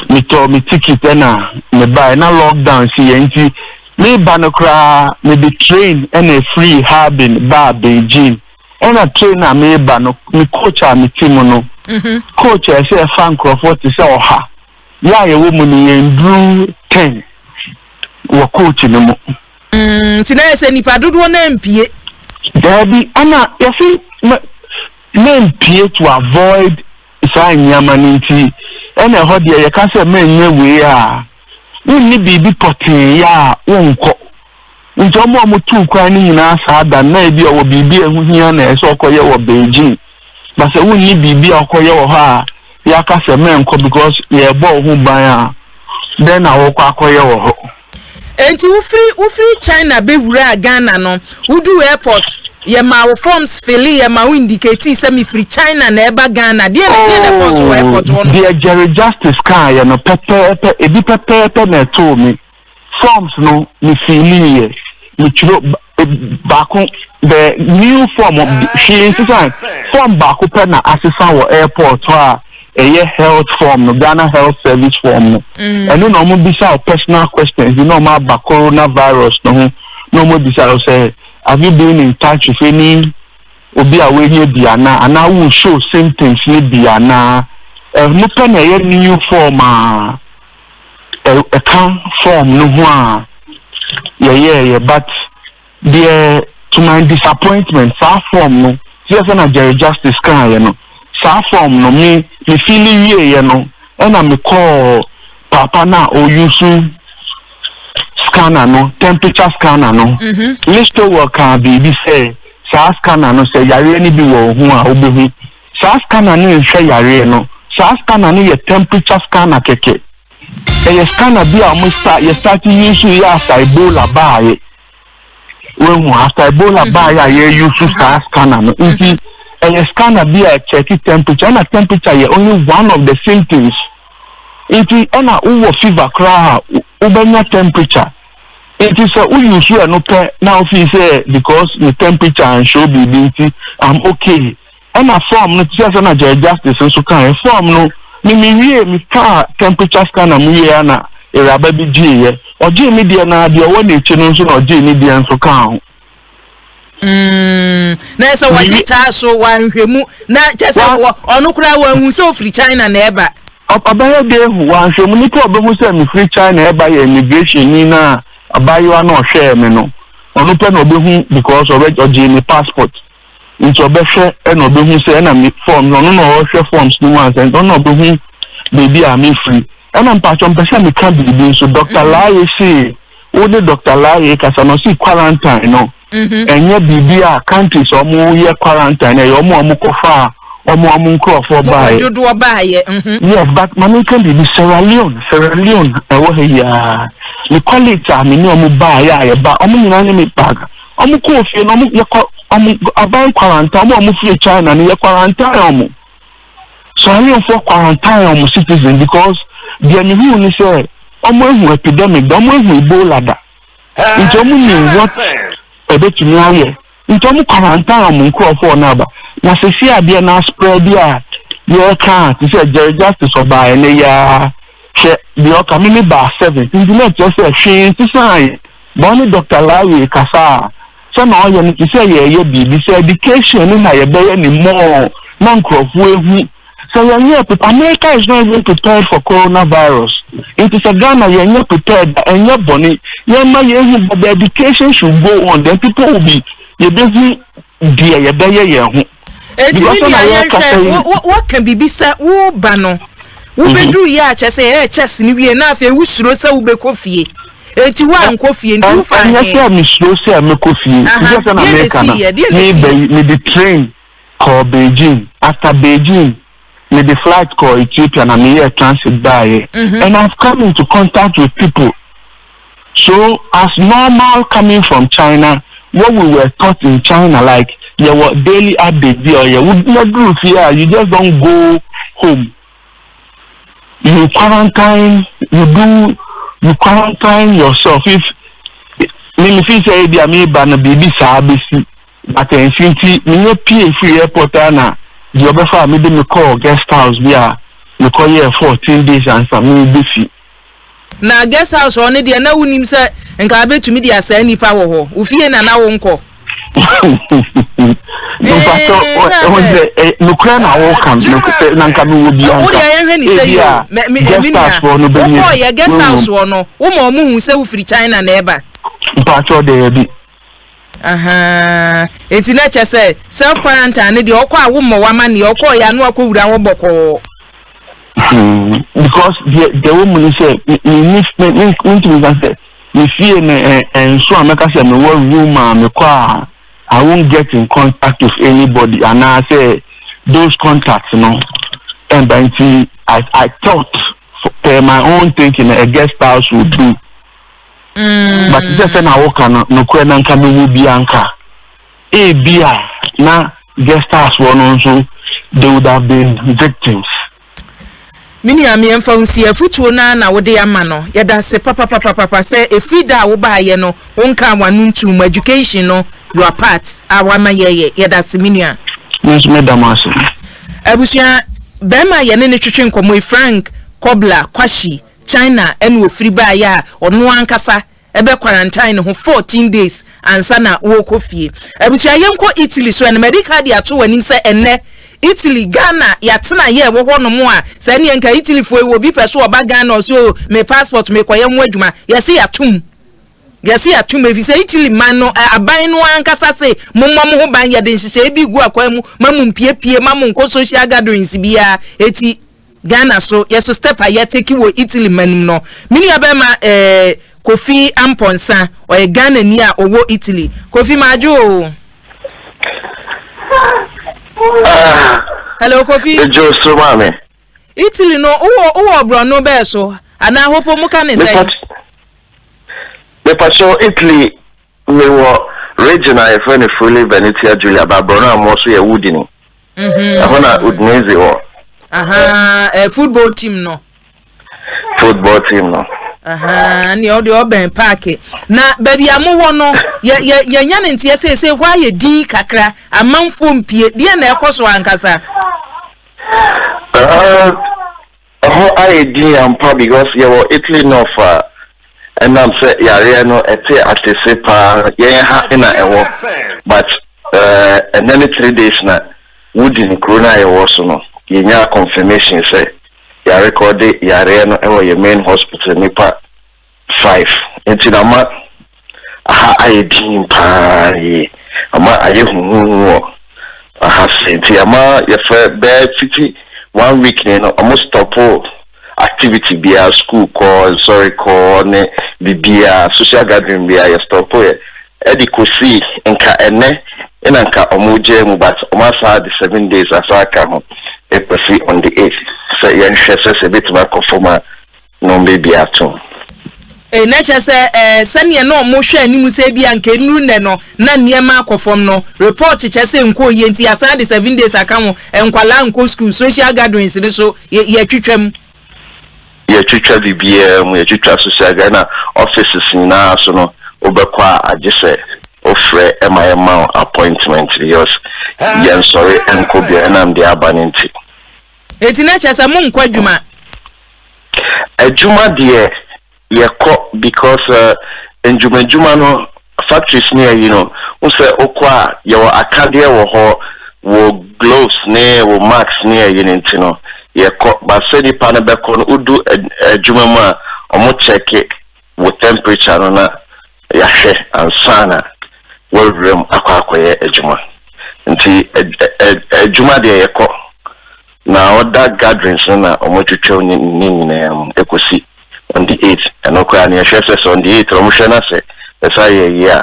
Speaker 6: metɔ me ticket ɛna me baeɛ na lockdown siiɛ. Nti meba no koraa, mede train ɛna efiri Harbin baa Beijing. Ɛna train a meba no, me coach a mete mu no, coach a ɛsɛ ɛfa nkurɔfoɔ te sɛ 100, yɛ a yɛwɔ mu no, yɛn duru 10 wɔ coach no mu.
Speaker 1: Nti na yɛ sɛ nipa dodoɔ na mpie.
Speaker 6: Daabi, ɛna yɛsi mɛ mpie to avoid saa nneɛma no. Nti ɛna ɛhɔ deɛ, yɛka sɛ mɛnyɛ wei a, wonni biribi pɔtee yɛ a wonkɔ. Nti ɔmo a ɔmo tuu kwan no nyinaa saa da no, na ebi a ɔwɔ biribi a ɛho hia na ɛsɛ ɔkɔyɛ wɔ Beijing, ba sɛ wonni biribi a ɔkɔyɛ wɔ hɔ a yɛaka sɛ mɛnkɔ because yɛrebɔ wo ho ban a, dɛn na wɔkɔ akɔyɛ wɔ hɔ?
Speaker 1: Nti wofiri China bɛwura Ghana no, wodu airport, yɛma wo forms fill, yɛma wo indicate sɛ mefiri China na ɛba Ghana, deɛ na ɛkɔɔ so wɔ airport hɔ no?
Speaker 6: Deɛ Jerry Justice kaayɛ no pɛpɛɛpɛ, ebi pɛpɛɛpɛ na ɛtoo me. Forms no me fill yɛ, metwerɛ baako, the new form, hwee nsesa. Form baako pɛ na asesa wɔ airport hɔ a ɛyɛ health form no, Ghana Health Service form no. Ɛno na ɔmo bisa wo personal questions bi na ɔmo aba coronavirus no ho, na ɔmo bisa wo sɛ have you been in touch with any obi a wanya bi anaa wo show symptoms ne bi anaa. Ɛno pɛ na ɛyɛ new form a ɛka form no ho a yɛyɛɛyɛ. But deɛ, to my disappointment, saa form no, sɛ na Jerry Justice kaayɛ no, saa form no me fill wieɛ no, ɛna me kɔɔ papa na ɔuse scanner no, temperature scanner no. Listowel kaa biribi sɛ saa scanner no, sɛ yareɛ no bi wɔ wo ho a, wobɛhu. Saa scanner no nhwɛ yareɛ no. Saa scanner no yɛ temperature scanner kɛkɛ. Ɛyɛ scanner bi a wɔn start, yɛ start use yɛ after Ebola baayɛ. Wehu after Ebola baayɛ a yɛ use saa scanner no. Nti ɛyɛ scanner bi a check temperature, ɛna temperature yɛ only one of the symptoms. Nti ɛna wowɔ fever koraa a, wobɛnya temperature. Nti sɛ wouse ɛno pɛ na wofii sɛ because ne temperature nhyɛ biribi nti I'm okay. Ɛna form no, te sɛ na Jerry Justice nso kae, form no me wie, me kaa temperature scanner mu wie a, na awuraba bi gyeeɛ, ɔgyee me deɛ, na deɛ ɔwɔ n'akyi no nso na ɔgyee ne deɛ nso kaa ho.
Speaker 1: Na sɛ wɔgye taa so wanhwɛ mu na kyɛ sɛ ɔno koraa wanhu sɛ ofiri China na ɛba.
Speaker 6: Ɔbɛyɛ de ehu wanhwɛ mu. Nipa a ɔbɛhu sɛ mefiri China ɛba yɛ immigration ni, na abaayewa na ɔhwɛɛ me no, ɔno pɛ na ɔbɛhu because ɔbɛ ɔgyee me passport. Nti ɔbɛhwɛ ɛna ɔbɛhu sɛ ɛna me form no, ɔno na ɔhwɛ forms no mu ansa, nti ɔno na ɔbɛhu beebi a mefiri. Ɛna mpatsɔ, mpɛ sɛ meka biribi nso. Dr Laaye se wo ne Dr Laaye kasa na ɔsi quarantine no ɛnyɛ biribi a countries a ɔmo yɛ quarantine, ɛyɛ ɔmo a ɔmo kɔfa a ɔmo nkorɔfoɔ baeɛ.
Speaker 1: Dodoɔ baayɛ.
Speaker 6: Yes, but maame nka biribi. Sierra Leone ɛwɔ ha yi a, me colleagues a me ne ɔmo baeɛ a yɛba, ɔmo nyinaa ne me bag, ɔmo kɔɔ fie no, ɔmo yɛkɔ ɔmo aban quarantine. Ɔmo a ɔmo firi China no, yɛ quarantine ɔmo. Sierra Leone foɔ quarantine ɔmo citizen because deɛ mehu ni sɛ ɔmo ehu epidemic da, ɔmo ehu Ebola da, nti ɔmo nim what ɛbɛtumi ayɛ, nti ɔmo quarantine ɔmo nkurɔfoɔ no aba. Na sisi adeɛ na spread a yɛreka te sɛ Jerry Justice ɔbaa ɛnɛ yaa, hwɛ deɛ ɔka, me baa seven, nti na ɛkyerɛ sɛ hwee nsisan bɔn ne Dr Larry kasa a sɛ na ɔyɛ no te sɛ yɛyɛ biribi sɛ education no na yɛbɛyɛ ne mɔɔ na nkurɔfoɔ ehu sɛ yɛnyɛ prepared. America is not even prepared for coronavirus, nti sɛ Ghana yɛnyɛ prepared a, ɛnyɛ bɔne. Yɛma yɛhu, but the education should go on, then people will be, yɛbɛhu deɛ yɛbɛyɛ yɛn ho.
Speaker 1: Eti mi nua, yɛhwɛ, wɔka biribi sɛ woba no, wobɛduru yɛ akyɛ sɛ yɛyɛ kyɛs no wie, na afei wosuro sɛ wobɛkɔ fie, eti woankɔ fie, nti wofa
Speaker 6: Ɛnyɛ sɛ mesuro sɛ mekɔ fie. Nti sɛ na meka no, meba yi, mede train kɔɔ Beijing. After Beijing, mede flight kɔɔ Ethiopia na meyɛɛ transit baeɛ, and I've come into contact with people. So as normal coming from China, what we were taught in China, like yɛwɔ daily update bi a ɔyɛ wo duru fie a, you just don't go home. You quarantine, you do, you quarantine yourself if me me feel sɛ ebi a meba no biribi saa bɛsi but ɛnsi nti menyɛ pie firi airport a na deɛ ɔbɛfa a mede me kɔɔ guest house bi a mekɔyɛɛ 14 days ansa mebɛfi.
Speaker 1: Na guest house hɔ no deɛ na wonim sɛ nka wabɛtumi de asaa nnipa wɔ hɔ. Wo fie na na wonkɔ.
Speaker 6: Mpatsɔ ɛho sɛ nokorɛ na woka no na nka mewɔ bi anka.
Speaker 1: Wo deɛ yɛhwɛ ne sɛ yi o me nua wokɔɔ yɛ guest house hɔ no woma ɔmo hu sɛ wofiri China na ɛba.
Speaker 6: Mpatsɔ daabi.
Speaker 1: Ahaa enti na kyɛ sɛ self quarantine no deɛ ɔkɔ a wo mmɔ w'amanneɛ ɔkɔɔ yɛ ano akɔ wura hɔ bɔkɔɔ.
Speaker 6: Hmm, because deɛ deɛ wɔ mu ni sɛ me me me me ntumi nka sɛ me fie no ɛ ɛnso a mɛka sɛ mewɔ room a mekɔ a I won't get in contact with anybody anaasɛ those contacts no ɛnba nti I I thought per my own thinking a guest house would do. Mm. But sɛ sɛ na woka no nokorɛ na nka mewɔ bi anka ebia na guest house wɔ no nso they would have been victims.
Speaker 1: Me nua me yɛmfa wo nsi afutuo no ara na wode ama no yɛda ase papapapapa sɛ ɛfiri da a wobaayɛ no wonkaa w'ano ntuu mu education no your part a wama yɛyɛ yɛda ase me nua.
Speaker 6: Me nso meda mo ase.
Speaker 1: Abusua bɛrima a yɛne no twetwe nkɔmmɔ yi Frank Kobla Kwashi China na ofiri baeɛ a ɔno ankasa bɛ quarantine ne ho 14 days ansa na wɔrekɔ fie. Abusua yɛnkɔ Italy so ɛno madi ka de ato w'anim sɛ ɛnnɛ Italy, Ghana yɛatena yɛ ɛwɔ hɔ nom a sɛ ɛneɛ nka Italyfoɔ yi obi pɛ so ɔba Ghana ɔsɛ o me passport mekɔyɛ ho adwuma yɛse yɛatom yɛse yɛatom ɛfiri sɛ Italy man no aban no ankasa se mommɔ mo ho ban yɛde nhyehyɛeɛ bi gu akwan mu ma mo mpiepie ma mo nkɔ social gatherings biara eti Ghana so yɛ so step a yɛ take wɔ Italy man mu no. Me nua bɛɛma eh, Kofi Amponsah, ɔyɛ Ghana ni a ɔwɔ Italy. Kofi madwo o.
Speaker 2: Ah,
Speaker 1: Hello Kofi.
Speaker 2: Ejo so maame.
Speaker 1: Italy no wowɔ wowɔ borɔno bɛɛ so anaa hopo mo ka ne sɛn?
Speaker 2: Mepakyɛw Italy mewɔ region a yɛfrɛ no Friuli Venezia Giulia ba borɔno a mowɔ so yɛ Udine. Ɛhɔ na Udinese wɔ.
Speaker 1: Aha, eh, football team no.
Speaker 2: Football team no.
Speaker 1: Aha, nea ɔde ɔbɛn paaki. Na baabi a mowɔ no, yɛ yɛ yɛnya ne nteɛ seesei hɔ ayɛ din kakra, amanfoɔ mpie. Deɛ na ɛkɔ so ankasa?
Speaker 2: Ɛhɔ ayɛ din ampa because yɛwɔ Italy North a ɛnam sɛ yareɛ no ɛte atese paa yɛn ha na ɛwɔ but ɛnɛ ne 3 days na Udine kuro no a yɛwɔ so no yɛnyaa confirmation sɛ yɛarekɔde yareɛ no ɛwɔ yɛ main hospital nipa five nti na ma aha ayɛ din paa yie ama ayɛ huhuhu wɔ aha se nti ama yɛfrɛ bɛɛ fiti one week ni no ɔmo stop activity biara, school kɔ, nsɔre kɔ ne biribiara, social gathering biara yɛ stop yɛ ɛde kɔsii nka ɛnɛ ɛna nka ɔmo gyaa mu but ɔmo asan de 7 days asan aka ho ɛkɔsi on the 8th sɛ yɛnhwɛ sɛ sɛ ebɛtumi akɔ fam a na ɔmo bɛbi atom.
Speaker 1: Ee, na kyerɛ sɛ ɛɛ sɛnea na ɔmo hwɛ anim sɛ ebi a nka nnuru nnɛ no na nneɛma akɔ fam no report kyerɛ sɛ nkɔ yie nti yɛasan de 7 days aka ho, nkwalaa nkɔ school, social gatherings no so yɛ yɛtwitwa mu.
Speaker 2: Yɛtwitwa biribiara mu, yɛtwitwa social gathering na offices nyinaa so no wobɛkɔ a agye sɛ wofrɛ ɛma yɛma wo appointment because yɛnsɔre nkɔ bia ɛnam deɛ aba no nti.
Speaker 1: Eti na kyerɛ sɛ monkɔ adwuma?
Speaker 2: Adwuma deɛ yɛkɔ because ndwumadwuma no factories ne ayi no wo sɛ wokɔ a yɛwɔ akadeɛ wɔ hɔ wɔ gloves ne wɔ mask ne ayi no nti no yɛkɔ but sɛ nipa no bɛkɔ no wodu adwuma mu a ɔmo check wo temperature no na yɛahwɛ ansa na wɔawura mu akɔ akɔyɛ adwuma nti adwuma deɛ yɛkɔ na ɔda gatherings no na ɔmo twitwa ne ne nyinaa mu ekosi on the 8th. Ɛno koraa no yɛhwɛ sɛ sɛ on the 8th ɔmo hwɛ na sɛ ɛsa yɛ yie a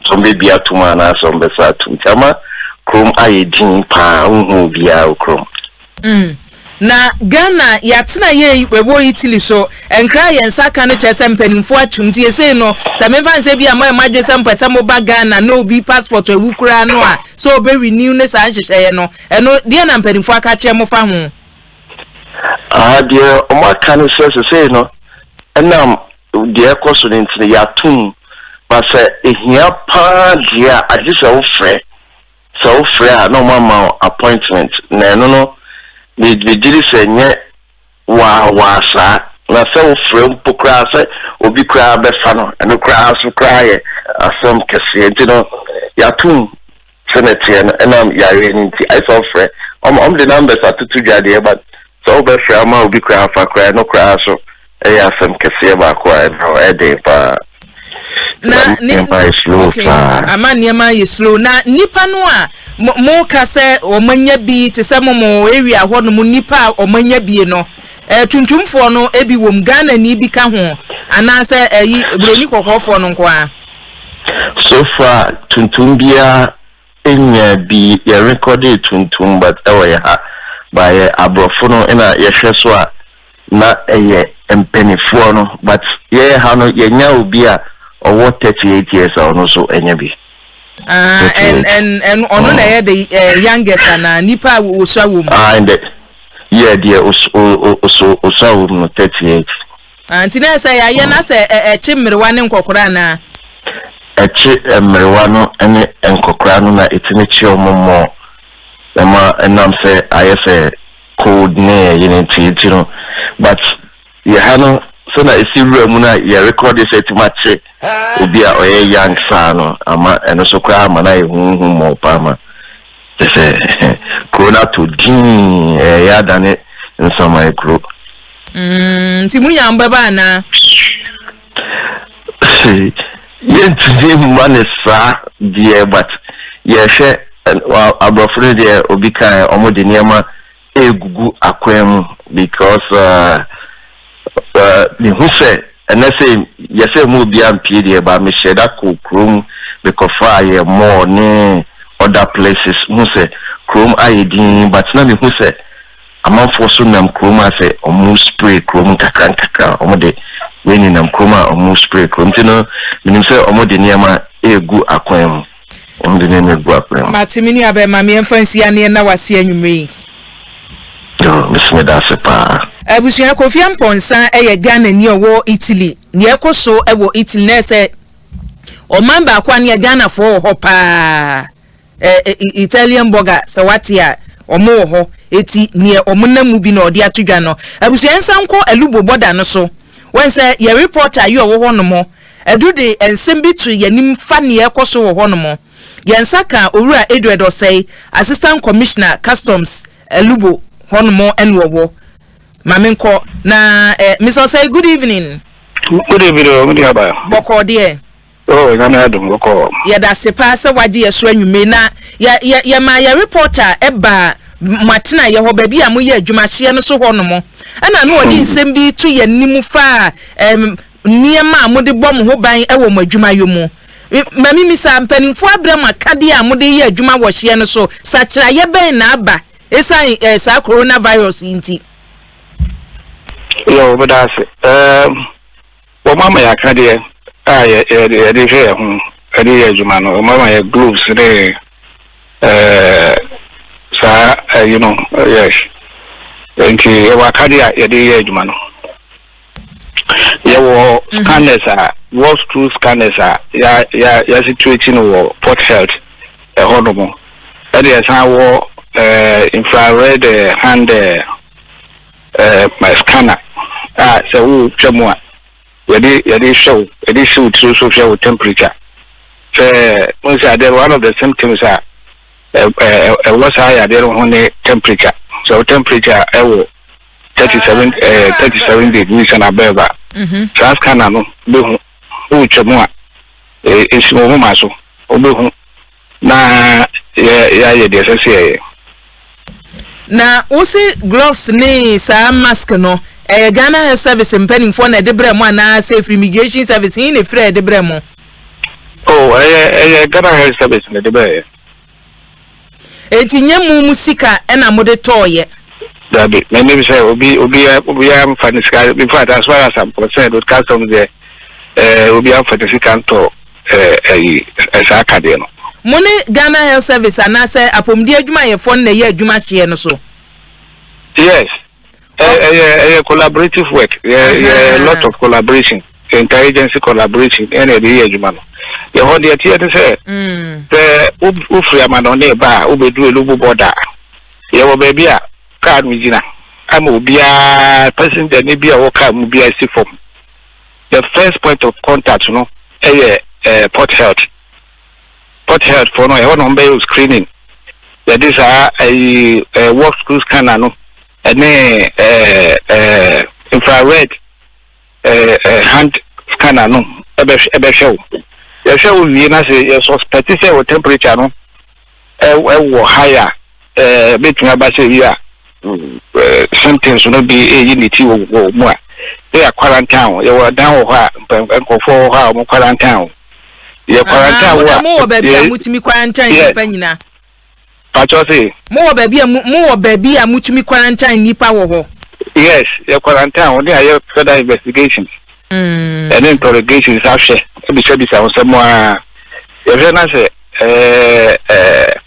Speaker 2: sɛ ɔmo bɛbi atom anaasɛ ɔmo bɛsa atom nti ama kurom ayɛ din paa, wohu obiara wɔ kurom.
Speaker 1: Na Ghana yɛatena yɛ ɛwɔ Italy so nkra yɛn nsa ka no kyerɛ sɛ mpanimfoɔ atum nti yɛsei no sɛ memfa nsɛ bi a mo a moadwe sɛ mpɛ sɛ moba Ghana na obi passport awu koraa no a sɛ ɔbɛ renew ne saa nhyehyɛeɛ no ɛno deɛ na mpanimfoɔ aka kyerɛ mo fa ho?
Speaker 7: Ah, deɛ ɔmo aka ne sɛ sesei no ɛnam deɛ ɛkɔ so no nti no yɛatom ba sɛ ehia paa deɛ a agye sɛ wofrɛ sɛ wofrɛ a na ɔmo ama wo appointment na ɛno no megye di sɛ nyɛ waawaa saa na sɛ wofrɛ mpo koraa sɛ obi koraa bɛfa no ɛno koraa so koraa yɛ asɛm kɛseɛ nti no yɛatom sɛ na teɛ no ɛnam yareɛ no nti ayɛ sɛ wofrɛ ɔmo ɔmo de numbers atoto dwa deɛ but sɛ wobɛfrɛ ama obi koraa fa koraa ɛno koraa so ɛyɛ asɛm kɛseɛ baako a ɛno ɛden paa.
Speaker 1: Na ne
Speaker 7: nneɛma yɛ slow paa.
Speaker 1: Ama nneɛma yɛ slow na nipa no a mo mo ka sɛ wɔn anya bi te sɛ mo mo area hɔ nom nipa a wɔn anya bi no ɛɛ tuntumfoɔ no ebi wɔm Ghana ni bi ka ho anaasɛ ɛyi buroni kɔkɔɔfoɔ no nko ara.
Speaker 7: So far tuntum biara nya bi yɛ record tuntum but ɛwɔ yɛ ha ba yɛ aborɔfo no ɛna yɛhwɛ so a na ɛyɛ mpanimfoɔ no but yɛyɛ ha no yɛnya obi a ɔwɔ 38 years a ɔno nso ɛnya bi.
Speaker 1: Ah, ɛn ɛn ɛn ɔno na ɛyɛ the youngest ana nipa a wosua wɔ mu?
Speaker 7: Ah, and yɛ deɛ oso osua wɔ mu no 38.
Speaker 1: Ah, nti na sɛ yɛayɛ na sɛ ɛkye mmerewa ne nkɔkora anaa?
Speaker 7: Ɛkye mmerewa no ne nkɔkora no na ɛtumi kye ɔmo mmɔ ɛma ɛnam sɛ ayɛ sɛ cold ne ɛyi ne nti no but yɛ ha no sɛ na esi wura mu na yɛ record sɛ ɛtumi akye obi a ɔyɛ young saa no ama ɛno so koraa ama na yɛ huhu mmɔ paa ma kyɛ sɛ kuro no ato dinn ɛyɛ adane nsaman kuro.
Speaker 1: Nti mu nya mbɛba anaa?
Speaker 7: Yɛntumi mma ne saa deɛ but yɛhwɛ aborɔfo no deɛ obi kan ɔmo de nneɛma egugu akwan mu because mehu sɛ ɛnɛ sɛ yɛsɛ mu obiara mpie deɛ ba mehyɛ da kɔ kurom mekɔfa yɛ mall ne other places hu sɛ kurom ayɛ din but na mehu sɛ amanfoɔ so nam kurom a sɛ ɔmo spray kurom nkakra nkakra ɔmo de wei nenam kurom a ɔmo spray kurom nti no menim sɛ ɔmo de nneɛma egu akwan mu ɔmo de nneɛma egu akwan mu.
Speaker 1: Mate me nua bɛrima meɛmfa nsi aneɛ na wase anwummerɛ yi.
Speaker 7: Yo, mesome da ase paa.
Speaker 1: Abusua, Kofi Ampɔnsa yɛ Ghana ni a ɔwɔ Italy. Nea ɛkɔ so wɔ Italy na ɛsɛ ɔman baako a neɛ Ghanafoɔ wɔ hɔ paa ɛ Italian burger sɛ wate a ɔmo wɔ hɔ eti neɛ ɔmo nam mu bi na ɔde ato dwa no. Abusua, nsa nkɔ Elubo border no so wɔn sɛ yɛ reporter yi ɔwɔ hɔ nom ɛdu de nsɛm bi to yɛnim fa neɛ ɛkɔ so wɔ hɔ nom. Yɛn nsa ka Owura Edward Ɔsɛe, Assistant Commissioner Customs Elubo hɔ nom ɛna ɔwɔ. Maame nkɔ na Mr Ɔsɛe, good evening.
Speaker 8: Good evening o, mi di aba.
Speaker 1: Bɔkɔɔ deɛ?
Speaker 8: Oh, nyame adum bɔkɔɔ.
Speaker 1: Yɛda ase paa sɛ wagye yɛ so anwummere na yɛ yɛ yɛma yɛ reporter ɛba mo atena yɛ hɔ baabi a moyɛ adwuma hyeɛ no so hɔ nom ɛna no ɔde nsɛm bi to yɛn anim fa nneɛma a mode bɔ mo ho ban ɛwɔ mo adwumayɔ mu. Mami misa mpanimfoɔ abrɛ mo akadeɛ a mode yɛ adwuma wɔ hyeɛ no so sakyerɛeɛ bɛn na aba ɛsiane saa coronavirus yi nti?
Speaker 8: Yɛ o bɛda ase. Wɔn ama yɛ akadeɛ a yɛ yɛde yɛde hwɛ yɛn ho yɛde yɛ adwuma no wɔn ama yɛ gloves ne saa ɛyi no yes nti yɛwɔ akadeɛ a yɛde yɛ adwuma no yɛwɔ scanners a walk through scanners a yɛ yɛ yɛasituate no wɔ Port Health ɛhɔ nom ɛde yɛsan wɔ infrared hand scanner a sɛ wotwa mu a yɛde yɛde hwɛ wo yɛde si wo tiri so hwɛ wo temperature sɛ n sɛ adeɛ one of the symptoms a ɛwɔ saa yadeɛ no ho ne temperature sɛ wo temperature ɛwɔ 37 degrees and above a saa scanner no bɛhu wotwa mu a esi wo homa so wobɛhu na yɛ yɛayɛ deɛ ɛsɛ sɛ yɛyɛ.
Speaker 1: Na wosi gloves ne saa mask no ɛyɛ Ghana Health Service mpanimfoɔ na ɛde brɛ mo anaa sɛ efiri Immigration Service hin na efiri ɛde brɛ mo?
Speaker 8: Oh, ɛyɛ Ghana Health Service na ɛde brɛ yɛ.
Speaker 1: Eti nye mu sika ɛna mo de tɔɔyɛ?
Speaker 8: Dabi, m'anim sɛ obi obi amfa ne sika. In fact, as far as I'm concerned with customs deɛ obi amfa ne sika ntɔ ɛyi ɛsaa akadeɛ no.
Speaker 1: Mo ne Ghana Health Service anaasɛ apɔmuden adwumayɛfoɔ no na ɛyɛ adwuma hyeɛ no so?
Speaker 8: Yes. Ɛyɛ ɛyɛ collaborative work. Yɛ yɛ lot of collaboration. Inter-agency collaboration ɛna yɛde yɛ adwuma no. Yɛ hɔ deɛ ɛteɛ ne sɛ, sɛ wofiri amanɔne ba a wobɛduru Elubu border a, yɛwɔ baabi a kaa no gyina ama obiara, passenger ni bi a ɔwɔ kaa mu biara si fam. The first point of contact no ɛyɛ eh, Port Health. Port Health foɔ no ɛhɔ na wɔbɛyɛ wo screening. Yɛde saa ɛyi eh, walk through scanner no ɛne eh, eh, infrared eh, eh, hand scanner no ɛbɛhwɛ ɛbɛhwɛ wo. Yɛhwɛ wo wie na sɛ yɛ suspect sɛ wo temperature no ɛwɔ high a, ɛɛ bɛtumi aba sɛ bi a symptoms no bi ɛyi ne ti wɔ wɔ mu a, na yɛ quarantine wo. Yɛwɔ dan wɔ hɔ a nkurɔfoɔ wɔ hɔ a wɔn quarantine wo. Yɛ quarantine wo a.
Speaker 1: Mo wɔ baabi a motumi quarantine nipa nyina.
Speaker 8: Pakyɛ se.
Speaker 1: Mo wɔ baabi a mo wɔ baabi a motumi quarantine nipa wɔ hɔ.
Speaker 8: Yes, yɛ quarantine wo ne ayɛ further investigations. Ɛne interrogations ahwɛ ebisabisa ho sɛm a yɛhwɛ na sɛ ɛɛ ɛɛ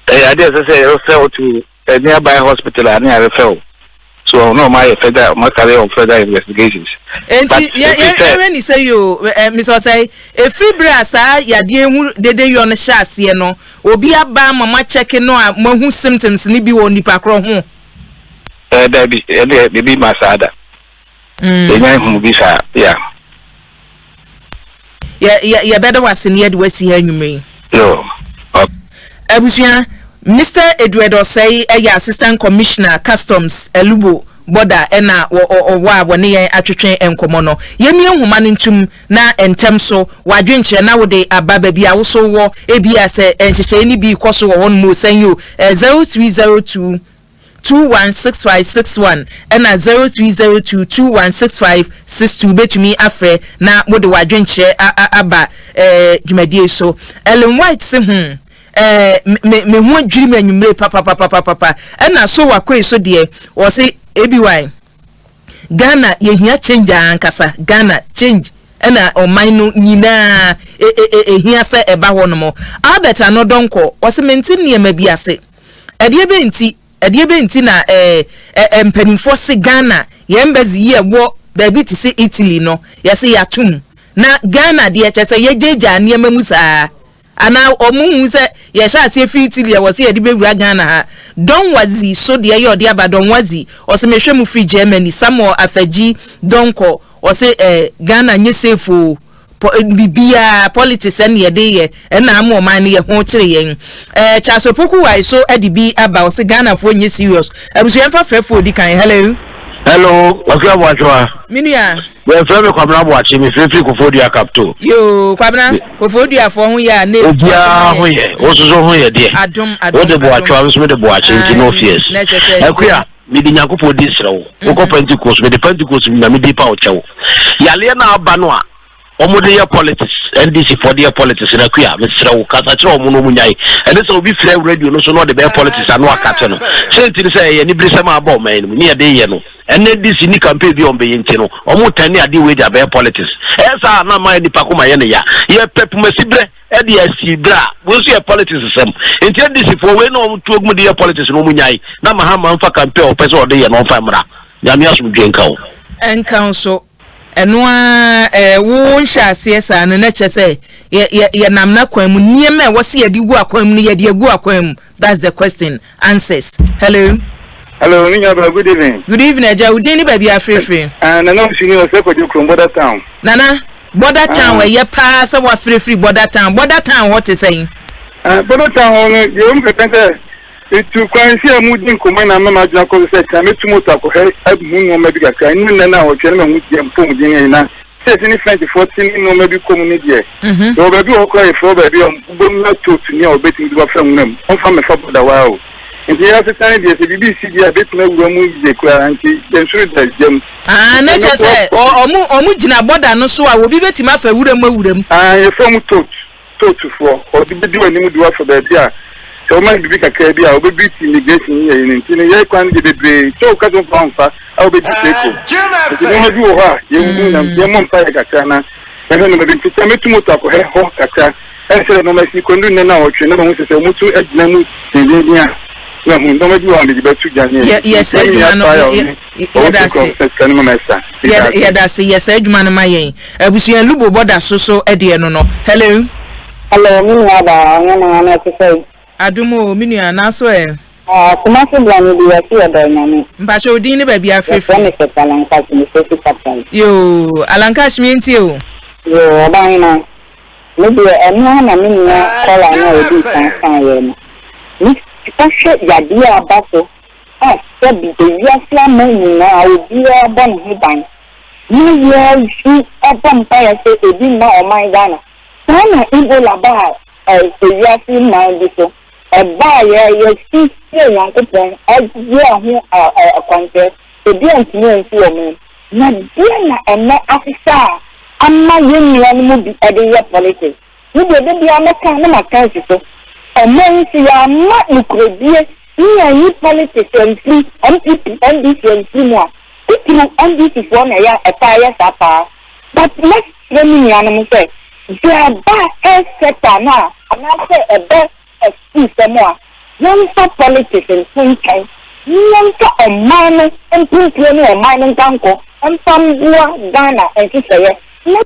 Speaker 8: ɛyɛ adeɛ ɛsɛ sɛ yɛrefɛ wo to nearby hospital a ne yɛrefɛ wo so ɔno na ɔmo ayɛ further ɔmo carry on further investigations.
Speaker 1: Enti yɛ yɛ yɛhwɛ ni sɛ yoo ɛ Mr. Osei efiri bere a saa yadeɛ hu dede yɔ no hyɛ aseɛ no obi aba ama mo akyɛke no a moahu symptoms no bi wɔ nipa korɔ ho?
Speaker 8: Ɛɛ dabi ɛdeɛ biribi ma saa da. Yɛnya nhumu bi saa, yeah.
Speaker 1: Yɛ yɛ yɛbɛda wo ase na yɛde wo asi ha anwummere yi.
Speaker 8: Yo, ok.
Speaker 1: Abusua, Mister Edward Osei yɛ Assistant Commissioner, Customs, Alubo Border na wɔ ɔwɔ a wɔne yɛn atwetwe nkɔmmɔ no. Yɛmmue nhoma no ntom na ntɛm so w'adwenkyerɛ na wode aba baabi a wo so wɔ, ebia sɛ nhyehyɛe no bi rekɔ so wɔ hɔnom o, sɛn o, 0302 216561 ɛna 0302 216562 wobɛtumi afrɛ na mode w'adwenkyerɛ aba eh, dwumadie so. Ellen White se hmm, eh, me, me ho adwiri me anwummere papapapapapa. Ɛna so wakoe so deɛ, ɔse ABY, Ghana yɛhia change ankasa, Ghana change ɛna ɔman no nyinaa ɛhia sɛ ɛba hɔ nom. Albert Anɔdɔnkɔ, ɔse mente nneɛma bi ase. Ɛdeɛ bɛn nti, ɛdeɛ bɛn nti na ɛɛ ɛ mpanimfoɔ se Ghana yɛn embassy yi ɛwɔ baabi te sɛ Italy no yɛse yɛatom na Ghana deɛ kyerɛ sɛ yɛgyaagyaa nneɛma mu saa anaa wɔn hu sɛ yɛhyɛ aseɛ firi Italy a wɔse yɛde bɛwura Ghana ha. Don Wazi so deɛ yɛ ɔde aba Don Wazi ɔse mehwɛ mo firi Germany Samuel Afagyi Donkor ɔse ɛɛ Ghana nyɛ safe oo. Po biribiara politics ɛna yɛde yɛ ɛna ama ɔman no yɛ ho kyere yɛn ɛɛ Charles Opoku wae so ɛde bi aba ɔse Ghana foɔ nyɛ serious abusua yɛnfa frɛfoɔ odi kan hello.
Speaker 9: Hello, Kwaku Aboakyewa.
Speaker 1: Me nua.
Speaker 9: Yɛfrɛ me Kwabena Aboakye, mefrɛ firi Koforidua Kapto.
Speaker 1: Yoo, Kwabena, Koforidua foɔ ho yɛ a na etu
Speaker 9: Obiara ho yɛ, wo nso so ho yɛ deɛ.
Speaker 1: Adom, adom,
Speaker 9: Wode Boakyewa, me nso mede Boakye, nti no fears.
Speaker 1: Na ɛkyɛ sɛ.
Speaker 9: Akua, mede Nyankopɔn din srɛ wo, wokɔ Pentecost, mede Pentecost Nyame din pa wo kyɛw. Yareɛ no aba no a, wɔn de yɛ politics, NDC foɔ de yɛ politics no akua, mesrɛ wo, kasa kyerɛ wɔn na wɔn nyae. Ɛne sɛ obi frɛ radio no so na ɔde bɛyɛ politics ano akate no. Sɛ nti ne sɛ ɛyɛ aniberesɛm a aba ɔman no mu, ne yɛde yɛ no. Ɛnɛ NDC ni campaign bi a wɔn bɛyɛ nti no, wɔn tɛn ne adeɛ wei de abɛyɛ politics. Ɛyɛ saa a na ama nipa koma yɛ ne ya. Yɛpɛ pumasi berɛ ɛde asi berɛ a, wei nso yɛ politics sɛm. Nti NDC foɔ wei na wɔn tuo gu mu de yɛ politics no wɔn nyae. Na Mahama nfa campaign a ɔpɛ sɛ ɔde yɛ no ɔnfa mmra. Nyame asomdwoe nka wo.
Speaker 1: Ɛnka wo nso. Ɛno ara eh, wo nhyɛ aseɛ saa no na kyerɛ sɛ yɛ yɛ yɛnam n'akwan mu. Nneɛma a ɛwɔ sɛ yɛde gu akwan mu no yɛde agu akwan mu. That's the question. Answers. Hello.
Speaker 10: Hello, me nua baa, good evening.
Speaker 1: Good evening, agya. Wo din ne baabi a afirefiri?
Speaker 10: Uh, Nana Osini, ɔsɛ kwadwo kurom, border town.
Speaker 1: Nana, border town uh, ɛyɛ paa sɛ wafirefiri border town. Border town hɔ te sɛn?
Speaker 10: Uh, border town hɔ no, deɛ wɔn kɛkɛ sɛ etu kwan si a mu di nkɔmɔ na ama m'adwene akɔ so sɛ kyerɛ metu moto akɔhwɛ ahu nneɛma bi kakra. Ɛnu nnɛ no a wɔtwe no ma hu deɛ mpɔmuden yɛ na sɛ ne Frenchfoɔ te ne nneɛma bi kɔ mu ne deɛ. Mhm. Yɛwɔ baabi wɔ hɔ koraa yɛfrɛ hɔ baabi a wobɛnya tootuni a wɔbɛtumi de wafa nwura mu. Ɔmfa mmɛfa bɔda waa o. Nti yɛn asetena no deɛ sɛ biribi resi deɛ a ɛbɛtumi awura mu yie koraa nti yɛnsuro da gya mu.
Speaker 1: Ah, na kyerɛ sɛ ɔmo ɔmo gyina bɔda no so a obi bɛtumi afa wura mu awura mu.
Speaker 10: Ah, yɛfrɛ ɔmo toot. Tootfoɔ, ɔde bɛdi w'anim de wo afa baabi a sɛ woma no biribi kakraa bi a ɔbɛbeat immigration ne yɛyi no nti no yɛn kwan no deɛ bebree sɛ woka sɛ womfa womfa a wobɛdi seko nti nneɛma bi wɔ hɔ a yɛnhu na yɛmmɔ mpaeɛ kakra na yɛhwɛ nneɛma bi nti sɛ mɛtu moto akɔhwɛ hɔ kakra ɛsɛ sɛ nneɛma si kɔndu nnɛ na ɔtwe na mahu sɛ sɛ wɔtu agyina mu dendenden a. Na hu nneɛma bi wɔ hɔ a mede bɛto dwa ne
Speaker 1: Yɛ yɛ saa adwuma no yɛ yɛ yɛda ase.
Speaker 10: Sika no ma mɛsa.
Speaker 1: Yɛ yɛda ase yɛ saa adwuma no ma yɛn. Abusua Lubo bɔda so so deɛ no no. Hello.
Speaker 11: Hello, me nua baa, ɔnyɛ na na ɛte sɛ.
Speaker 1: Adom o, me nua, naaso ɛ?
Speaker 11: Ah, Kumasi bra no bi, yɛse yɛdɔ Nyame.
Speaker 1: Mpakyɛ wo din ne baabi a
Speaker 11: Yɛfrɛ
Speaker 1: frɛfiri?
Speaker 11: me Seth Alankash, me frɛ fi Capital.
Speaker 1: Yoo, Alankash me ntie o.
Speaker 11: Yoo, ɔbahena, me deɛ ɛno ara na me nua kɔla no a ɔdii kan kaeɛ no. Me hwɛ yadeɛ a aba so a sɛbi ewiase aman nyinaa obiara bɔ ne ho ban na yɛsu bɔ mpaeɛ sɛ ebi mma ɔman Ghana. Saa na Ebola baa ewiase man bi so. Ɛbaa yɛ yɛsu frɛɛ Nyankopɔn yɛɛ ho akwankyerɛ, ebi antumi ansi wɔn mu. Na deɛn na ɛnnɛ asesa a ama yɛn nuanom bi de yɛ politics? Me deɛ da biara mɛka na maka asi so. Ɔman yi sɛ yɛamma nokorɛdie ne yɛanyi politics amfiri, NPP, NDC amfiri mu a, titiriw NDC foɔ na ɛyɛ a ɛtaa yɛ saa paa. But mɛsrɛ me nuanom sɛ, deɛ ɛba health sector no a, anaasɛ ɛba asukuusɛm a, yɛmfa politics nto nkyɛn na yɛmfa ɔman no mpuntuo ne ɔman no nkankɔ mfa mmoa Ghana nhyehyɛeɛ na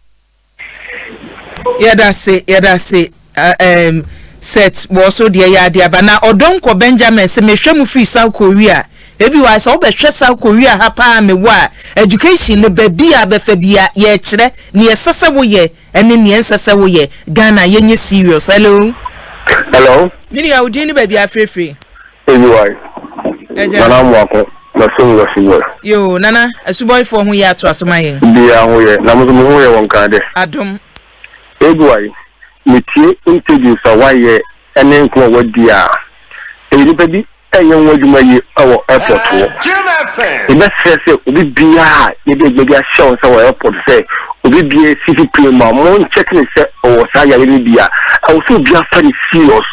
Speaker 1: Yɛdase yɛdase um Seth wɔ so deɛ yɛ adeɛ aba na Ɔdɔnkɔ Benjamin sɛ mehwɛ mo firi South Korea ebi wɔ ha sɛ wobɛhwɛ South Korea ha paa mewɔ a education no baabi a bɛfa bia yɛkyerɛ neɛ ɛsɛ sɛ woyɛ ɛne neɛ ɛnsɛ sɛ woyɛ Ghana yɛnyɛ serious hello.
Speaker 12: Hello.
Speaker 1: Me nua wo din ne baabi a afirefiri.
Speaker 12: AUI.
Speaker 1: Agya.
Speaker 12: Nana Amoako, mɛsom wɔ Asubɔe.
Speaker 1: Yoo, Nana, Asubɔefoɔ ho yɛ atoa so ma yɛn.
Speaker 12: Biaa ho yɛ, na mo nso mo ho yɛ wɔ Nkran dɛ?
Speaker 1: Adom.
Speaker 12: AUI, Metie interviews a woayɛ ne nkɔmmɔ a woadi a, ɛyɛ nipa bi ɛnyɛ ho adwuma yie wɔ airport hɔ. Yɛbɛsrɛ sɛ obi biaa a yɛde adwuma bi ahyɛ wo nsa wɔ airport sɛ obi biaa si fi plane mu a mo nkyɛke no sɛ ɔwɔ saa yareɛ no bi a, ɛwɔ sɛ obiaa fa no serious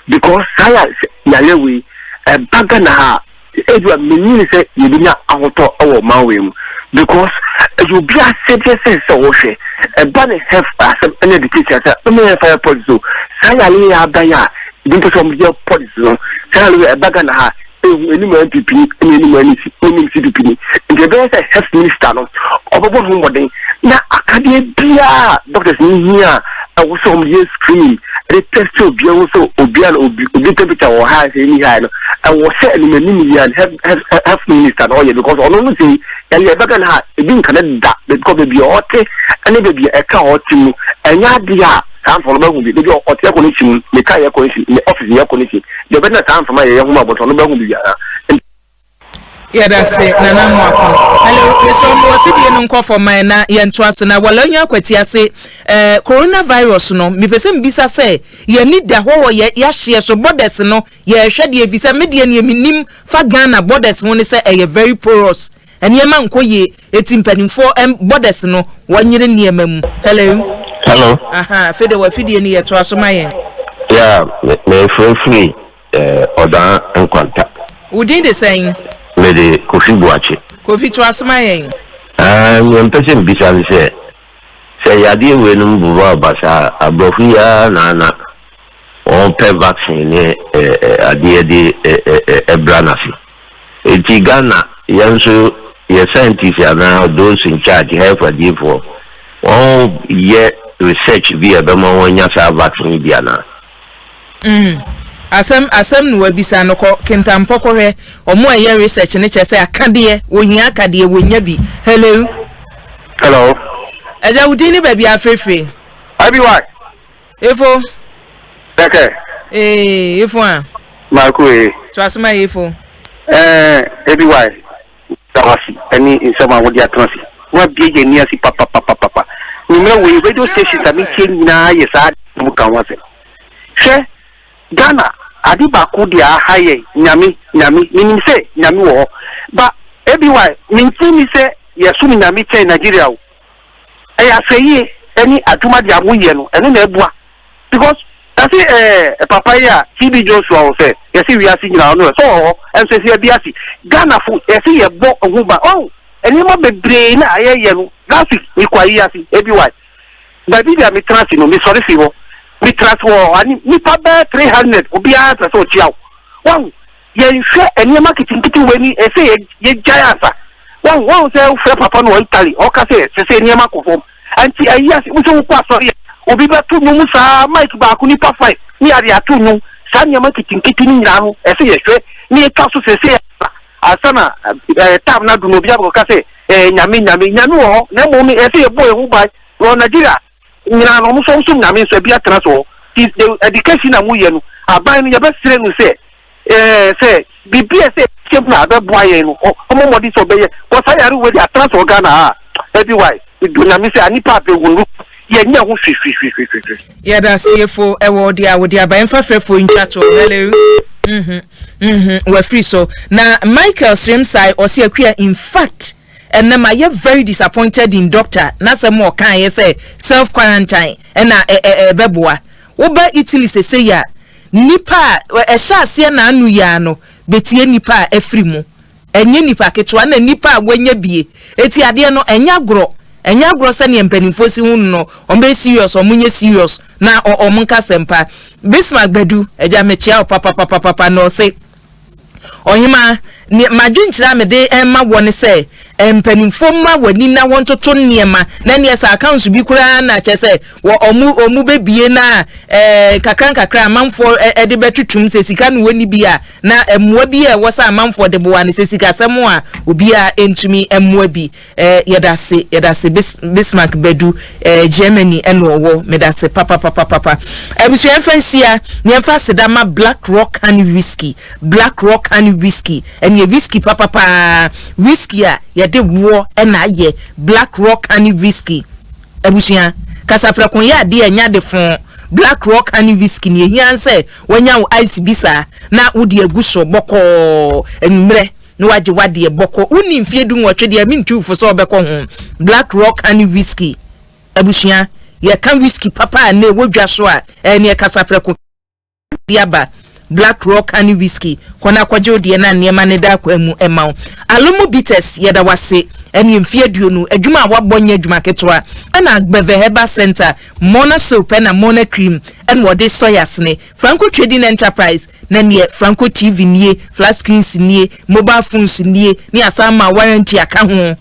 Speaker 12: because saa yareɛ wei ɛba Ghana ha a ebia menni no sɛ yɛbɛnya ahotɔ wɔ ɔman wei mu because ɛyɛ obi asɛdeɛ sɛ sɛ wɔhwɛ ɛba ne health asɛm ɛne education asɛm ɛne yɛn fire policy so saa yare yi aba yi a ebi mpɛ sɛ wɔn yɛ policy no saa yare yi ɛba Ghana ha ehu anim NPP ni ɛne anim NEC ɛne anim CPP ni nti ɛbɛyɛ sɛ health minister no ɔbɛbɔ ne ho mmɔden na akadeɛ biara doctors ni hia a ɛwɔ sɛ wɔn yɛ screening ɛde test obiara ho sɛ obiara na obi obi temperature wɔ high sɛ ɛni high no ɛwɔ sɛ anim anim yɛ health health health minister na ɔyɛ because ɔno no sɛ ɛyɛ ɛbɛka no ha ebi nka ne da because baabi a ɔte ɛne baabi a ɛka a ɔte mu ɛnyɛ adeɛ a saa mframa no bɛhu bi baabi a ɔte air condition mu ne car yɛ condition ne office yɛ condition deɛ ɔbɛtena saa mframa yɛ yɛ ho ma abɔntɔn no bɛhu bi biara.
Speaker 1: Yɛda se Nana Amoako. Hello, mesrɛ mo afidie no nkɔ fam ma na yɛntoa so na Walanya Akwati ase eh, coronavirus no mepɛ sɛ mbisa sɛ yɛni da hɔ wɔ yɛ yɛahyeɛ so borders no yɛhwɛ deɛ ɛfiri sɛ medeɛ neɛ menim fa Ghana borders ho ne sɛ ɛyɛ very porous nneɛma nkɔ yie eti mpanimfoɔ ɛm borders no wɔnyere nneɛma mu. Hello.
Speaker 13: Hello.
Speaker 1: Aha, afei deɛ wafidie no yɛtoa so ma yɛn.
Speaker 13: Yeah, me mefrɛ firi eh, Ɔdaa Nkwanta.
Speaker 1: Wo din de sɛn?
Speaker 13: Mede Kofi Boakye.
Speaker 1: Kofi toa so ma yɛn.
Speaker 13: Ah, nea mpɛ sɛ mbisa ne sɛ, sɛ yadeɛ weinom bobɔ aba saa a, aborɔfo yi ara na na wɔpɛ vaccine ne eh, eh, adeɛ de eh, eh, eh, bra no ase. Enti Ghana yɛn nso yɛ scientist anaa those in charge health adiefoɔ wɔn yɛ research bi a ɛbɛma wɔn anya saa vaccine yi bi anaa?
Speaker 1: Mm. Asɛm asɛm na wabisa no kɔ Kintampɔ kɔhwɛ ɔmo a ɛyɛ research no kyerɛ sɛ akadeɛ wɔhia akadeɛ wɔnya bi. Hello.
Speaker 12: Hello.
Speaker 1: Ɛgya wo din ne baabi afirifiri.
Speaker 12: IBY.
Speaker 1: Efo.
Speaker 12: Kɛkɛ.
Speaker 1: Ee, efo a.
Speaker 12: Marco ee.
Speaker 1: To aso ma efo.
Speaker 12: Ɛɛ, ABY, da wo ase ɛne nsɛm a wode atena ase. Woabue yɛn ani ase papapapapa. Nwummerɛ wei, radio stations a metie nyinaa yɛ saa ade na wɔka ho asɛm. Hwɛ, Ghana, ade baako deɛ aha yɛn, Nyame, Nyame, menim sɛ Nyame wɔ hɔ. But, ABY, mente nni sɛ yɛsom Nyame kyɛn Nigeria o. Ɛyɛ asɛyie ɛne adwuma deɛ ɔmo yɛ no ɛno na ɛboa because yɛse ɛɛ papa yi a TB Joshua wɔ sɛ yɛse wiase nyinaa ɔno sɛ ɔwɔ hɔ ɛnso yɛse yɛbi ase Ghana fo yɛse yɛbɔ ho ban ɔn nneɛma bebree na ayɛyɛ no last week mekɔ ayi ase ABY baabi deɛ metena ase no mesɔre fi hɔ metra ase wɔ ani nipa bɛɛ 300 obiara pɛ sɛ ɔkyia wo wahu.
Speaker 9: Yɛnhwɛ nneɛma nketenkete wei ni ɛsɛ yɛ yɛgyae ansa. Wahu wahu sɛ wofrɛ papa no wɔ Italy ɔka sɛ sese nneɛma kɔ fam. Nti ayi ase wo sɛ wokɔ asɔre a obi bɛto nnwom saa mic baako nipa five ne yɛade ato nnwom saa nneɛma nketenkete no nyinaa no ɛsɛ yɛhwɛ ne yɛtwa so sese ansa ansa na ɛɛ tam no adu no obi abɛkɔka sɛ ɛɛ nyame nyame nyame wɔ hɔ na mmom no ɛsɛ yɛbɔ yɛn ho ban wɔ Nigeria nyinaa no wɔn nso wɔn som nyame nso ebi atena so hɔ ti the education na mo yɛ no aban no yɛbɛsrɛ no sɛ ɛɛ sɛ biribi a ɛsɛ ɛhyɛ mu na ɛbɛboa yɛn no ɔmo mmɔden sɛ ɔbɛyɛ kɔ saa yare wei de atena so wɔ Ghana ha ɛbi wa edu nyame sɛ anipa abɛwu no yɛnyɛ ho hwehwehwehwehwɛ.
Speaker 1: Yɛda siefo ɛwɔ ɔde a wɔde aba yɛmfa frɛfoɔ ntwa to hello mhm mhm wafiri so na Michael Sremsai ɔse akua in fact Ɛnɛ mayɛ very disappointed in doctor n'asɛm a ɔkaeɛ sɛ self quarantine ɛna ɛbɛboa. Woba Italy sesei a, nnipa a ɛhyɛ aseɛ n'ano yi ara no bɛtie nnipa a afiri mu. Ɛnyɛ nnipa ketewa na nnipa a wɔanya bie. Eti adeɛ no ɛnyɛ agorɔ. Ɛnyɛ agorɔ sɛdeɛ mpanimfoɔ si hu no no, wɔn bɛyɛ serious, wɔn nyɛ serious na wɔn nka asɛmpa. Bismarck Badu, agya mekyea wo papapapapa na ɔse. Ɔhemaa, nea m'adwenkyerɛ a mede rema woɔ ne sɛ, mpanimfoɔ mma w'ani na wɔntoto nneɛma, na ɛneɛ sɛ accounts bi koraa na kyerɛ sɛ wɔ ɔmo ɔmo bɛbie na ɛɛ kakra nkakra amanfoɔ ɛde bɛtwetwem sɛ sika no wɔnni bi a, na mmoa bi a ɛwɔ sɛ amanfoɔ de boa no sɛ sikasɛm a obiara ntumi mmoa bi. Eh, yɛdase, yɛdase Bis, Bismarck Badu, eh, Germany ɛna ɔwɔ, medase papapapapa. Abusua yɛmfa nsia, na yɛmfa aseda ma Black Rock Honey Whiskey, Black Rock Honey Whiskey, ɛneɛ whiskey papapaa, whiskey a yɛde woɔ ɛna ayɛ, Black Rock Honey Whiskey. Abusua, kasaprɛko yɛ adeɛ a ɛnyɛ ade foo, Black Rock Honey Whiskey, nea ɛhia ara ne sɛ wanya wo ice bi saa, na wode agu so bɔkɔɔ, anwummerɛ. na wagye w'adeɛ bɔkɔ. Wonni mfeɛ dunwɔtwe deɛ mentu wo fo sɛ wobɛkɔ ho. Black Rock Honey Whiskey. Abusua, yɛka whiskey papa a nnɛ ɛwɔ dwa so a, ɛyɛ neɛ kasaprɛko de aba. Black Rock Honey Whiskey. Kɔ na kɔgye wo deɛ na nneɛma no da akwan mu ma wo. Alomo Bitters, yɛda wo ase. Ɛneɛ mfeɛ aduonu, adwuma a woabɔ nyɛ adwuma ketewa. Ɛna Agbeve Herbal Centre, Mona Soap ɛna Mona Cream ɛna wɔde sɔ yɛn asene. Franco Trading Enterprise na neɛ Franco TV nie, flat screens nie, mobile phones nie, ne asan ma warranty aka ho.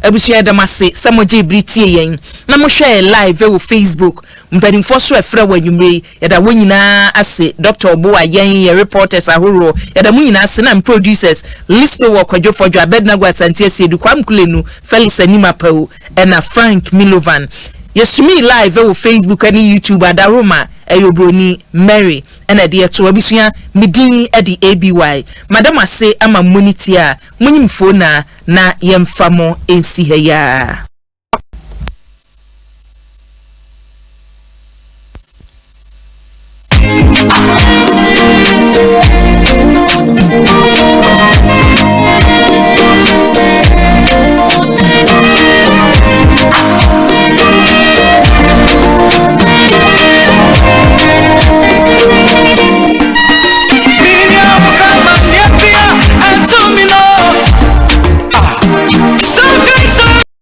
Speaker 1: Abusua yɛda mo ase sɛ mo gyee bere tie yɛn na mo hwɛɛ live wɔ Facebook. Mpanimfoɔ so ɛfrɛ wɔ anwummerɛ yi, yɛda wɔn nyinaa ase. Doctor Oboa, yɛn, yɛ reporters ahoroɔ, yɛda mo nyinaa ase na me producers, Listo wɔ Kwadwo Fɔdwo, Abednego Asante Asiedu, Kwame Kulenu, Felix Anim Apawu, ɛna Frank Milovan. Yɛsumii live wɔ Facebook ne YouTube Adaroma. Ɛyɛ obroni Mary ɛna ɛde ɛto abusua me din ɛde ABY mada mo ase ama moni tie a monyim foo na na yɛnfa mo nsi ha yi aa.